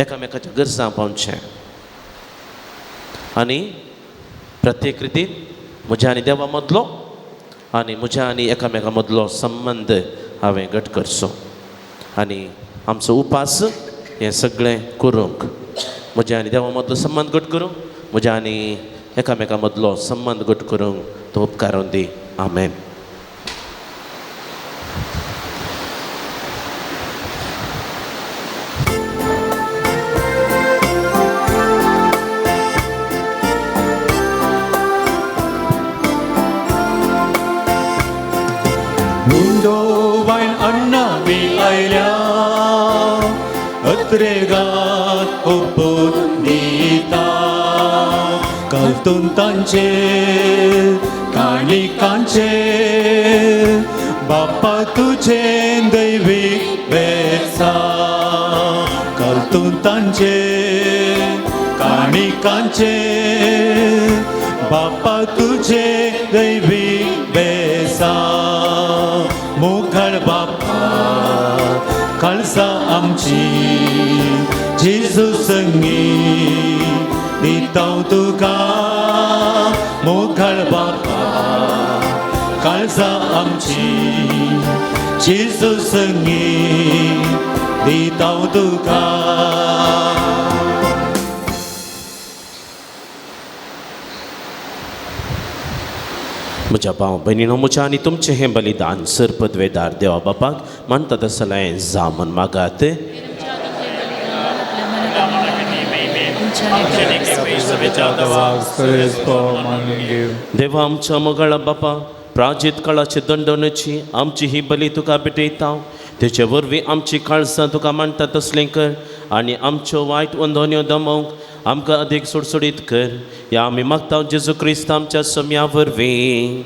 एकामेकाच्या गरजां पावचें. आनी प्रत्येक रितीन म्हज्या आनी देवा मदलो आनी म्हज्या आनी एकामेका मदलो संबंद हांवें घट करचो आनी आमचो उपास हें सगळें करूंक म्हज्या आनी देवा मदलो संबंद घट करूंक, म्हज्या आनी एकामेका मदलो संबंद घट करूंक तो उपकारून दी. आमेन. अत्रेगात ओपून दिता कल्तुंतांचे काणिकांचे बाप्पा तुझे दैवीक बेसा, कल्तुंतांचे काणिकांचे बाप्पा तुझे दैवीक बेसा. मुघळ बाप्पा कळसा आमची जेजू संगी दिताव तुका, मोघळ बाप्पा कळसा आमची जेजू संगी दिताव तुका. म्हज्या भाव भयणीनो, म्हज्या आनी तुमचें हें बलिदान सर पदवेदार देवा बापाक मानता तसलें जावन मागात. देवा आमच्या मोगाळा बापा, प्राजीत काळाचे दंडवणेची आमची ही बली तुका भेटयता, तेचे वरवीं आमची काळजां तुका मानता तसलें कर आनी आमच्यो वायट अंदोन्यो दमोवंक आमकां अदीक सुडसुडीत कर. ह्या आमी मागता जेजू क्रिस्त आमच्या सम्या वरवीं.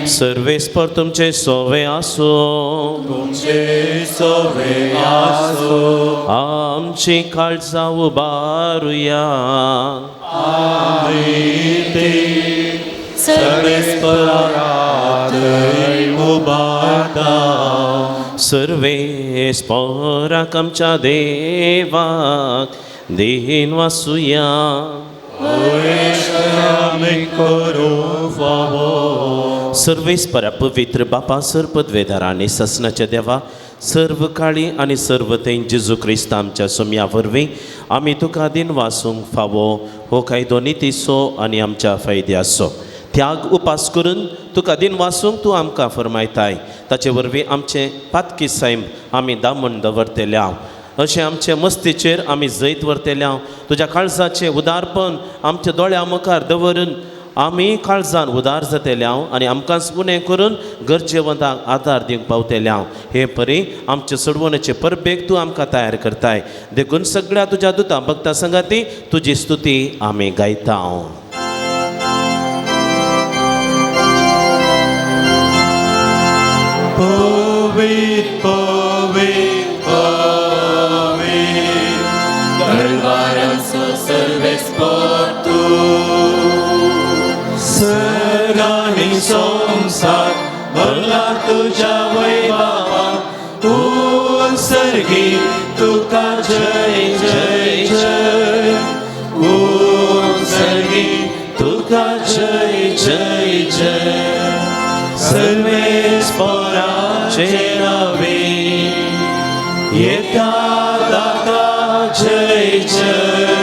सर्वेस्पर तुमचे सोवे आसूं, तुमचे सोवे आसूं. आमची काळजां उबारुया. सर्वेस्पराक उबारता. सर्वेस्पराक आमच्या देवाक देन वासुया. सर्वेस्परा पवित्र बापा सर पदवेदार आनी ससनाच्या देवा, सर्व काळी आनी सर्व थंय जेजू क्रिस्त आमच्या सोम्या वरवीं आमी तुका दिन वासूंक फावो हो कायदो नितीचो आनी आमच्या फायद्याचो त्याग उपास करून तुका दिन वासूंक तूं आमकां फरमायताय ताचे वरवीं आमचें पातकी सैम आमी दामून दवरतल्या अशें आमचे मस्तीचेर आमी जैत व्हरतल्या तुज्या काळजाचें उदारपण आमच्या दोळ्या मुखार दवरून आमी काळजान उदार जातले आनी आमकांच उणें करून गरजेवंतांक आदार दिवंक पावतले हे परी आमचे सोडवणेचे परबेक तूं आमकां तयार करताय देखून सगळ्या तुज्या दुतां भक्ता संगाती तुजी स्तुती आमी गायता. पवित्र पवित्र पवित्र दरबारांचो सर्वेस्पर तूं सर्ग आनी संवसार भरला तुज्या वैभवान तूं सर्गी तुका जय जय जय ऊं सर्गी तुका जय जय जय सर्वेस्पराचे नावे येता ताका जय जय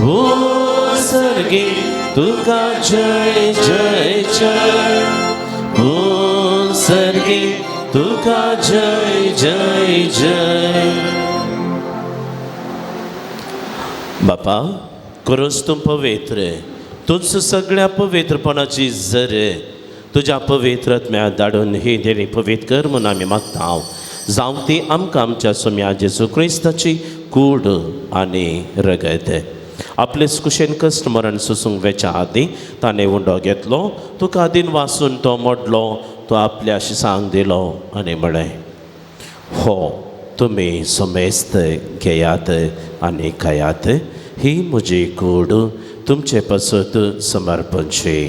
ओ सर्गी तुका जय जय जय ओ सर्गी तुका जय जय जय. बापा करोस तूं पवित्र तूंच सगळ्या पवित्रपणाची जर तुज्या पवित्र आत्म्या धाडून ही देणी पवित्र कर म्हूण आमी मागता जावं ती आमकां आमच्या सोम्या जेजू क्रिस्ताची कूड आनी रगत. आपलेच कुशेन कश्ट मरण सोसूंक वेच्या आदीं ताणें उंडो घेतलो तुका दिन वासून तो मोडलो तो आपल्या शिसांक दिलो आनी म्हळें हो तुमी समेस्त घेयात आनी खायात ही म्हजी कूड तुमचे पासत समर्पणची.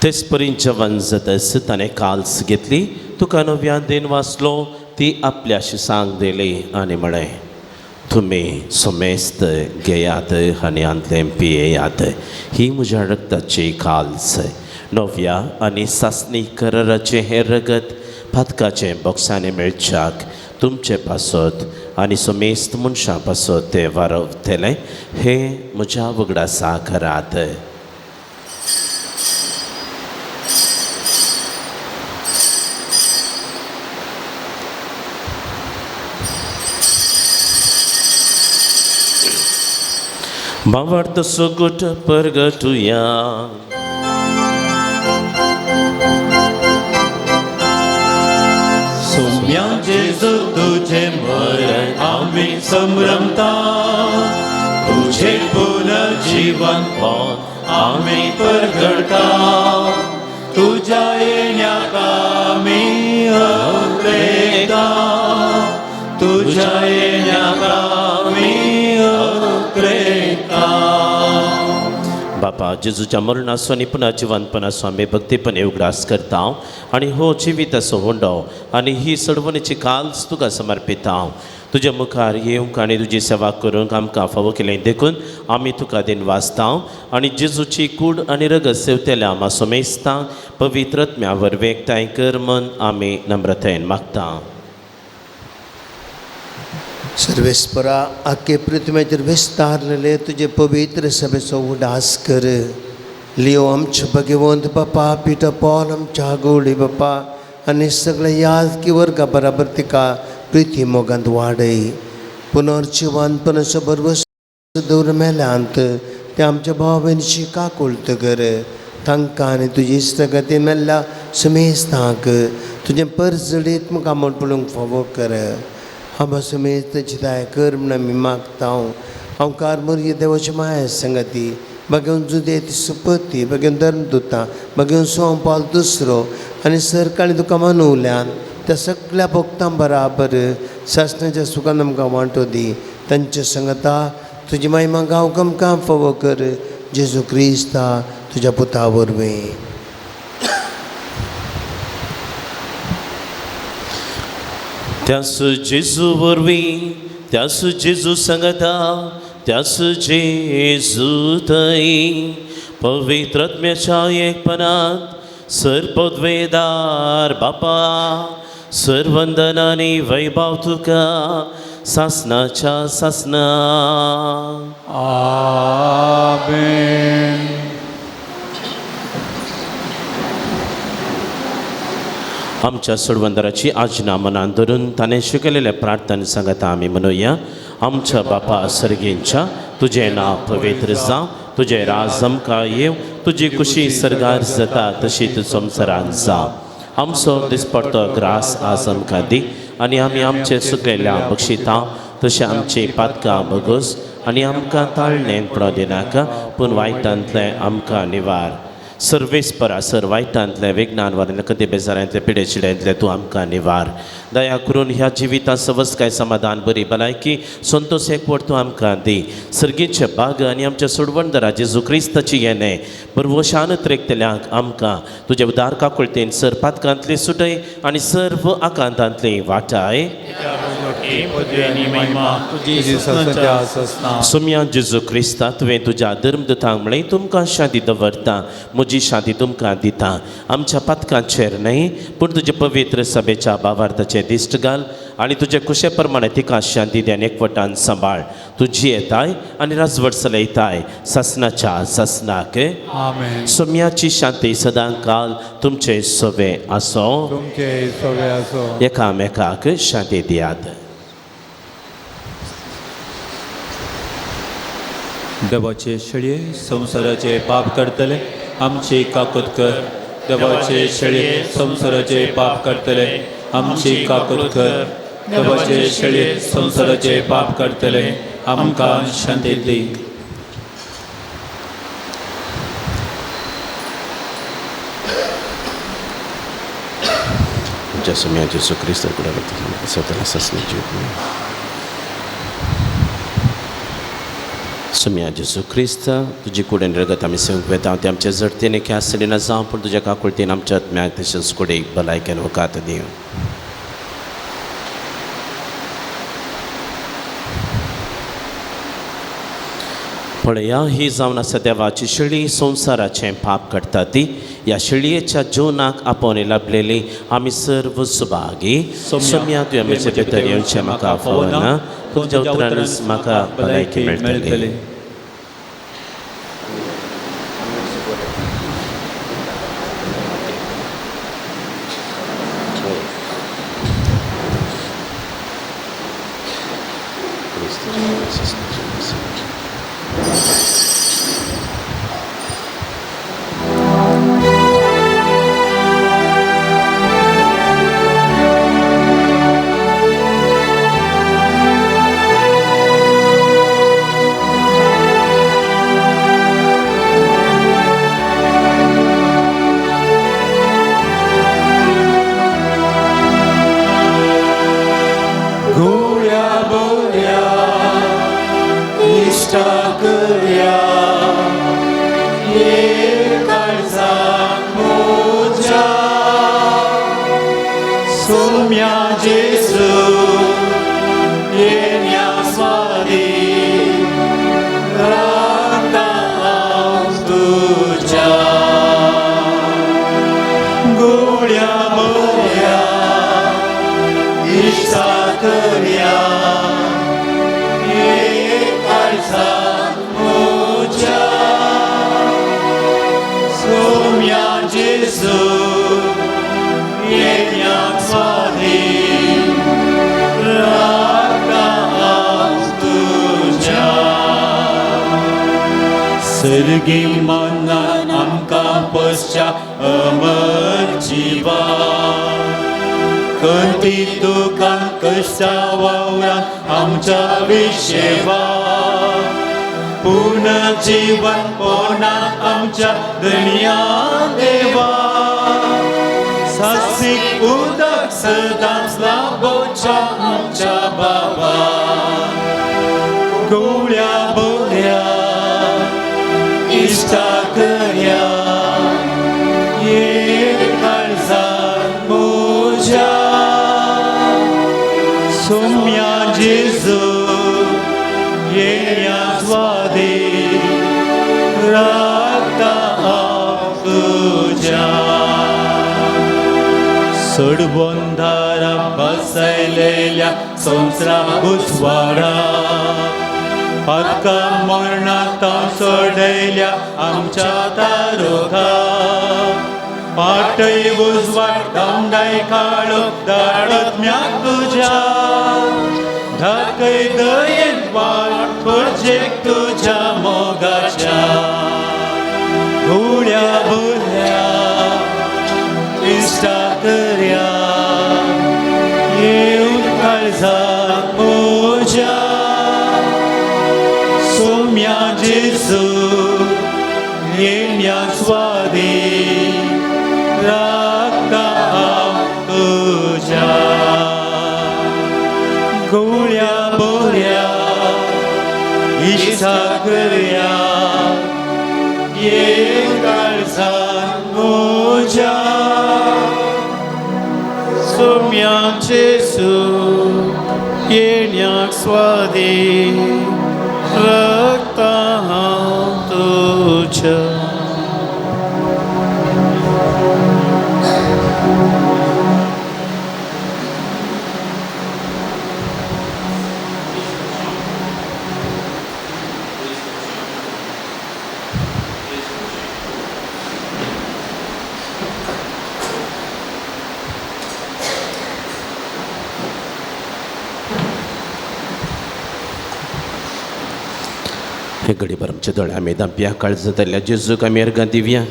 तेच परी जेवण जातच ताणें काल्स घेतली तुका नव्यान देन वाचलो ती आपल्या शिसांक दिली आनी म्हळें तुमी समेस्त घेयात आनी आंतलें पियेयात ही म्हज्या रक्ताची काल्स नव्या आनी सासणी कराराचें हें रगत पातकाचें बोक्सांनी मेळच्याक तुमचे पासत आनी समेस्त मनशां पासत तें वारवतलें हें म्हज्या वगडासा करात. भावार्थ सुगूट परगटुया. सोम्या जेजू तुझे मरण आमी संभ्रमता तुझे पुनर्जीवन आमी परगडता तुझ्या येण्याक आमी अक्रेता तुझ्या येण्याक आमी अक्रेता. बापा जेजूच्या मरणाचो आनी पुनः जिवनपणाचो आमी भक्तीपणे उगडास करता आनी हो जिविताचो हुंडो आनी ही सडवणीची काल्स तुका समर्पिता तुज्या मुखार येवंक आनी तुजी सेवा करूंक आमकां फावो केलें देखून आमी तुका दिन वाचता आनी जेजूची कूड आनी रगत सेवतल्या आमा समेस्तां पवित्र आत्म्या वरवीं एकठांय कर म्हूण आमी नम्रतायेन मागता. सर्वेस्परा आखे पृथ्वीचेर विस्तारलेले तुजे पवित्र सभेचो उडास कर लियो आमचे भगवंत बापा पिटर पॉल आमच्या गोवळी बापा आनी सगळे याद वर्गा बराबर तिका प्रिती मोगांत वाडय पुनर्जिवनपणाचो भरवस दवर मेल्यांत ते आमच्या भाव भयणीची काकुळट कर तांकां आनी तुजी इश्टगती मेल्ल्या समेस्तांक तुजें परजडीत मुखार म्हण पळोवंक फावो कर. आबा समेस्त दाय कर म्हण आमी मागता हांव कार देवाची माया संगती बघून जुदेत सुपती बघून धर्मदुतां बघून सोंपाल दुसरो आनी सरकाळी तुका मनवल्यान त्या सगळ्या भक्तां बराबर सासणाच्या सुखान आमकां वांटो दी तांच्या संगता तुजी महिमा गांव आमकां फावो कर जेजू क्रिस्ता तुज्या पुता वरवीं. त्यास जेजू वरवीं त्यास जेजू सांगता त्यास जेजू थंय पवित्र आत्म्याच्या एकपणांत सर्पद्वेदार बापा सर्वंदन आनी वैभव तुका सासनाच्या सासना. आमेन. आमच्या सोडवंदराची आज्ञा मनान धरून ताणें शिकयलेल्या प्रार्थना सांगता आमी म्हणुया. आमच्या बापा सर्गेंच्या तुजें नांव पवित्र जावं, तुजें राज आमकां येवं, तुजी कुशी सर्गार जाता तशी तूं संवसारांत जावं. आमचो दिसपडतो ग्रास आज आमकां दी आनी आमी आमचे सुकलेल्या बक्षिता तशें आमची पातकां बगोस आनी आमकां ताळणें पडो दिनाका पूण वायटांतलें आमकां निवार. सर्वेस परासर वायटांतलें विज्ञान वारांतलें कदी बेजारांतलें पिडे चिड्यांतलें तूं आमकां निवार. दया करून ह्या जिविता सवस्काय समाधान बरी भलायकी संतोष एकवट तूं आमकां दी. सर्गीचे बाग आनी आमच्या सोडवणदारा जेजू क्रिस्ताची येणें बरवशान त्रेकतल्यांक आमकां तुजे उदार काकुळतेन सर पातकांतली सुटय आनी सर्व आकांतांतली वाटाय. सोम्या जेजू क्रिस्ता तुवें तुज्या धर्मदूतांक म्हळें तुमकां शांती दवरता म्हजी शांती तुमकां दिता. आमच्या पातकांचेर न्हय पूण तुजे पवित्र सभेच्या भावार्थाचें दिश्ट घाल आनी तुजे कुशे प्रमाणे तिका शांती दी आनी एकवटान सांबाळ. तुजी येताय आनी राजवट चलयताय सासनाच्या सासनाक. आमेन. सोम्याची शांती सदां काल तुमचे सोवे आसो. तुमचे सोवे आसो. एकामेकाक शांती दियात. देवाचे शेळये संवसाराचे पाप करतले आमची काकूत कर. देवाचे शेळये संवसाराचे पाप करतले आमची काकूत कर. देवाचे शेळये संवसाराचे पाप करतले आमकां शांती दी. आमच्या सोम्या जेजू क्रिस्त स्वतःला सासण्याची सोम्या जेजू क्रिस्त तुजी कुडेन रगत आमी सेवंक वेता ते आमच्या जडतेन ख्यास ना जावं पूण तुज्या काकुळतेन आमच्या आत्म्याक तशेंच कुडेक भलायकेन वकात दिवं. पळया ही जावन आसा देवाची शेळी संवसाराचें पाप काडटा ती. ह्या शेळयेच्या जीवनाक आपोवन लाभलेली आमी सर्व सुभागी. सोम्या तुवें म्हजे भितर येवचें म्हाका फावना तुज्या उतरानच म्हाका भलायकी मेळटली. सर्गी मनान आमकां पश्चा अमर जिवा कंती दुकान कश्टा वावरान आमच्या विशेवा पुनर्जीवन पोना आमच्या धनया देवा सासीक उदक सदांच लाभोच्या आमच्या बाबा गोळ्या बोऱ्या इश्टा करया ये काळजात म्हज्या सोम्या जेजू येण्या स्वादी राखता हांव तुज्या सोडबंधारा बसयलेल्या संवसारा उजवाडा पातका मरणांत सोडयल्या आमच्या तारोखा पाटय उजवाड दमडाय काळो दाडत्म्याक तुज्या धाकय दयेन वाट खोर्जेक तुज्या मोगाच्या गुळ्या बुऱ्या इश्टा करया येवन काळजाक म्हज्या सोम्या जेजू येण्या स्वादी राखता हांव तुज्या गुळ्या बोऱ्या इश्टा करया येवन काळजाक म्हज्या सोम्या जेजू येण्याक स्वादी राखता हांव तुज्या. हे घडीभर आमच्या दोळे आमी धांपया. काळजांतल्या जेजूक आमी अर्गां दिवया.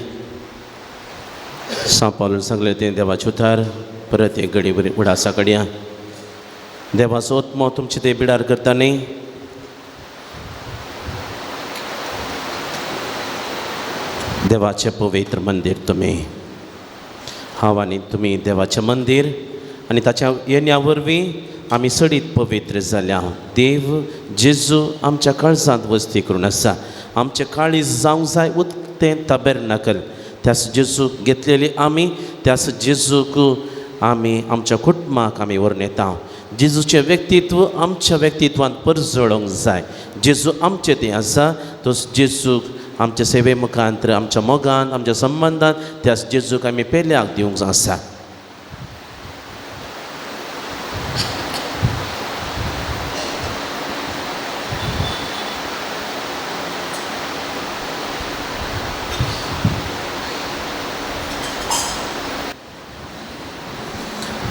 सांपावलून सांगलें तें देवाचें उतार परत एक घडी बरी उडासा कडया. देवाचो आत्मो तुमचे ते बिडार करता न्ही. देवाचें पवित्र मंदीर तुमी, हांव आनी तुमी देवाचें मंदीर आनी ताच्या येण्या वरवीं आमी सडीत पवित्र जाल्या. देव जेजू आमच्या काळजांत वस्ती करून आसा. आमचें काळीज जावंक जाय उक्तें ताबेरनाकल. त्यास जेजूक घेतलेली आमी, त्यास जेजूक आमी आमच्या कुटुंबाक आमी व्हरून येता. जेजूचें व्यक्तित्व आमच्या व्यक्तित्वांत परजळोंक जाय. जेजू आमचें तें आसा, तो जेजूक आमच्या सेवे मुखांत, आमच्या मोगान, आमच्या संबंदान त्यास जेजूक आमी पेल्याक दिवंक आसा.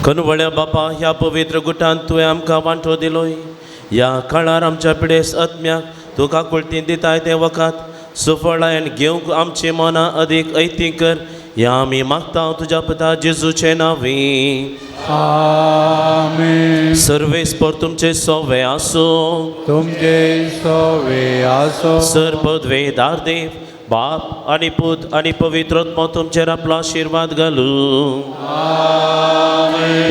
कनवळ्या बापा, ह्या पवित्र गुटान तुवें आमकां वांटो दिलोय. ह्या काळार आमच्या पिडेस आत्म्याक तूं काकुळतीन दिताय तें वखद सुफळायन घेवंक आमची मनां अदीक ऐती कर. ह्या आमी मागता तुज्या पुता जेजूचे नांवी. आमेन. सर्वेस्पर तुमचे सोवे आसूं. तुमचे सोवे आसूं. सर पदवेदार देव बाप आनी पूत आनी पवित्र आत्मो तुमचेर आपलो आशिर्वाद घालूं.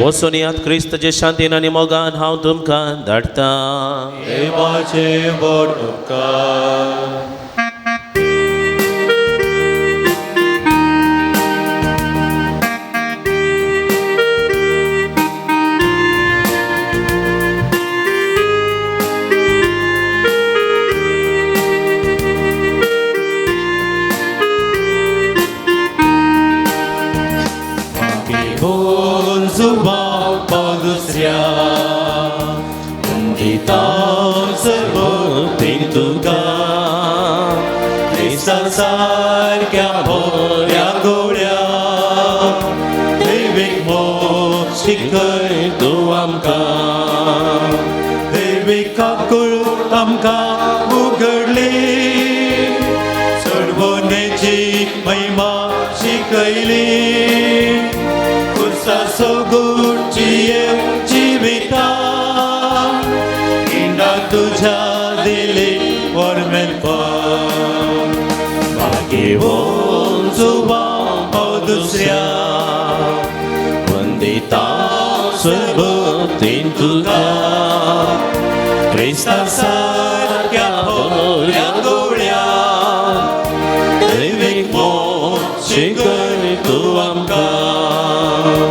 वचून यात क्रिस्तचे शांतीन आनी मोगान हांव तुमकां धाडटा. देवाचे व्हड उपकार. सारक्या भोऱ्या गोळ्या देवीक मोग शिकय तूं आमकां. देवीक काकूळ आमकां उगडली, चडवणेची महिमा शिकयली. कुर्सा सोगुची जिविता इंडा तुज्या दिली वरमेलपण. घेवन जुवाव दुसऱ्या वंदिता सर्वतीन तुका क्रिस्ता सारक्या भोऱ्या गोळ्या देवीक मोग शिकय तूं आमकां.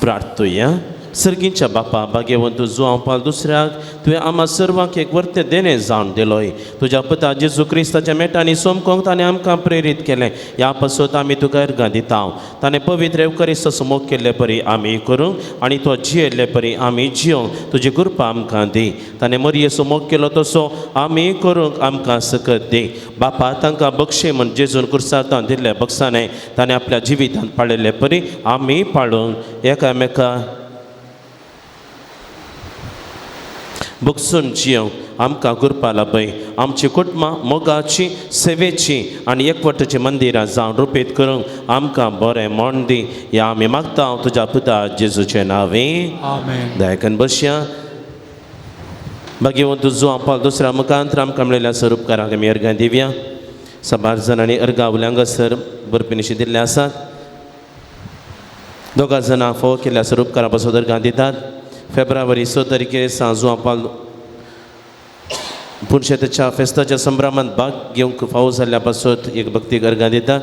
प्रार्थुया. सर्गींच्या बापा भाग्यवंत जुवांव पाल दुसऱ्याक तुवें आमा सर्वांक एक वर्ते देणें जावन दिलोय. तुज्या पुता जेजू क्रिस्ताच्या मेटांनी सोमकोंक ताणें आमकां प्रेरीत केलें. ह्या पासत आमी तुका अर्गां दिता. ताणें पवित्र एवकरिस्त मोग केल्ले परी आमी करूंक आनी तो जियेल्ले परी आमी जियोंक तुजी कृपा आमकां दी. ताणें मरयेचो मोग केलो तसो आमी करूंक आमकां सकत दी. बापा तांकां बक्षे म्हण जेजून कुर्सातान दिल्ले बक्षाने ताणें आपल्या जिवितांत पाळिल्ले परी आमी पाळूंक एकामेका बगसून जियोंक आमकां कृपा लाभय. आमची कुटुंबां मोगाची सेवेची आनी एकवटाची मंदिरां जावन रुपेत करूंक आमकां बरें म्हण दी. ह्या आमी मागता तुज्या पुता जेजूचे नांवे. आमेन. दयाकन बसया. भाग्यवंत जुवांव पाल दुसऱ्या मुखांत आमकां मेळिल्ल्या स्वरूपकारांक आमी अर्गां दिवया. साबार जाणांनी अर्गां उल्यांगसर बरपिनिशी दिल्ले आसात. दोगां जाणां फावो केल्ल्या स्वरूपकारां पासून अर्गां दितात. फेब्रुवारी 6 तारखेर सांव जुवांव पाल पुनशेताच्या फेस्ताच्या संभ्रमांत भाग घेवंक फावो जाल्ल्या पासत एक भक्ती अर्गां दितात.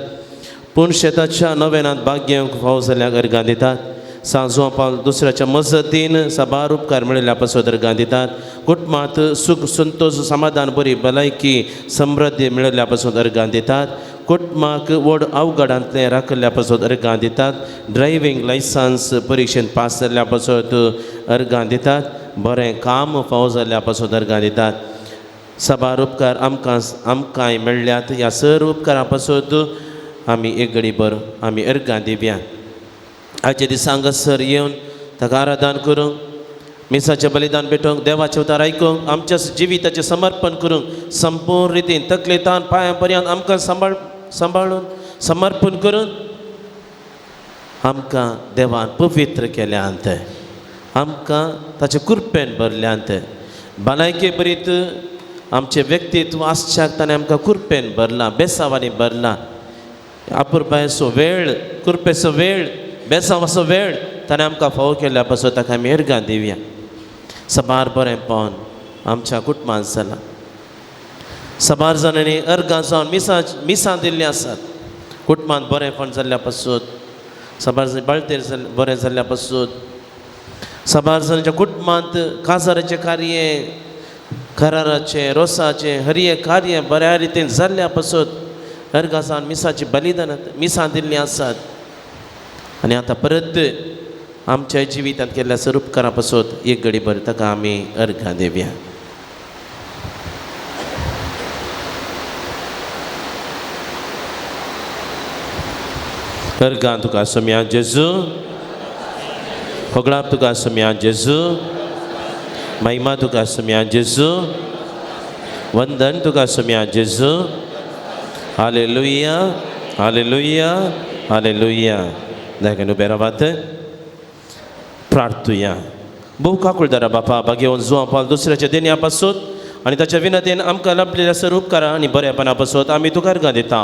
पुनशेताच्या नवेनांत भाग घेवंक फावो जाल्ल्या अर्गां दितात. सांव जुवांव पाल दुसऱ्याच्या मजतीन साबार उपकार मेळिल्ल्या पासत अर्गां दितात. कुटुंबांत सूख संतोश समाधान बरी भलायकी समृद्धी मेळिल्ल्या पासून अर्गां दितात. कुटुंबाक व्हड अवघडांतलें राखिल्ल्या पासत अर्गां दितात. ड्रायव्हींग लायसन्स परिक्षेंत पास जाल्ल्या पासत अर्गां दितात. बरें काम फावो जाल्ल्या पासत अर्गां दितात. साबार उपकार आमकां आमकांय मेळ्ळ्यात. ह्या सर उपकारां पासत आमी एक घडीभर आमी अर्गां दिवया. आयच्या दिसा हांगासर येवन ताका आराधन करूंक, मिसाचें बलिदान भेटोवंक, देवाचें उतार आयकूंक, आमच्या जिविताचें समर्पण करूंक संपूर्ण रितीन तकलेतान पांयां पर्यंत आमकां सांबाळून समर्पण करून आमकां देवान पवित्र केल्यांत, आमकां ताचे कृपेन भरल्यांत. भलायके बरीत आमचें व्यक्तित्व आसच्याक ताणें आमकां कृपेन भरलां, बेसावांनी भरलां. अपुरबायेचो वेळ, कृपेचो वेळ, बेसावाचो वेळ ताणें आमकां फावो केल्ल्या पासून ताका आमी अर्गां दिवया. साबार बरेंपण आमच्या कुटुंबांत जालां. साबार जाणांनी अर्गां जावन मिसां दिल्लीं आसात. कुटुंबांत बरेंपण जाल्ल्या पासून, साबार जाण बाळतेर बरें जाल्ल्या पासून, साबार जाणांच्या कुटुंबांत काजाराचें कार्य, कराराचें, रोसाचें हर एक कार्य बऱ्या रितीन जाल्ल्या पासून अर्गां जावन मिसाची बलिदान मिसां दिल्लीं आसात. आनी आतां परत आमच्या जिवितांत केल्ल्या स्वरूपकारां पासून एक घडीभर ताका आमी अर्गां दिवया. अर्गां तुका सोम्या जेजू, होगळाप तुका सोम्या जेजू, महिमा तुका सोम्या जेजू, वंदन तुका सोम्या जेजू. Hallelujah, hallelujah, hallelujah. दयाकन उबे रावात. प्रार्थुया. भोव काकुळदारा बापा, भाग्यवंत जुवांव पाल दुसऱ्याच्या देण्या पासून आनी ताच्या विनंतीन आमकां लाभलेल्या सर्व उपकारां आनी बरेपणा पासून आमी तुका अर्गां दिता.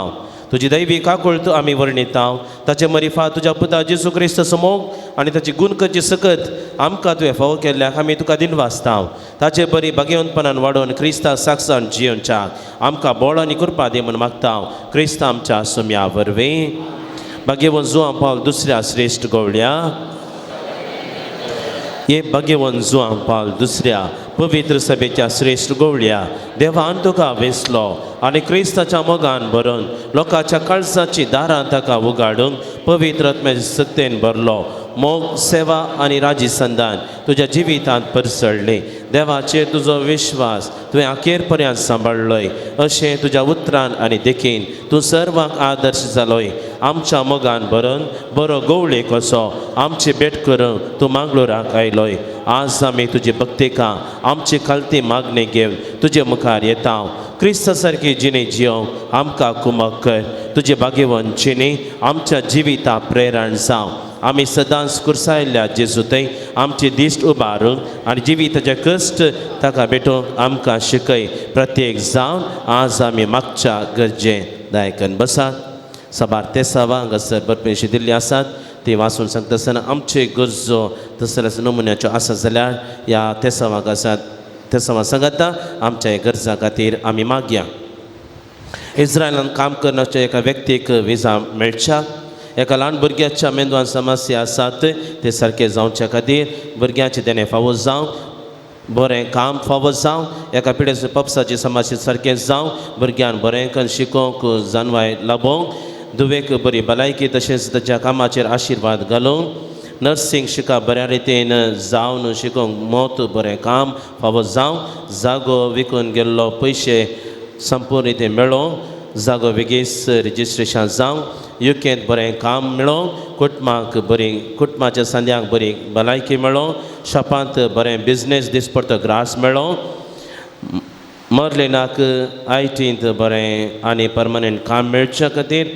तुजी दैवी काकुळत आमी वर्णिता. ताचे मरिफा तुज्या पुता जेजू क्रिस्त मोग आनी ताची गुणकची सकत आमकां तुवें फावो केल्ल्याक आमी तुका दिनवासता. ताचे बरी भाग्यवंतपणान वाडोवन क्रिस्ता साक्षान जियोवच्या आमकां बळ आनी कृपा दी म्हूण मागता. क्रिस्त आमच्या सुम्या वरवीं. भाग्यवंत जुवांव पाल दुसऱ्या श्रेश्ठ गवळ्या, हे भाग्यवंत जुवांव पाल दुसऱ्या पवित्र सभेच्या श्रेश्ठ गवळ्या, देवान तुका वेंचलो आनी क्रिस्ताच्या मोगान भरून लोकांच्या काळजाची दारां ताका उगाडूंक पवित्र आत्म्याच्या सत्तेन भरलो. मोग, सेवा आनी राजी संदान तुज्या जिवितांत परसळ्ळी. देवाचेर तुजो विश्वास तुवें अखेर पर्यंत सांबाळ्ळोय. अशें तुज्या उतरान आनी देखीन तूं सर्वांक आदर्श जालोय. आमच्या मोगान भरून बरो गवळे कसो आमची भेट करूंक तूं मांगलोराक आयलोय. आज आमी तुजी भक्तिका आमची खालती मागणी घेवन तुजे मुखार येता. क्रिस्ता सारकी जिणे जियोवंक आमकां कुमक कर. तुजे भाग्यवंत जिणे आमच्या जिविता प्रेरण जावं. आमी सदांच कुर्सायल्ल्या जेजू थंय आमची दिश्ट उबारूंक आनी जिविताचे कश्ट ताका भेटोवंक आमकां शिकय. प्रत्येक जावन आज आमी मागच्या गरजे दायकन बसात. साबार तेसावां हांगासर बरपेशी दिल्ली आसात. ती वाचून सांगता आसतना आमचे गरजो तसलेच नमुन्याच्यो आसा जाल्यार ह्या तेसावांक आसात तेसावां सांगता आमच्या गरजां खातीर आमी मागया. इस्रायलान काम करण्याच्या एका व्यक्तीक विजा मेळच्या, एका ल्हान भुरग्याच्या मेंदवान समस्या आसात ते सारके जावच्या खातीर भुरग्यांचे तेणें फावो जावं, बरें काम फावो जावं, एका पिडेस्त पप्साची समस्या सारकें जावं, भुरग्यान बरें करून शिकोवंक जानवाय लाबोवंक, दुवेक बरी भलायकी तशेंच ताच्या कामाचेर आशिर्वाद घालूंक, नर्सिंग शिका बऱ्या रितीन जावन शिकोवंक मोत बरें काम फावो जावं, जागो विकून गेल्लो पयशे संपूर्ण रितीन मेळोवंक, जागो बेगीस रजिस्ट्रेशन जावं, युकेंत बरें काम मेळोवंक, कुटुंबाक बरी कुटुंबाच्या सांद्यांक बरी भलायकी मेळोवंक, शॉपांत बरें बिजनेस दिसपडतो ग्रास मेळोवंक, मर्लिनाक आयटींत बरें आनी परमनंट काम मेळच्या खातीर,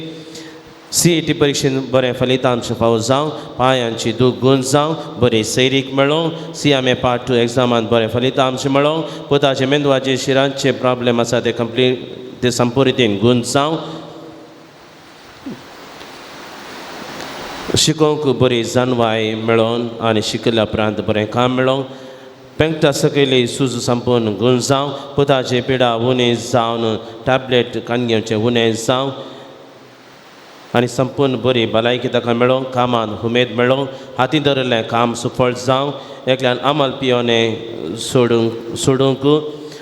CET परिक्षेन बरें फलितांश फावो जावं, पांयांची दूख गुण जावं, बरी सैरीक मेळोवंक, CMA Part 2 एग्जामांत बरें फलितांश मेळोवंक, पुताचे मेंदवाचे शिरांचे प्रॉब्लेम आसा ते कंप्लीट ते संपूर्ण रितीन गुण जावं, शिकोवंक बरी जानवाय मेळोवन आनी शिकल्या उपरांत बरें काम मेळोवंक, पेंकटा सकयली सूज संपूर्ण गुण जावं, पुताचे पिडा उणें जावन टॅबलेट कान घेवचें उणें जावं आनी संपूर्ण बरी भलायकी ताका मेळोवंक, कामान उमेद मेळोवंक, हाती धरिल्लें काम सुफळ जावं, एकल्यान अमल पियोने सोडूंक,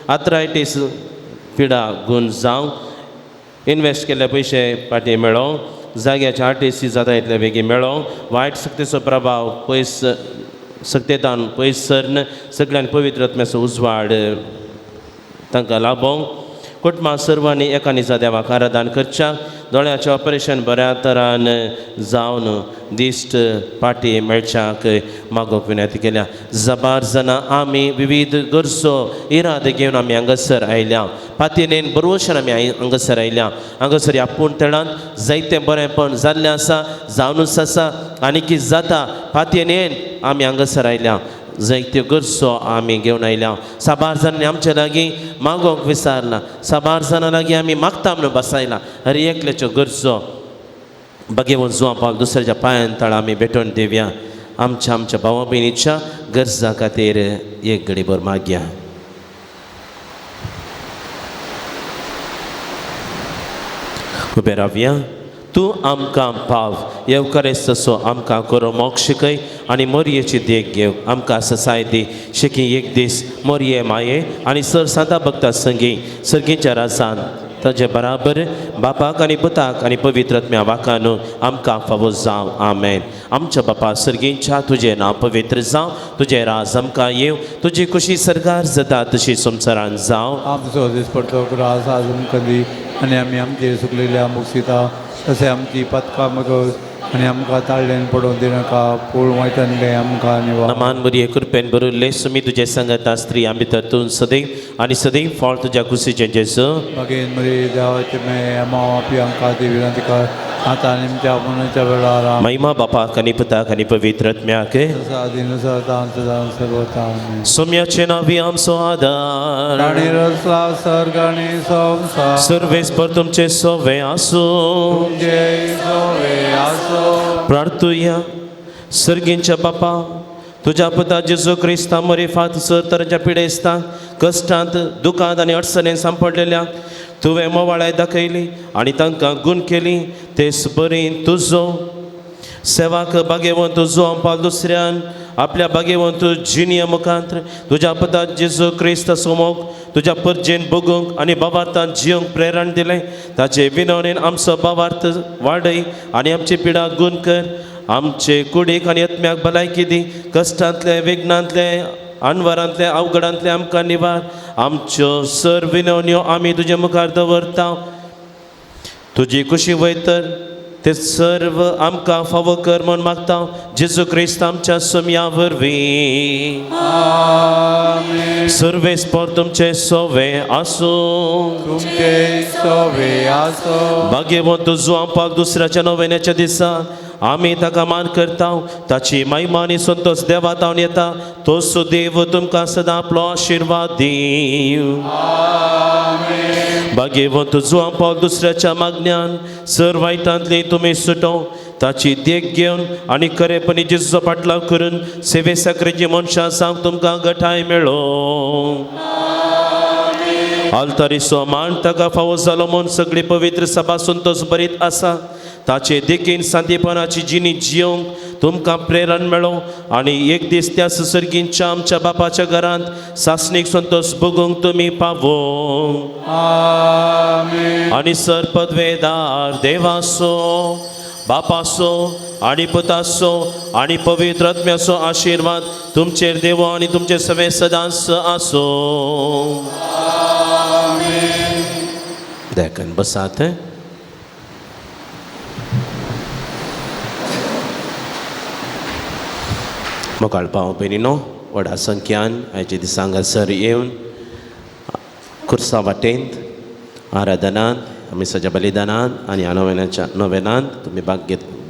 आर्थरायटीस पिडा गुण जावं, इनवेस्ट केल्ले पयशे फाटीं मेळोवंक, जाग्याचे RTC जाता इतले बेगीन मेळोवंक, वायट शक्तीचो प्रभाव पयस सक्तेतान पयस सरन सगळ्यान पवित्र आत्म्याचो उजवाड तांकां लाभोवंक, कुटुंबां सर्वांनी एका निजा देवाक आराधन करच्या, दोळ्याचें ऑपरेशन बऱ्या तरान जावन दिश्ट पाटी मेळच्याक मागोवंक विनंती केल्या. जबार जाणां आमी विविध गरजो इरादे घेवन आमी हांगासर आयल्या, पातयेन बरवशान आमी हांगासर आयल्या. हांगासर ह्या पूण तेळांत जायतें बरेंपण जाल्लें आसा, जावनूच आसा आनी कितें जाता, पातयेन आमी हांगासर आयल्या, जायत्यो गरजो आमी घेवन आयल्या. साबार जाणांनी आमचे लागीं मागोवंक विसारला, साबार जाणां लागीं आमी मागता म्हणून बसायला. हर एकल्याच्यो गरजो बागेवन जुवां पावल दुसऱ्याच्या पांयान तळा आमी भेटोवन दिवया. आमच्या आमच्या भावा भयणीच्या गरजां खातीर एक घडीभर मागया. उबे रावया. तूं आमकां पाव येवकारेस तसो आमकां करो मोग शिकय आनी मोरयेची देख घेव आमकां ससाय दी. शेकी एक दीस मोरये माये आनी सर सांता भक्ता संगी सर्गीच्या राजान ताजे बराबर बापाक आनी पुताक आनी पवित्र आत्म्या वाकानू आमकां फावो जावं. आमेन. आमच्या बापा सर्गींच्या तुजें नांव पवित्र जावं, तुजें राज आमकां येवं, तुजी खुशी सरकार जाता तशी संवसारान जावं. आमचो दिसपडतो राज आज आमकां दी आनी आमी आमचे सुकलेल्या मुक्सिता तशें आमची पथकां मगज आनी आमकां ताळ्यान पडोवन दिनाका, पूण वायटांतलें आमकां निवार. नमान बरी कृपेन बरुल्ले सुमी तुजे संगता स्त्री भितर तूं सदैव आनी सदैव फळ तुज्या कुशीचें जेजू. मागीर मरे देवाचे मे माव आपी आमकां ती विनंती कर आतां आनी आमच्या मरणाच्या वेळार. महिमा बापाक आनी पुताक आनी पवित्र आत्म्याक. सोम्याचे नावी आमचो आदार रचला सर्ग आनी संवसार. सर्वेस्पर तुमचे सोवे आसूं. तुमचे सोवे आसूं. प्रार्थुया. सर्गींच्या बापा तुज्या पुता जेजू क्रिस्ता मरिफात सर तरांच्या पिडेस्तांक कश्टांत दुखांत आनी अडचणेन सांपडलेल्या तुवें मोवाळाय दाखयली आनी तांकां गूण केली. तेच बरी तुजो सेवाक बागेवंत तुजो अंपाल दुसऱ्यान आपल्या बागेवंत जिणये मुखांत तुज्या पुता जेजू क्रिस्त सोमोक तुज्या परजेन बगूंक आनी बाबार्थान जियोंक प्रेरण दिलें. ताचे विनवणेन आमचो बाबार्थ वाडय आनी आमची पिडा गूण कर. आमचे कुडीक आनी आत्म्याक भलायकी दी. कश्टांतले विघ्नांतले अनवरांतले अवघडांतले आमकां निवार. आमच्यो सर विनवण्यो आमी तुजे मुखार दवरता. तुजी खुशी वयतर ते सर्व आमकां फावो कर म्हूण मागता. जेजू क्रिस्त आमच्या सोम्या वरवीं. सर्वेस्पर तुमचे सोवे आसूं. तुमचे सोवे आसूं. भाग्यवंत जुवां पाक दुसऱ्याच्या नोवेण्याच्या दिसा आमी ताका मान करता. ताची महिमा आनी संतोष देवा तावन येता. तो सुदेव तुमकां सदां आपलो आशिर्वाद दीव. भाग्यवंत जुवां पावल दुसऱ्याच्या मागण्यान सर वायटांतली तुमी सुटो. ताची देख घेवन आनी खरेपणी जेजूचो फाटलाव करून सेवे साकरेची मनशां सांग तुमकां गठाय मेळो. आल्तारीचो मान ताका फावो जालो म्हूण सगळी पवित्र सभा संतोष बरीत आसा. ताचे देखीन सांतेपणाची जिणी जियोंक तुमकां प्रेरण मेळो आनी एक दीस त्या सर्गींच्या आमच्या बापाच्या घरांत सासणीक संतोश भोगूंक तुमी पावो. आनी सर पदवेदार देवासो बापासो आनी पुतासो आनी पवित्र आत्म्याचो आशिर्वाद तुमचेर देवो आनी तुमचे सगळे सदांच आसो. देखून बसात. मोगाळ भाव भयणीनो, व्हडा संख्यान आयच्या दिसा हांगासर येवन खुर्सा वाटेंत आराधनांत मिसाच्या बलिदानांत आनी ह्या नोवेनाच्या नोवेनांत तुमी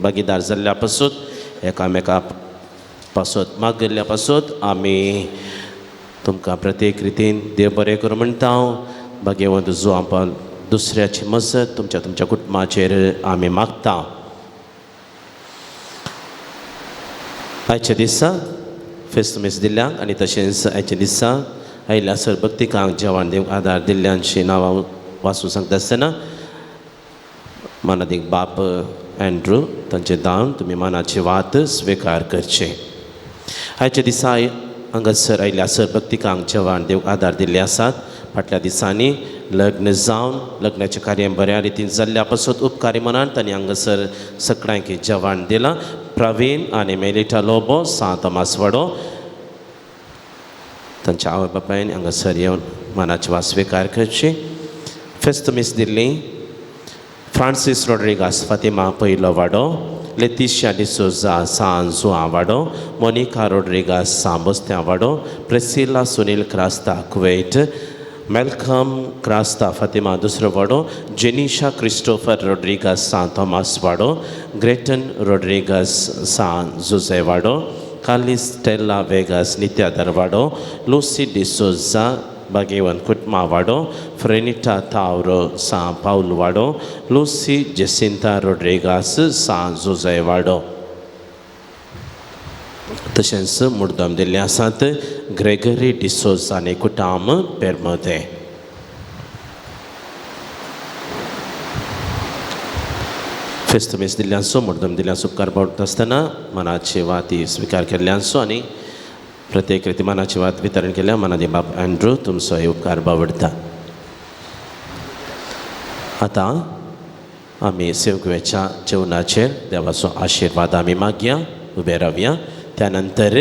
भागीदार जाल्ल्या पासून एकामेका पासत मागिल्ल्या पासून आमी तुमकां प्रत्येक रितीन देव बरें करूं म्हणटा. हांव भाग्यवंत जो आपण दुसऱ्याची मजत तुमच्या तुमच्या कुटुंबाचेर आमी मागता. आयच्या दिसा फेस्त मीस दिल्ल्यांक आनी तशेंच आयच्या दिसा आयिल्ल्या सर भक्तिकांक जेवण दिवंक आदार दिल्ल्यांची नांवां वाचूं सांगता आसतना मानादीक बाप एन्ड्रू तांचे दान तुमी मानाची वात स्विकार करचे. आयच्या दिसा हांगासर आयिल्ल्या सर भक्तिकांक जेवण दिवंक आदार दिल्ले आसात. फाटल्या दिसांनी लग्न जावन लग्नाचें कार्य बऱ्या रितीन जाल्ल्या पासून उपकारी मनान तांणी हांगासर सगळ्यांक जेवण दिलां. प्रवीण आनी मेलिटा लोबो सांत तोमास वाडो तांच्या आवय बापायन हांगासर येवन मानाची वात स्विकार करची. फेस्त मीस दिल्ली फ्रांसीस रोड्रिगास फातिमा पयलो वाडो, लेतिशिया डिसोजा सान जुआ वाडो, मोनिका रोड्रिगास सांबोस्त्या वाडो, प्रेसिला सुनील क्रास्ता कुवेट, मेलकम क्रास्ता फातिमा दुसरो वाडो, जेनिशा क्रिस्टोफर रोड्रिगास सान थॉमास वाडो, ग्रेटन रोड्रिगास सान जुजे वाडो, कालिस स्टेला वेगास नित्या दरवाडो, लुसी डिसोजा बागेवन कुटमा वाडो, फ्रेनिटा तावरो सान पावल वाडो, लुसी जेसिंता रोड्रिगास सान जुजे वाडो. तशेंच मुर्दम दिल्ले आसात ग्रेगरी डिसोजा आनी कुटाम पेरमदे. फेस्त मीस दिल्ल्यांचो मुर्दम दिल्ल्यांचो उपकार पावता आसतना मनाची वाती स्विकार केल्ल्यांचो आनी प्रत्येक रिती मनाची वात वितरण केल्या मनादी बाब एन्ड्रू तुमचो हे उपकार बावडटा. आतां आमी सेवकवेच्या जेवणाचेर देवाचो आशिर्वाद आमी मागया, उबे रावया. त्या नंतर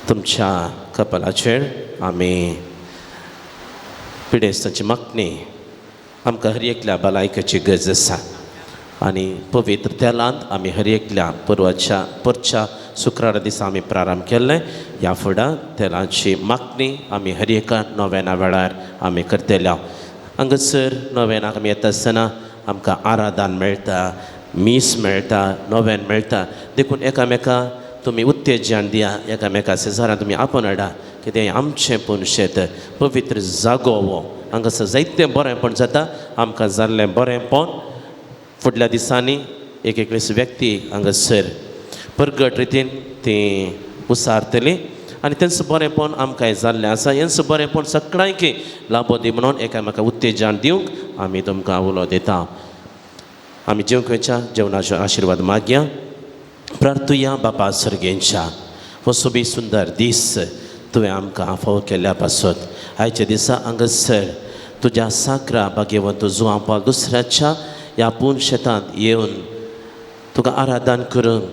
तुमच्या कपालाचेर आमी पिडेस्ताची मागणी आमकां हर एकल्या भलायकेची गरज आसा आनी पवित्र तेलांत आमी हर एकल्या परवाच्या परच्या शुक्रारा दिसा आमी प्रारंभ केल्लें. ह्या फुडां तेलाची मागणी आमी हर एका नोवेना वेळार आमी करतले. हांगासर नोवेनाक आमी येता आसतना आमकां आराधन मेळटा, मीस मेळटा, नोवेन मेळटा. देखून एकामेका तुमी उत्तेजन दिया, एकामेका शेजारान तुमी आपोवन हाडा कितें आमचें पूण शेत पवित्र जागो हो. हांगासर जायतें बरेंपण जाता, आमकां जाल्लें बरेंपण फुडल्या दिसांनी एक एकलीच व्यक्ती हांगासर परगट रितीन ती उसारतली आनी तेंच बरेंपण आमकां जाल्लें आसा. हेंच बरेंपण सगळ्यांक लाबो दी म्हणून एकामेका उत्तेजन दिवंक आमी तुमकां उलो दिता. आमी जेवणाच्या जेवणाचो आशिर्वाद मागया. प्रार्थुया. बापा सर्गेंच्या हो सोबी सुंदर दीस तुवें आमकां फावो केल्ल्या पासत आयच्या दिसा हांगासर तुज्या साकरा भाग्यवंत जुआं पावल दुसऱ्याच्या ह्या पूर्ण शेतांत येवन तुका आराधन करूंक,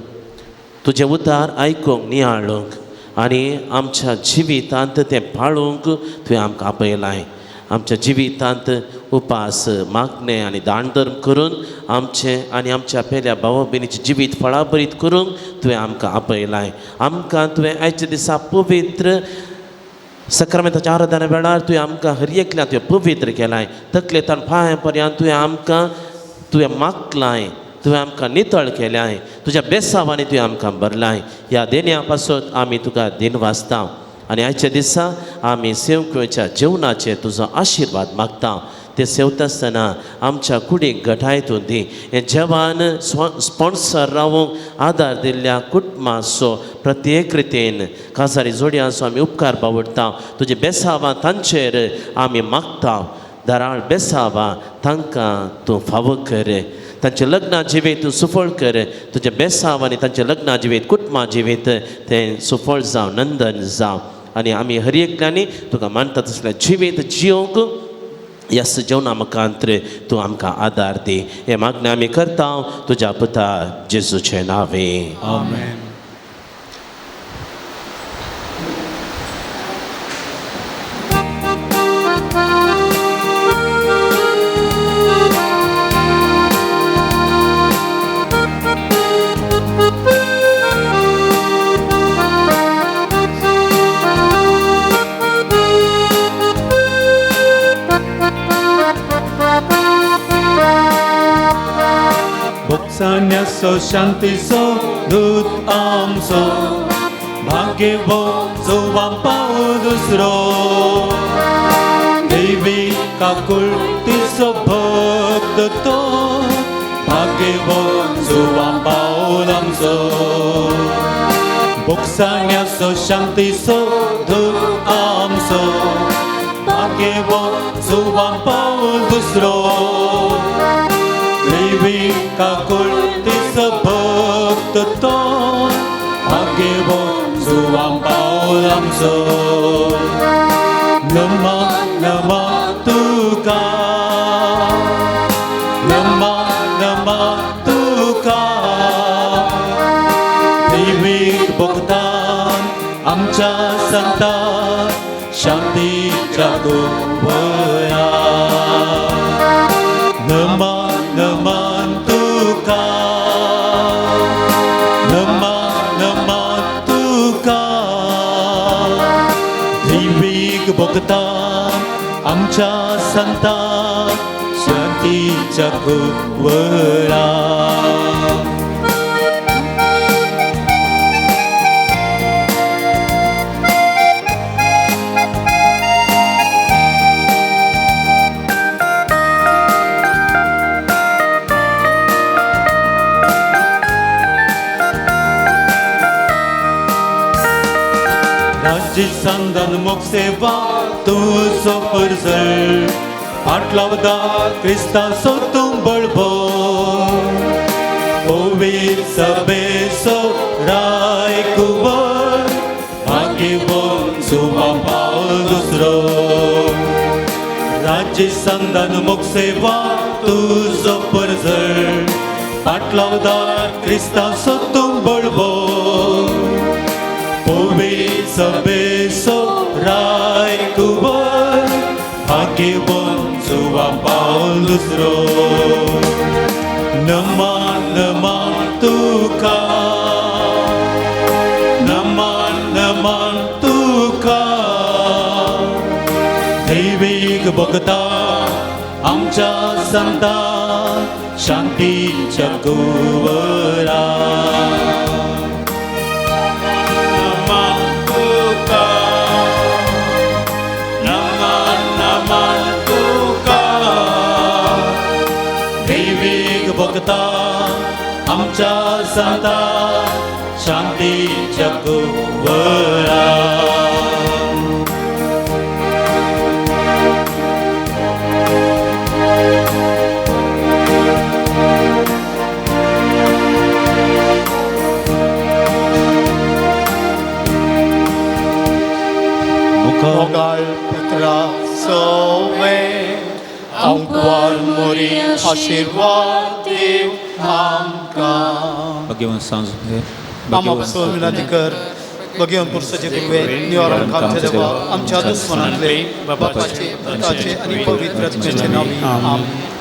तुजें उतार आयकूंक, नियाळूंक आनी आमच्या जिवितांत तें पाळूंक तुवें आमकां आपयलाय. आमच्या जिवितांत उपास मागणें आनी दान धर्म करून आमचें आनी आमच्या पेल्या भावा भयणीचें जिवीत फळाभरीत करूंक तुवें आमकां आपयलाय. आमकां तुवें आयच्या दिसा पवित्र सक्रामेंताच्या आराधना वेळार तुवें आमकां हर एकल्या तुवें पवित्र केलाय. तकलेंतान पांय पर्यंत तुवें आमकां तुवें मागलाय, तुवें आमकां नितळ केल्याय, तुज्या बेसावांनी तुवें आमकां भरलाय. ह्या देण्या पासत आमी तुका दिन वाचता आनी आयच्या दिसा आमी सेवकेच्या जेवणाचेर तुजो आशिर्वाद मागता. ते सेवता आसतना आमच्या कुडीक घटायतून दी. हें जेवण स्पॉन्सर रावूंक आदार दिल्ल्या कुटुंबाचो प्रत्येक रितीन काजारी जोडयांचो आमी उपकार बावडटा. तुजे बेसावां तांचेर आमी मागता. दराळ बेसावां तांकां तूं फावो कर. तांचे लग्नां जिवीत सुफळ कर, तुजें बेसांव आनी तांचें लग्नां जिवीत कुटुंबां जिवीत तें सुफळ जावं, नंदन जावं. आनी आमी हर एकल्यांनी तुका मानता तसलें जिवीत जियोंक यस जेवणा मुखांत्र तूं आमकां आदार दी. हें मागणें आमी करता तुज्या पुता जेजूचे नांवे. आमेन. भोगसान्याचो शांतीचो दूत आमचो, भाग्यवो जोवा पाव दुसरो, देवी काकुळटीचो भक्त तो, भाग्यवो जोवा पावल आमचो. भोगसान्याचो शांतीचो दूत आमचो, भाग्यवो जोवा पावल दुसरो, देवी काकुळटीचो भक्त तो, भाग्यवो जुवां पावल आमचो. नमा नमा तुका, नमा नमा तुका, देवी भक्तान आमच्या संता शांतीच्या कुंवरा. नमा नमन तुका, नमा नमा तुका, दैवीक भक्ता आमच्या संता शांतीच्या कुंवरा. संदन मोक्षेवा तुजो परजळ, फाटलावदा क्रिस्ताचो तूं बळबो, पवित्र सभेचो राय कुंवर, भाग्यवो जुवां पावल दुसरो. राज्य संदन मोक्षेवा तुजो परजळ, फाटलावदा क्रिस्ताचो तूं बळबो, पवित्र सभेचो राय कुंवर, भाग्यवो जुवां पावल दुसरो. नमा नमा तुका, नमा नमा तुका, दैवीक भक्ता आमच्या संता शांतीच्या कुंवरा. भक्ता आमच्या संता शांतीच्या कुंवरा. मोगाळ पुत्रा सोवे आंकवार मोरी आशिर्वाद देव आमकां. भगवान सांज आमा विनंती कर, भगवान पुरुषाचे कृपे निवारण आमच्या देवा आमच्या दुस्मनांतले बापाचे पुताचे आनी पवित्र आत्म्याचे नांवी. आमेन.